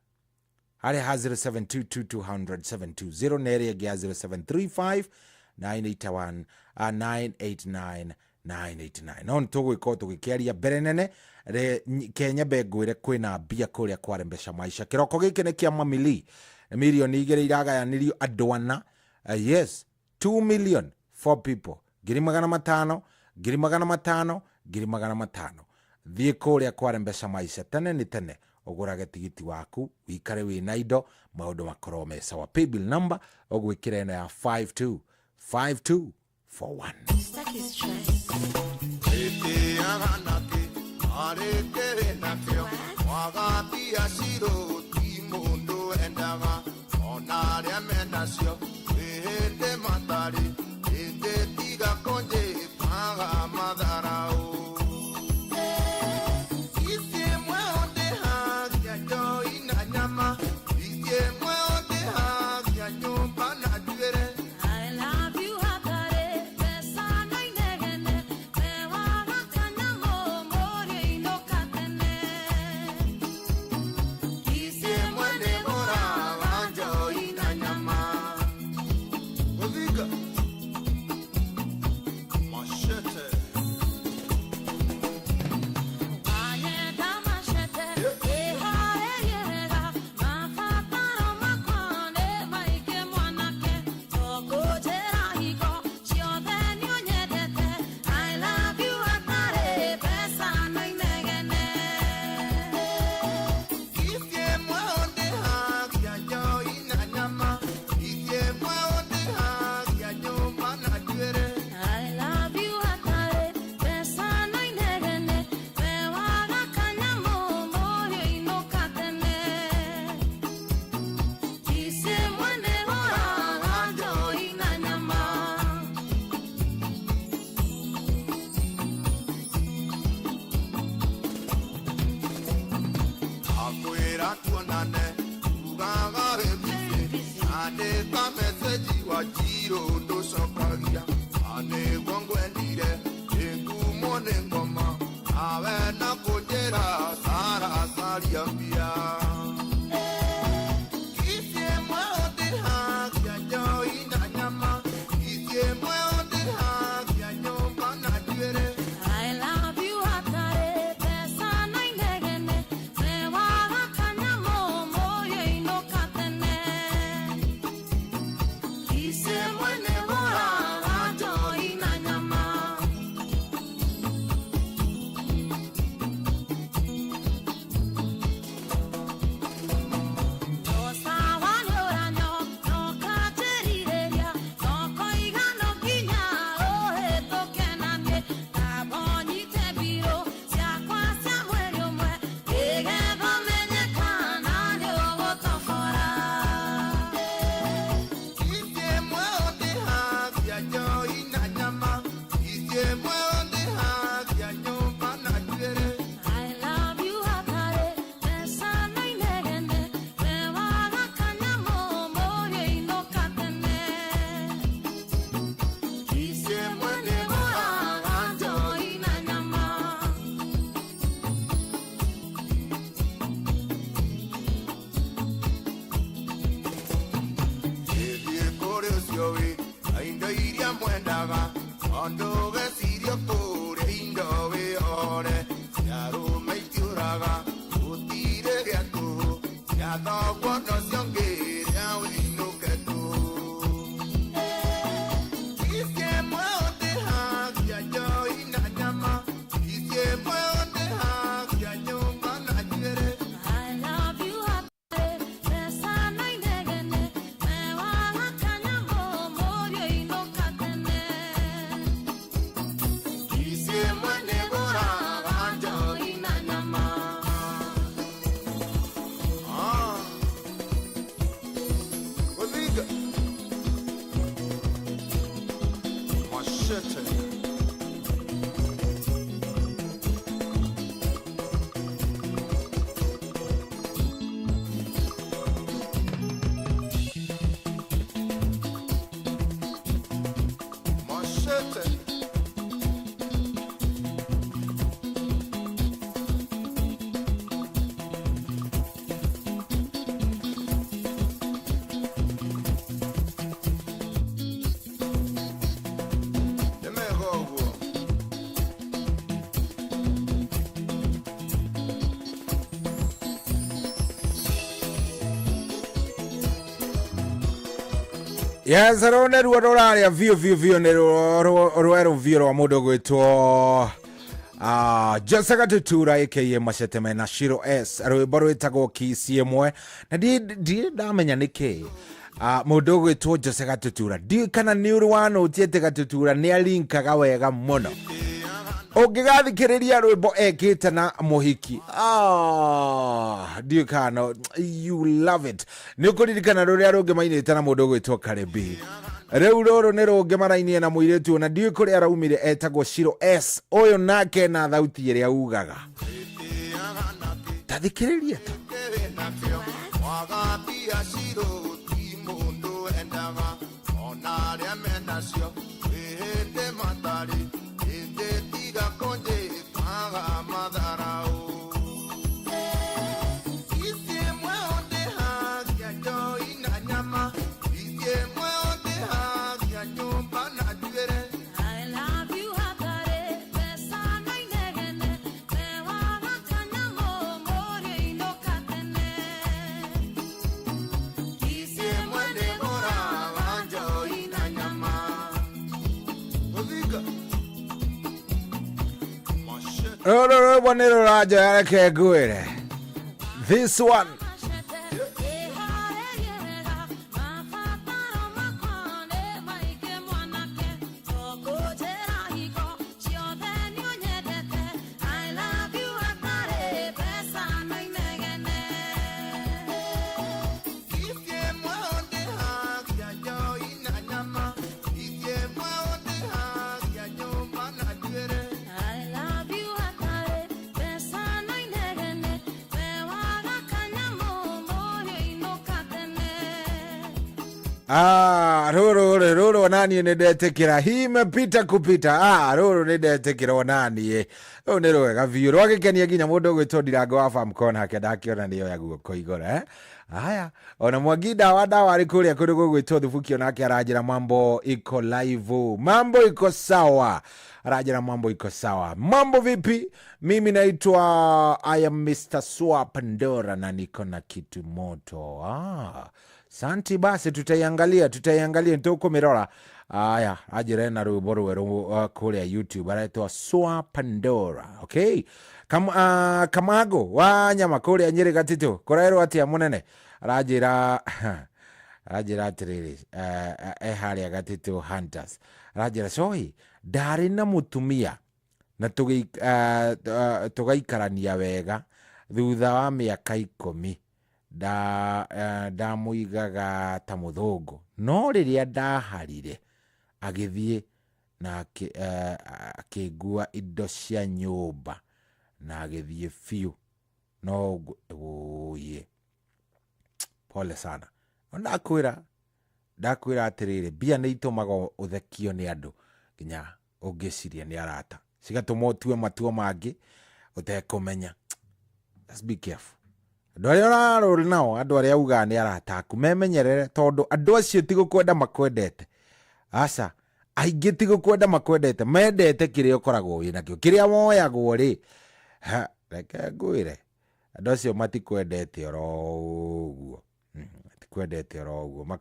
harĩa ha 0722200720 na ĩrĩa ĩngĩ ya 0735 981 989 989. No nĩ tũgwĩkorwo tũgĩkĩaria mbere nene. Ke nyambe ngwĩre kwĩna mbia kũrĩa kwarembesha maisha. Kĩroko gĩkĩ nĩ kĩa mamili, 2 mirioni iragayanirio andũ ana. Yes, 2 million, 4 people, 500,000, 500,000, 500,000. Thiĩ kũrĩa kwarembesha maisha tene nĩ tene, ũgũrage tigiti waku, wikare wĩna indo, maũndũ makorwo me sawa. Paybill number ũgwĩkĩra ĩno ya 525241. Ĩtĩaga nakĩ arĩ kĩrĩ nakĩo, waga mbia cirũ ti mũndũ endaga, ona arĩa menacio kwĩ hĩndĩ matarĩ, hĩndĩ tiga kũnjĩkaga matharaũ. Ici ĩmwe ũndĩhagia njoi na nyama, ici ĩmwe ũndĩhagia nyũmba na njuĩrĩ. I love you hatarĩ mbeca na inegene, mewaga kanyamũ mũriũ inũka tene. Ici ĩmwe nĩ ngũraga njoi na nyama. Gũthinga machete. Wanyenda machete, ĩharĩrie wega, mabataro makwa nĩ maingĩ mwanake, tũkũnjĩra hingo ciothe nĩũnyendete. I love you hatarĩ mbeca na inegene. Ici ĩmwe ũndĩhagia njoi na nyama, ici ĩmwe ũndĩhagia nyũmba na njuĩrĩ. I love you hatarĩ mbeca na inegene, mewaga kanyamũ mũriũ inũka tene. Ici ĩmwe nĩ ngũraga njoi na nyama. Akwĩra tuonane ugaga wĩ busy, andĩka message. Wanjirũ ndũcokagia na nĩguo ngwendire ĩngumwo nĩ ngoma nawe na kũnjĩra caracaria mbia. Ici ĩmwe ũndĩhagia njoi na nyama, ici ĩmwe ũndĩhagia nyũmba na njuĩrĩ. I love you hatarĩ mbeca na inegene, we waga kanyamũ mũriũ inũka tene. Ici ĩmwe nĩ gũraga njohi na nyama. Sawa nĩ ũranyo no kanjĩrirĩria no koiga no nginya ũhĩtũke na niĩ ngamba ũnyite mbirũ ciakwa cia mweri ũmwe nĩgetha menye kana nĩ ũgũtokora. Ici ĩmwe ũndĩhagia njoi na nyama, ici ĩmwe ũndĩhagia nyũmba na njuĩrĩ. I love you hatarĩ mbeca na inegene, we waga kanyamũ mũriũ inũka tene. Ici ĩmwe nĩ gũraga njohi na nyama. Gĩthiĩ kũrĩ ũcio wĩ na indo iria mwendaga, tondũ gecirio kũrĩa indo wĩyore. Ciarũme itiũraga gũtirĩ gĩa tũhũ, cia thoguo nocio ngĩrĩa wĩinũke tũhũ. Ici ĩmwe ũndĩhagia njoi na nyama, ici ĩmwe ũndĩhagia nyũmba na njuĩrĩ. I love you hatarĩ mbeca na inegene, we waga kanyamũ mũriũ inũka tene. Ici ĩmwe nĩ gũraga njoi na nyama. Ah. Odriga. Machete. Machete. Nĩmega ũguo. Yes, rå nä ruo rå rarä a biå biå biå nä rwerå biå rwa må ndå gwätwo Jose Gatutura aka Machete mena Shiro S, rwĩmbo rwĩtagwo Kiss ĩmwe, na ndirĩ ndamenya nĩ kĩ mũndũ ũgwĩtwo Jose Gatutura, ndiũĩ kana nĩ ũrĩ wanũtie atĩ Gatutura nĩ alinkaga wega mũno. Ũngĩgathikĩrĩria rwĩmbo ekĩte na mũhiki, ndiũĩ kana no you love it. Nĩ ũkũririkana rũrĩa rũngĩ mainĩte na mũndũ ũgwĩtwo Karibi. Rĩu rũrũ nĩ rũngĩ marainie na mũirĩtu, na ndiũĩ kũrĩa araumire, etagwo Shiro S. Ũyũ nake na thauti ĩrĩa ugaga, tathikĩrĩria tu. Mwaga mbia ciro ti mũndũ endaga, ona arĩa menacio wĩhĩndĩ matarĩ ĩndĩ tiga kũnjĩkaga matharaũ. Ici ĩmwe ũndĩhagia njoi na nyama, ici ĩmwe ũndĩhagia nyũmba na njuĩrĩ. I love you hatarĩ mbeca na inegene, we waga kanyamũ mũriũ inũka tene. Ici ĩmwe nĩ gũraga njoi na nyama. Gũthinga. Machete. Rũrũ rwĩmbo nĩ rũranjoya, reke ngwĩre this one. Ĩharĩrie wega mabataro makwa nĩ maingĩ mwanake, tũkũnjĩra hingo ciothe nĩ ũnyendete. I love you hatarĩ mbeca na inegene. Ici ĩmwe ũndĩhagia njoi na nyama, ici ĩmwe ũndĩhagia nyũmba na njuĩrĩ. I love you hatarĩ mbeca na inegene, we waga kanyamũ. Rũrũ rĩ, rũrũ onaniĩ nĩ ndetĩkĩra. Hii imepita kupita. Rũrũ nĩ ndetĩkĩra onaniĩ. Rũrũ nĩ rwega biũ. Rwagĩkenia nginya mũndũ ũgwĩtwo Ndirango wa Famcon hake ndakĩona nĩ oya guoko igũrũ. Haya, ona Mwangi ndawa ndawa arĩ kũrĩa kũndũ gũgwĩtwo Thubuki onake aranjĩra mambo iko live. Mambo iko sawa. Aranjĩra mambo iko sawa. Mambo vipi? Mimi naitwa I am Mr. Swap Ndora na niko na kitu moto. Santi basi tutaiangalia nitukumirora. Aya, anjĩre na rwĩmbo rwerũ kũrĩa YouTube aretwa Swa Pandora. Okay. Kamago wa nyama kũrĩa Nyĩrĩ Gatitũ kũrerwo atĩa mũnene? Aranjĩra atĩrĩrĩ, e harĩa Gatitũ Hunters. Aranjĩra cohi ndarĩ na mũtumia na tũgaikarania wega thutha wa mĩaka 10 ndamũigaga ta mũthũngũ, no rĩrĩa ndaharire agĩthiĩ na akĩngua indo cia nyũmba na agĩthiĩ biũ. No ũyĩ, pole sana. Ndakwĩra atĩrĩrĩ, mbia nĩ itũmaga ũthekio nĩ andũ nginya ũngĩciria nĩ arata, cigatũma ũtue matua mangĩ ũtekũmenya. Let's be careful. Andũ arĩa ũrarũra nao, andũ arĩa ugaga nĩ arata aku, memenyerere tondũ andũ acio ti gũkwenda makwendete. Aca, aingĩ ti gũkwenda makwendete, mendete kĩrĩa ũkoragwo wĩ nakĩo, kĩrĩa woyagwo rĩ. Reke ngwĩre, andũ acio matikwendete oro ũguo. Matikwendete oro ũguo,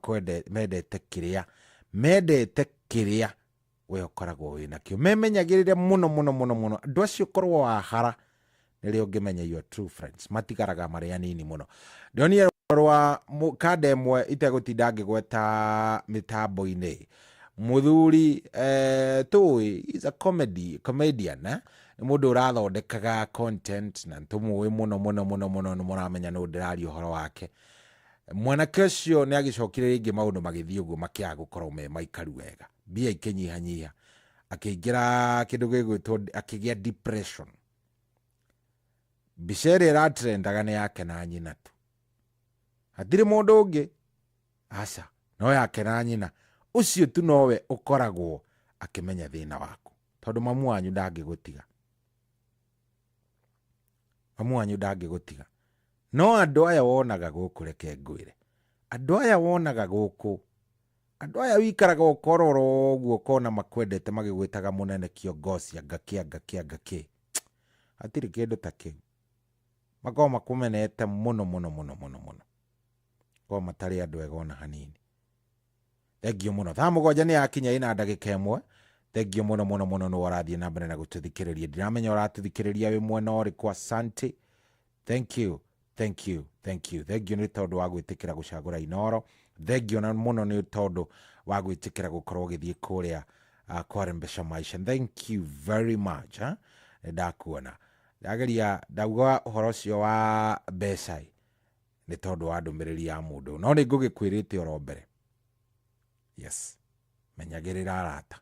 mendete kĩrĩa, mendete kĩrĩa we ũkoragwo wĩ nakĩo. Memenyagĩrĩre mũno mũno mũno mũno. Andũ acio korwo wahara nĩrĩo ũngĩmenya your true friends, matigaraga marĩ anini mũno. Ndionire rwa kanda ĩmwe itegũtinda ngĩgweta mĩtambo-inĩ. Mũthuri tũĩ is a comedian, eh? Nĩ mũndũ ũrathondekaga content na tũmũĩ mũno mũno mũno mũno, nĩ mũramenya nũ ndĩraria ũhoro wake. Mwanake ũcio nĩ agĩcokire rĩngĩ maũndũ magĩthiĩ ũguo makĩaga gũkorwo me maikaru wega, mbia ikĩnyihanyiha, akĩingĩra kĩndũ gĩgwĩtwo, akĩgĩa depression. Mbica ĩrĩa ĩratrendaga nĩ yake na nyina tu, hatirĩ mũndũ ũngĩ, aca, no yake na nyina. Ũcio tu nowe ũkoragwo akĩmenya thĩna waku, tondũ mamu wanyu ndangĩgũtiga. Mamu wanyu ndangĩgũtiga. No andũ aya wonaga gũkũ, reke ngwĩre, andũ aya wonaga gũkũ, andũ aya wikaraga ũkorora ũguo ũkona makwendete magĩgwĩtaga mũnene kiongozi, anga kĩ, anga kĩ, anga kĩ, hatirĩ kĩndũ ta kĩu. Makoragwo makũmenete mũno mũno mũno mũno mũno, korwo matarĩ andũ ega ona hanini. Thengio mũno. Thaa 7 nĩ yakinya ĩna ndagĩka 1. Thengio mũno mũno mũno nĩ ũrathiĩ na mbere na gũtũthikĩrĩria. Ndiramenya ũratũthikĩrĩria wĩ mwena ũrĩkũ. Asante. Thank you, thank you, thank you. Thengio nĩ tondũ wa gwĩtĩkĩra gũcagũra Inoro. Thengio na mũno nĩ tondũ wa gwĩtĩkĩra gũkorwo ũgĩthiĩ kũrĩa kwarembesha maisha. Thank you very much. Nĩ ndakuona. Ndageria ndauga ũhoro ũcio wa mbeca nĩ tondũ wa ndũmĩrĩri ya mũndũ, no nĩ ngũgĩkwĩrĩte oro mbere. Yes, menyagĩrĩra arata.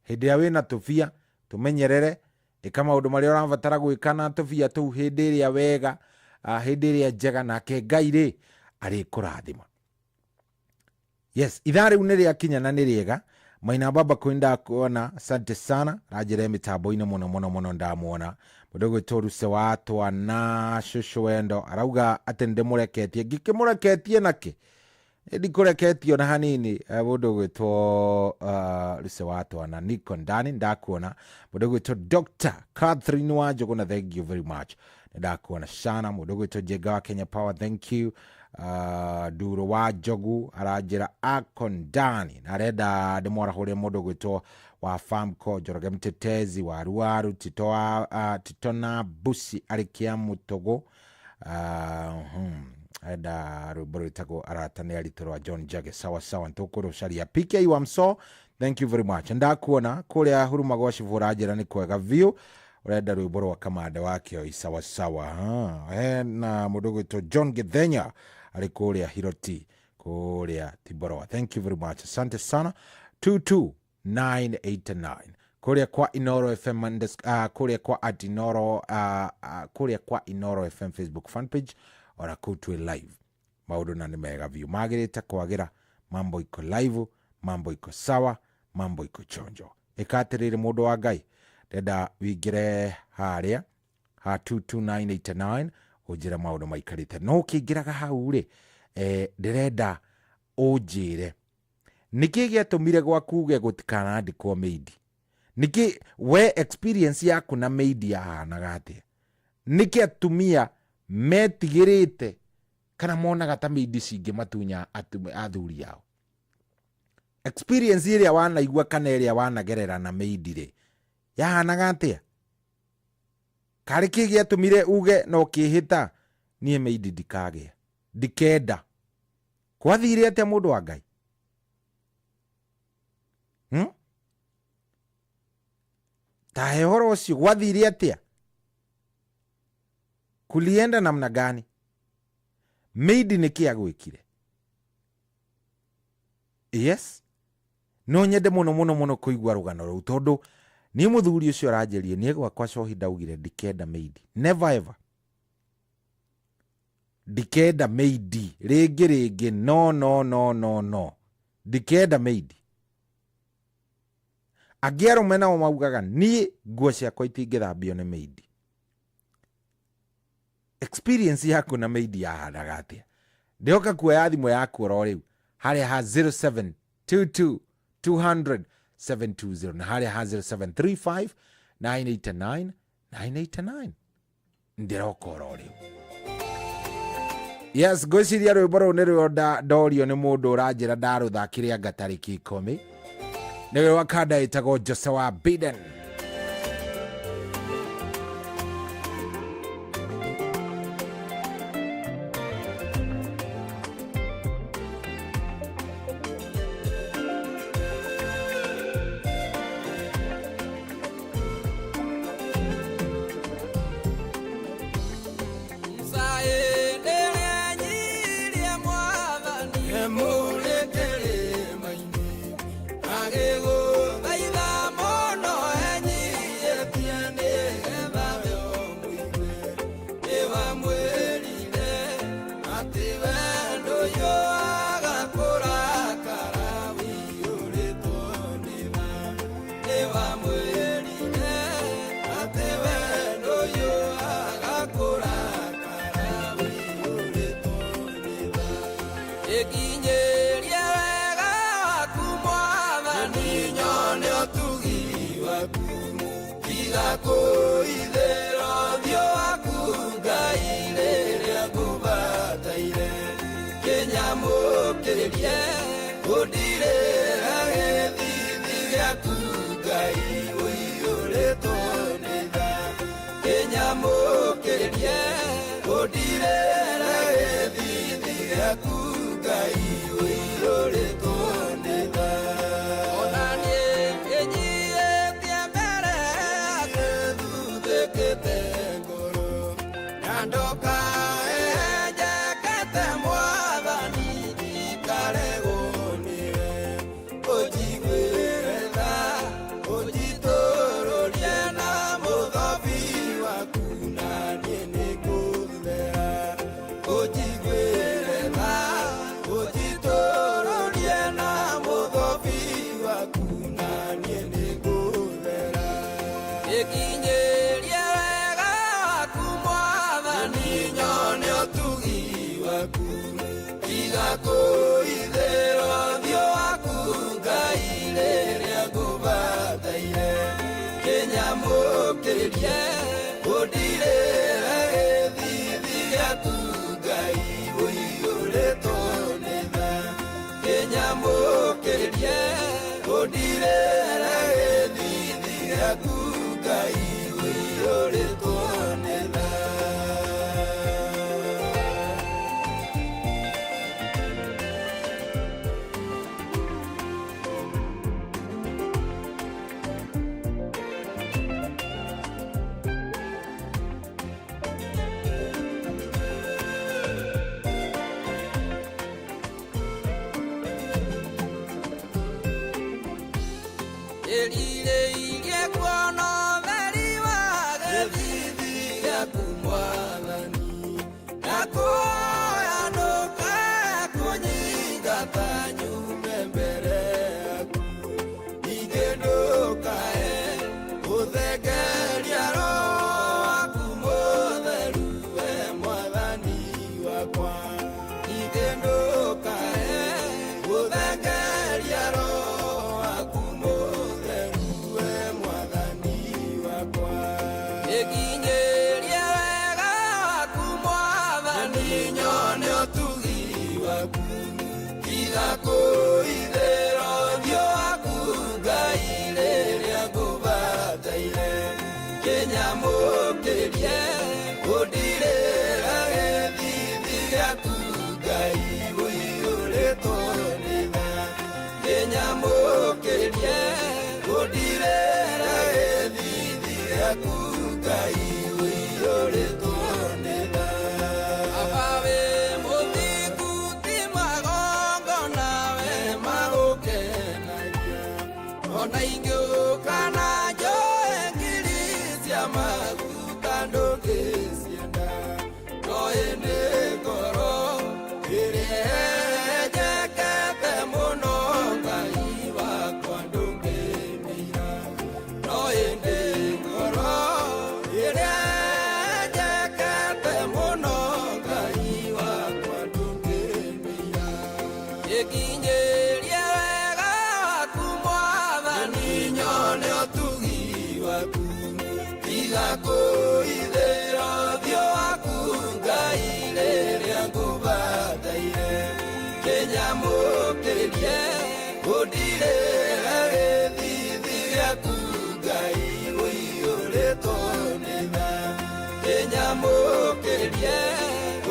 Hĩndĩ ĩrĩa wĩna tũbia tũmenyerere, ĩka maũndũ marĩa ũrabatara gwĩka na tũbia tũu hĩndĩ ĩrĩa wega, hĩndĩ ĩrĩa njega, nake Ngai rĩ arĩkũrathima. Yes, ithaa rĩu nĩ rĩakinya na nĩ rĩega. Maina baba kwenda kuona, asante sana. Ranjĩre mĩtambo-inĩ mũno mũno mũno, ndamuona. Mũndũ ũgwĩtwo Ruse wa Twana Cũcũ Wendo arauga atĩ nĩndĩmũreketie. Ngĩkĩmũreketie nakĩ? Ndikũreketio na hanini. Mũndũ ũgwĩtwo Ruse wa Twana niko ndani, ndakuona. Mũndũ ũgwĩtwo Dr. Catherine Wanjũgũ, na thank you very much, ndakuona sana. Mũndũ ũgwĩtwo Njenga wa Kenya Power, thank you. Nduro wa Njogu aranjĩra ako ndani na arenda ndĩmwarahũre mũndũ ũgwĩtwo wa Famco Njoroge Mtetezi wa Ruaru Tito, Tito na Busi arĩ Kĩamũtũgũ. Arenda rwĩmbo rwĩtagwo Arata nĩ Aritũ rwa John Njage. Sawa sawa, nĩtũkũrũcaria. PK wa Mso, thank you very much. Ndakuona kũrĩa Huruma gwa Cibũ, ũranjĩra nĩ kwega biũ. Ũrenda rwĩmbo rwa Kamande wa Kĩoi. Sawa sawa. Na mũndũ ũgwĩtwo John Githenya arĩ kũrĩa Hiroti kũrĩa Tiboroa. Thank you very much, asante sana. 22989 kũrĩa kwa Inoro FM, kũrĩa kwa at Inoro, kũrĩa kwa Inoro FM Facebook fan page, ona kũu twĩ live. Maũndũ na nĩ mega biũ, magĩrĩte kwagĩra, Mambo iko live, mambo iko sawa, mambo iko chonjo. Ĩka atĩrĩrĩ mũndũ wa Ngai, ndenda wingĩre harĩa ha 22989 ũnjĩre maũndũ maikarĩte. No ũkĩingĩraga hau rĩ, ndĩrenda ũnjĩre nĩkĩ gĩatũmire gwaku uge gũtikanandĩkwo maid? Nĩkĩ we experience yaku na maid yahanaga atĩa? Nĩkĩ atumia metigĩrĩte kana monaga ta maid cingĩmatunya athuri ao? Experience ĩrĩa wanaigua kana ĩrĩa wanagerera na maid rĩ, yahanaga atĩa? Karĩ kĩ gĩatũmire uge no kĩhĩta niĩ maid ndikagĩa, ndikenda? Kwathire atĩa mũndũ wa Ngai? Ta he ũhoro ũcio, gwathire atĩa? Kulienda namna gani? Maid nĩkĩ agwĩkire? Yes, no nyende mũno mũno mũno kũigua rũgano rũu, tondũ niĩ mũthuri ũcio aranjĩrire niĩ gwakwa cohi ndaugire ndikenda maid, never ever, ndikenda maid rĩngĩ rĩngĩ, no no no no no, ndikenda maid. Angĩ arũme nao maugaga niĩ nguo ciakwa itingĩthambio nĩ maid. Experience yaku na maid yahanaga atĩa? Ndĩhoka kuoya thimũ yaku oro rĩu harĩa ha 0722 200 720 na harĩa ha 0735 989 989. Ndĩroka oro rĩu. Yes, ngwĩciria rwĩmbo rũu nĩ rwĩo ndorio nĩ mũndũ ũranjĩra ndarũthakire anga tarĩki 10. Nĩ rwa kanda ĩtagwo Jose wa Biden. Mwathani, na kuoya ndũkae kũnyingata nyuma. Tiga kũithĩra ũthiũ waku Ngai rĩrĩa ngũbataire. Kĩnyamũkĩrie ũndirĩra gĩthithi gĩaku Ngai ũiyũrĩtwo nĩ tha. Kĩnyamũkĩrie ũndirĩra gĩthithi gĩaku Ngai ũiyũrĩtwo nĩ tha. Baba wĩ mũthingu ti magongona we magũkenagia. Ona ingĩũka na njoe ngiri cia maguta ndũngĩcienda. No ĩndĩ ngoro ĩrĩa ĩnjekete mũno Ngai wakwa ndũngĩmĩira. No ĩndĩ ngoro ĩrĩa ĩnjekete mũno Ngai wakwa ndũngĩmĩira. Ĩkinyĩrie wega waku Mwathani nyone ũtugi waku. Tiga kũithĩra ũthiũ waku Ngai rĩrĩa ngũbataire. Kĩnyamũkĩrie ũndirĩre gĩthithi gĩaku Ngai ũiyũrĩtwo nĩ tha. Kĩnyamũkĩrie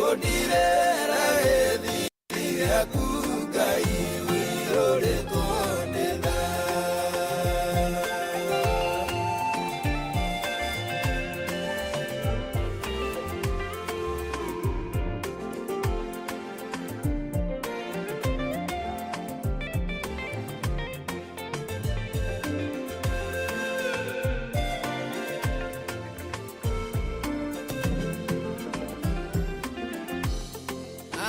ũndirĩre gĩthithi gĩaku Ngai ũiyũrĩtwo nĩ tha.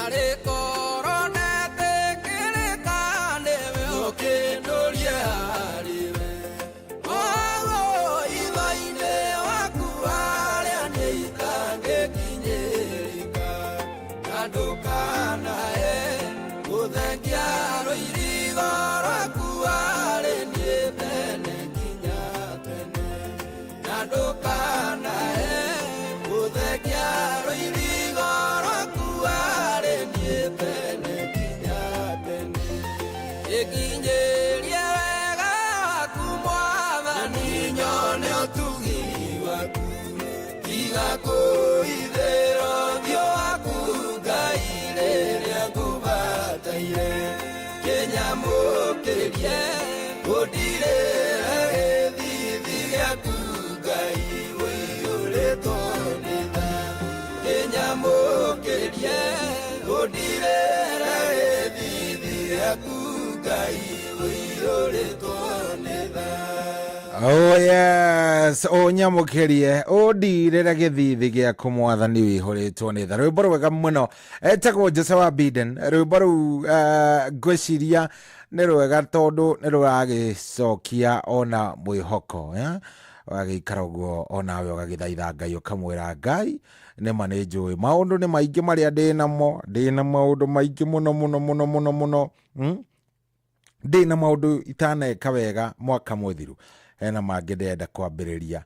Arĩ korwo netĩkĩrĩka nĩwe ũkĩndũrie harĩwe. Ũguo itho-inĩ waku harĩa niĩ itangĩkinyĩrĩka. Na ndũkanae gũthengia rũirigo rwaku harĩ niĩ tene nginya tene. Na ndũkanae gũthengia rũirigo rwaku harĩ niĩ tene nginya tene. Ĩkinyĩrie wega waku Mwathani nyone ũtugi waku. Tiga kũithĩra ũthiũ waku Ngai rĩrĩa ngũbataire. Kĩnyamũkĩrie ũndirĩre gĩthithi gĩaku Ngai ũiyũrĩtwo nĩ tha. Kĩnyamũkĩrie ũndirĩre gĩthithi gĩaku Ngai ũiyũrĩtwo nĩ tha. Oh yes, ũnyamũkĩrie ũndirĩre gĩthithi gĩaku Mwathani wĩihũrĩtwo nĩ tha. Rwĩmbo rwega mũno etagwo Jose wa Biden. Rwĩmbo rũu ngwĩciria nĩ rwega tondũ nĩ rũragĩcokia ona mwĩhoko eh? Ũgagĩikara ũguo onawe ũgagĩthaitha Ngai ũkamwĩra Ngai nĩma nĩ njũĩ maũndũ nĩ maingĩ marĩa ndĩnamo, ndĩna maũndũ maingĩ mũno mũno mũno mũno mũno ndĩna maũndũ itaneka wega mwaka mũthiru, hena mangĩ ndĩrenda kwambĩrĩria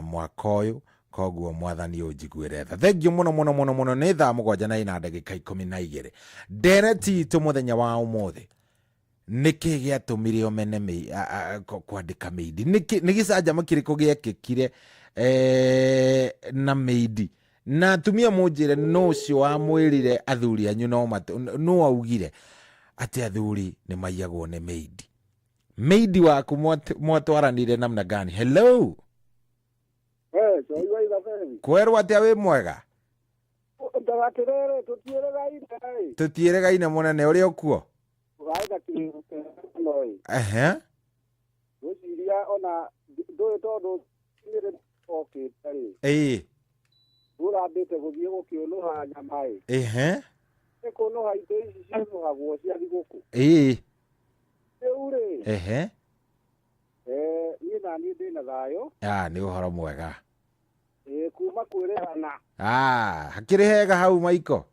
mwaka ũyũ, koguo Mwathani ũnjiguĩre tha. Thengiũ mũno mũno mũno mũno. Nĩ thaa 7:12. Ndereti itũ mũthenya wa ũmũthĩ, nĩkĩ gĩatũmire ũmene kwandĩka mĩindi? Nĩ gĩcanjama kĩrĩkũ gĩekĩkire na mĩindi? Na atumia mũnjĩre nũ ũcio wamwĩrire athuri anyu no nũ augire atĩ athuri nĩ maiyagwo nĩ mĩindi? Mĩindi waku mwatwaranire namna gani? Hello, kwerwo atĩa? Wĩ mwega? Ndagatĩrĩrĩ tũtiĩrĩgaine. Tũtiĩrĩgaine mũnene, ũrĩ ũkuo? Ũgaĩga kĩno. Ehe. Ngwĩciria ona ndũĩ tondũ nĩrĩ okĩte rĩ. Ĩĩ. Ũrambĩte gũthiĩ gũkĩũnũha nyama ĩ. Ehe. Nĩ kũnũha indo ici ciũnũhagwo cia thigũkũ. Ĩĩ. Rĩu rĩ. Ehe. Niĩ na niĩ ndĩna thayũ. Ah, nĩ ũhoro mwega. Ĩĩ, kuma kwĩrĩhana. Ah, hakĩrĩ hega hau Maiko?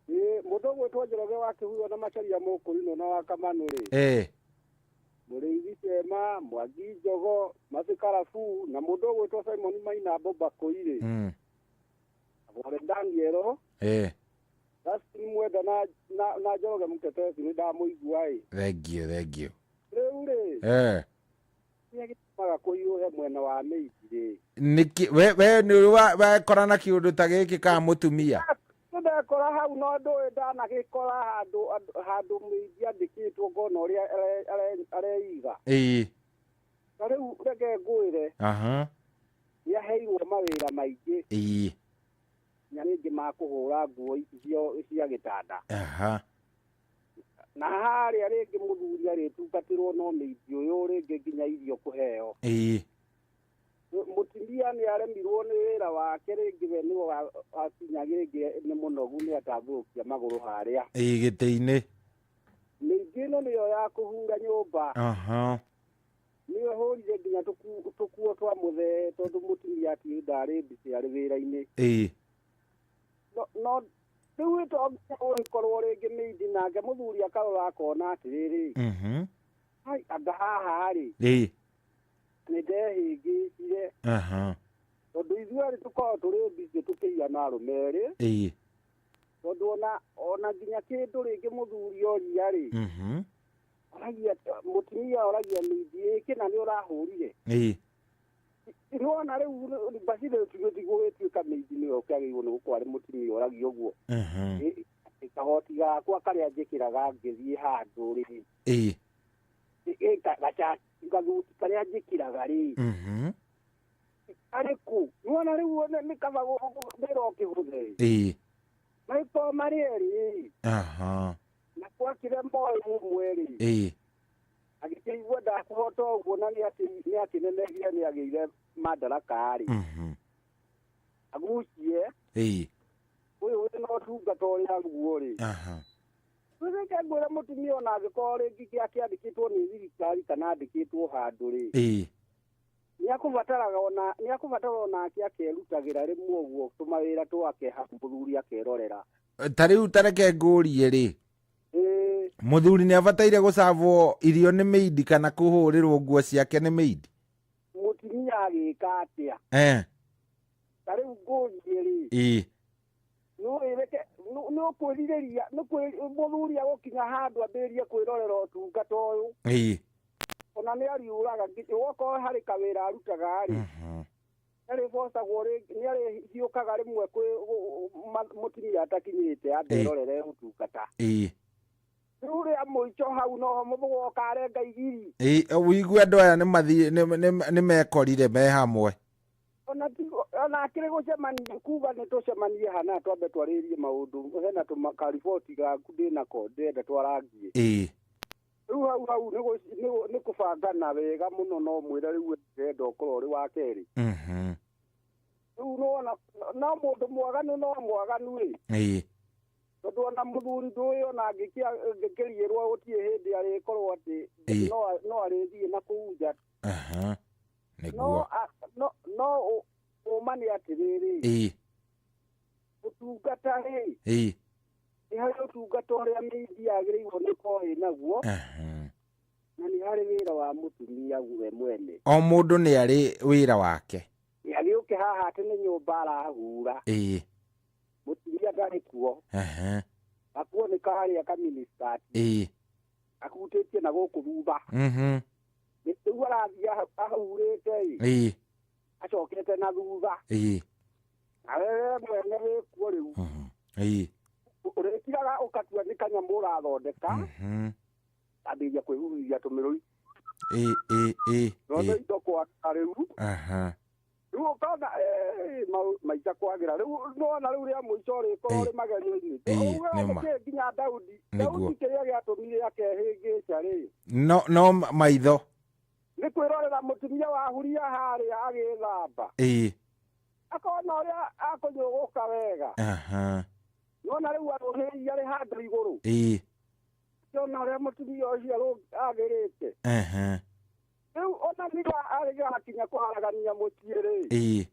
Ĩĩ, mũndũ ũgwĩtwo Njoroge wa Kĩhuyo na Macharia Mũkũrinũ na wa Kamanũ rĩ. Ĩĩ. Mũrĩithi Cema, Mwangi Njogo, Mathi Karabu na mũndũ ũgwĩtwo Simon Maina Mbũmbakũi rĩ. Bore Danielo. Ĩĩ. Justin Mwenda na na Njoroge Mũtetezi nĩ ndamũigua ĩ. Thank you, thank you. Rĩu rĩ, kĩrĩa gĩtũmaga kũhiũhe mwena wa mĩindi rĩ, Nĩkĩ we nĩ wekora na kĩũndũ ta gĩkĩ ka mũtumia? Nĩndekora hau no ndũĩ ndanagĩkora handũ mĩindi andĩkĩtwo ngona ũrĩa areiga. Ta rĩu reke ngwĩre, nĩaheirwo mawĩra maingĩ na rĩngĩ ma kũhũra nguo ici cia gĩtanda. Na harĩa rĩngĩ mũthuri arĩtungatĩrwo no mĩindi ũyũ rĩngĩ nginya irio kũheo. Mũtumia nĩ aremirwo nĩ wĩra wake rĩngĩ we nĩwe akinya rĩngĩ nĩ mũnogu nĩ atambũrũkia magũrũ harĩa. Gĩtĩ-inĩ. Mĩingĩ ĩno nĩyo ya kũhura nyũmba. Nĩyo hũrire nginya tũkuo twa mũthee tondũ mũtumia atinda arĩ busy arĩ wĩra-inĩ. No rĩu to nginya ũgĩkorwo rĩngĩ mĩindi nake mũthuri akarora akona atĩrĩrĩ, hai anga haha rĩ, nĩ ndehĩngĩcire. Tondũ ithuĩ erĩ tũkoragwo tũrĩ busy tũkĩhiana arũme erĩ. Tondũ ona nginya kĩndũ rĩngĩ mũthuri oria rĩ, oragia mũtumia oragia mĩindi ĩ kĩna nĩ ũrahũrire. Nĩwona rĩu basi rĩu tigũgĩtuĩka mĩindi nĩwe ũkĩagĩrĩirwo nĩ gũkorwo arĩ mũtumia oragia ũguo. Kagoti gakwa karĩa njĩkĩraga ngĩthiĩ handũ rĩ, gathuti karĩa njĩkĩraga rĩ, arĩ kũ? Nĩwona rĩu nĩ kaba wĩra ũkĩhũthe. Magĩkorwo marĩ erĩ. Na gwakire moyo ũmwe rĩ, agĩkĩigua ndakũhota ũguo na nĩakĩnenehire nĩagĩire madaraka rĩ, agucie ũyũ wĩna ũtungata ũrĩa guo rĩ. Reke ngwĩre mũtumia ona angĩkorwo rĩngĩ akĩandĩkĩtwo nĩ thirikari kana andĩkĩtwo handũ rĩ, nĩakũbatara onake akerutagĩra rĩmwe ũguo tũmawĩra twake hau mũthuri akerorera. Ta rĩu ta reke ngũrie rĩ, mũthuri nĩ abataire gũcabwo irio nĩ mĩindi kana kũhũrĩrwo nguo ciake nĩ mĩindi? Mũtumia agĩka atĩa? Ta rĩu ngũrie rĩ, nĩ ũkwĩrirĩria mũthuri agũkinya handũ ambĩrĩrie kwĩrorera ũtungata ũyũ. Ona nĩ ariũraga okorwo harĩ kawĩra arutaga rĩ, nĩarĩbocagwo rĩngĩ, nĩarĩhiũkaga rĩmwe kwĩ mũtumia atakinyĩte ambe erorere ũtungata. Rĩu rĩa mũico hau noho mũthũgoka arenga igiri. Ũigue andũ aya nĩ mekorire me hamwe. Ona akĩrĩ gũcemania kuga nĩ tũcemanie hana twambe twarĩrie maũndũ hena kariboti gaku ndĩnako ndĩrenda twarangie. Rĩu hau hau nĩ kũbangana wega mũno no mwĩre rĩu ndĩrenda ũkorwo ũrĩ wa kerĩ. Rĩu nĩwona no mũndũ mwaganu no mwaganu ĩ. Tondũ ona mũthuri ndũĩ ona angĩkĩriĩrwo gũtirĩ hĩndĩ arĩkorwo atĩ no arĩthiĩ na kũu nja. Nĩguo. No ũma nĩ atĩrĩrĩ, ũtungata rĩ, nĩ harĩ ũtungata ũrĩa mĩindi yagĩrĩirwo nĩ gũkorwo ĩnaguo, na nĩ harĩ wĩra wa mũtumia we mwene. O mũndũ nĩ arĩ wĩra wake. Agĩũke haha atĩ nĩ nyũmba arahura. Mũtumia ndarĩ kuo. Gakuo nĩ karĩa kaministati. Akutĩtie na gũkũ thutha. Rĩu arathiĩ ahurĩte ĩ, acokete na thutha. Nawe we mwene wĩkuo rĩu. Ũrĩkiraga ũkatua nĩ kanyamũ ũrathondeka, ambĩrĩria kwĩhuhĩria tũmĩrũri. No nĩ indo kwaka rĩu. Rĩu ũkona maica kwagĩra. Rĩu nĩwona rĩu rĩa mũico rĩkorwo rĩ magerio-inĩ. Nĩkĩ nginya Daudi kĩrĩa gĩatũmire akehĩngĩca rĩ, no maitho nĩ kwĩrorera mũtumia wa huria harĩa agĩthamba. Akona ũrĩa akũnyũgũka wega. Nĩwona rĩu arũhĩirie arĩ handũ igũrũ. Nĩwona ũrĩa mũtumia ũcio agĩrĩte. Rĩu ona nĩga arĩgakinya kũharagania mũciĩ rĩ,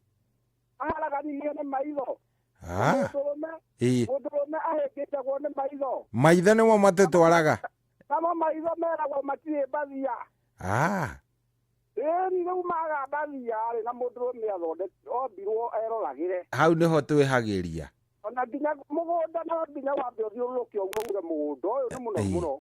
aharaganirie nĩ maitho. Mũndũrũme ahĩngĩcagwo nĩ maitho. Maitho nĩmo matũtwaraga. Namo maitho meragwo matirĩ mbathia. Ĩni rĩu maga mbathia rĩ, na mũndũrũme athondekirwo ombirwo eroragĩre. Hau nĩho twĩhagĩria. Ona nginya mũgũnda no nginya wambe ũthiũrũrũke ũguo uge mũgũnda ũyũ nĩ mũnoru mũno.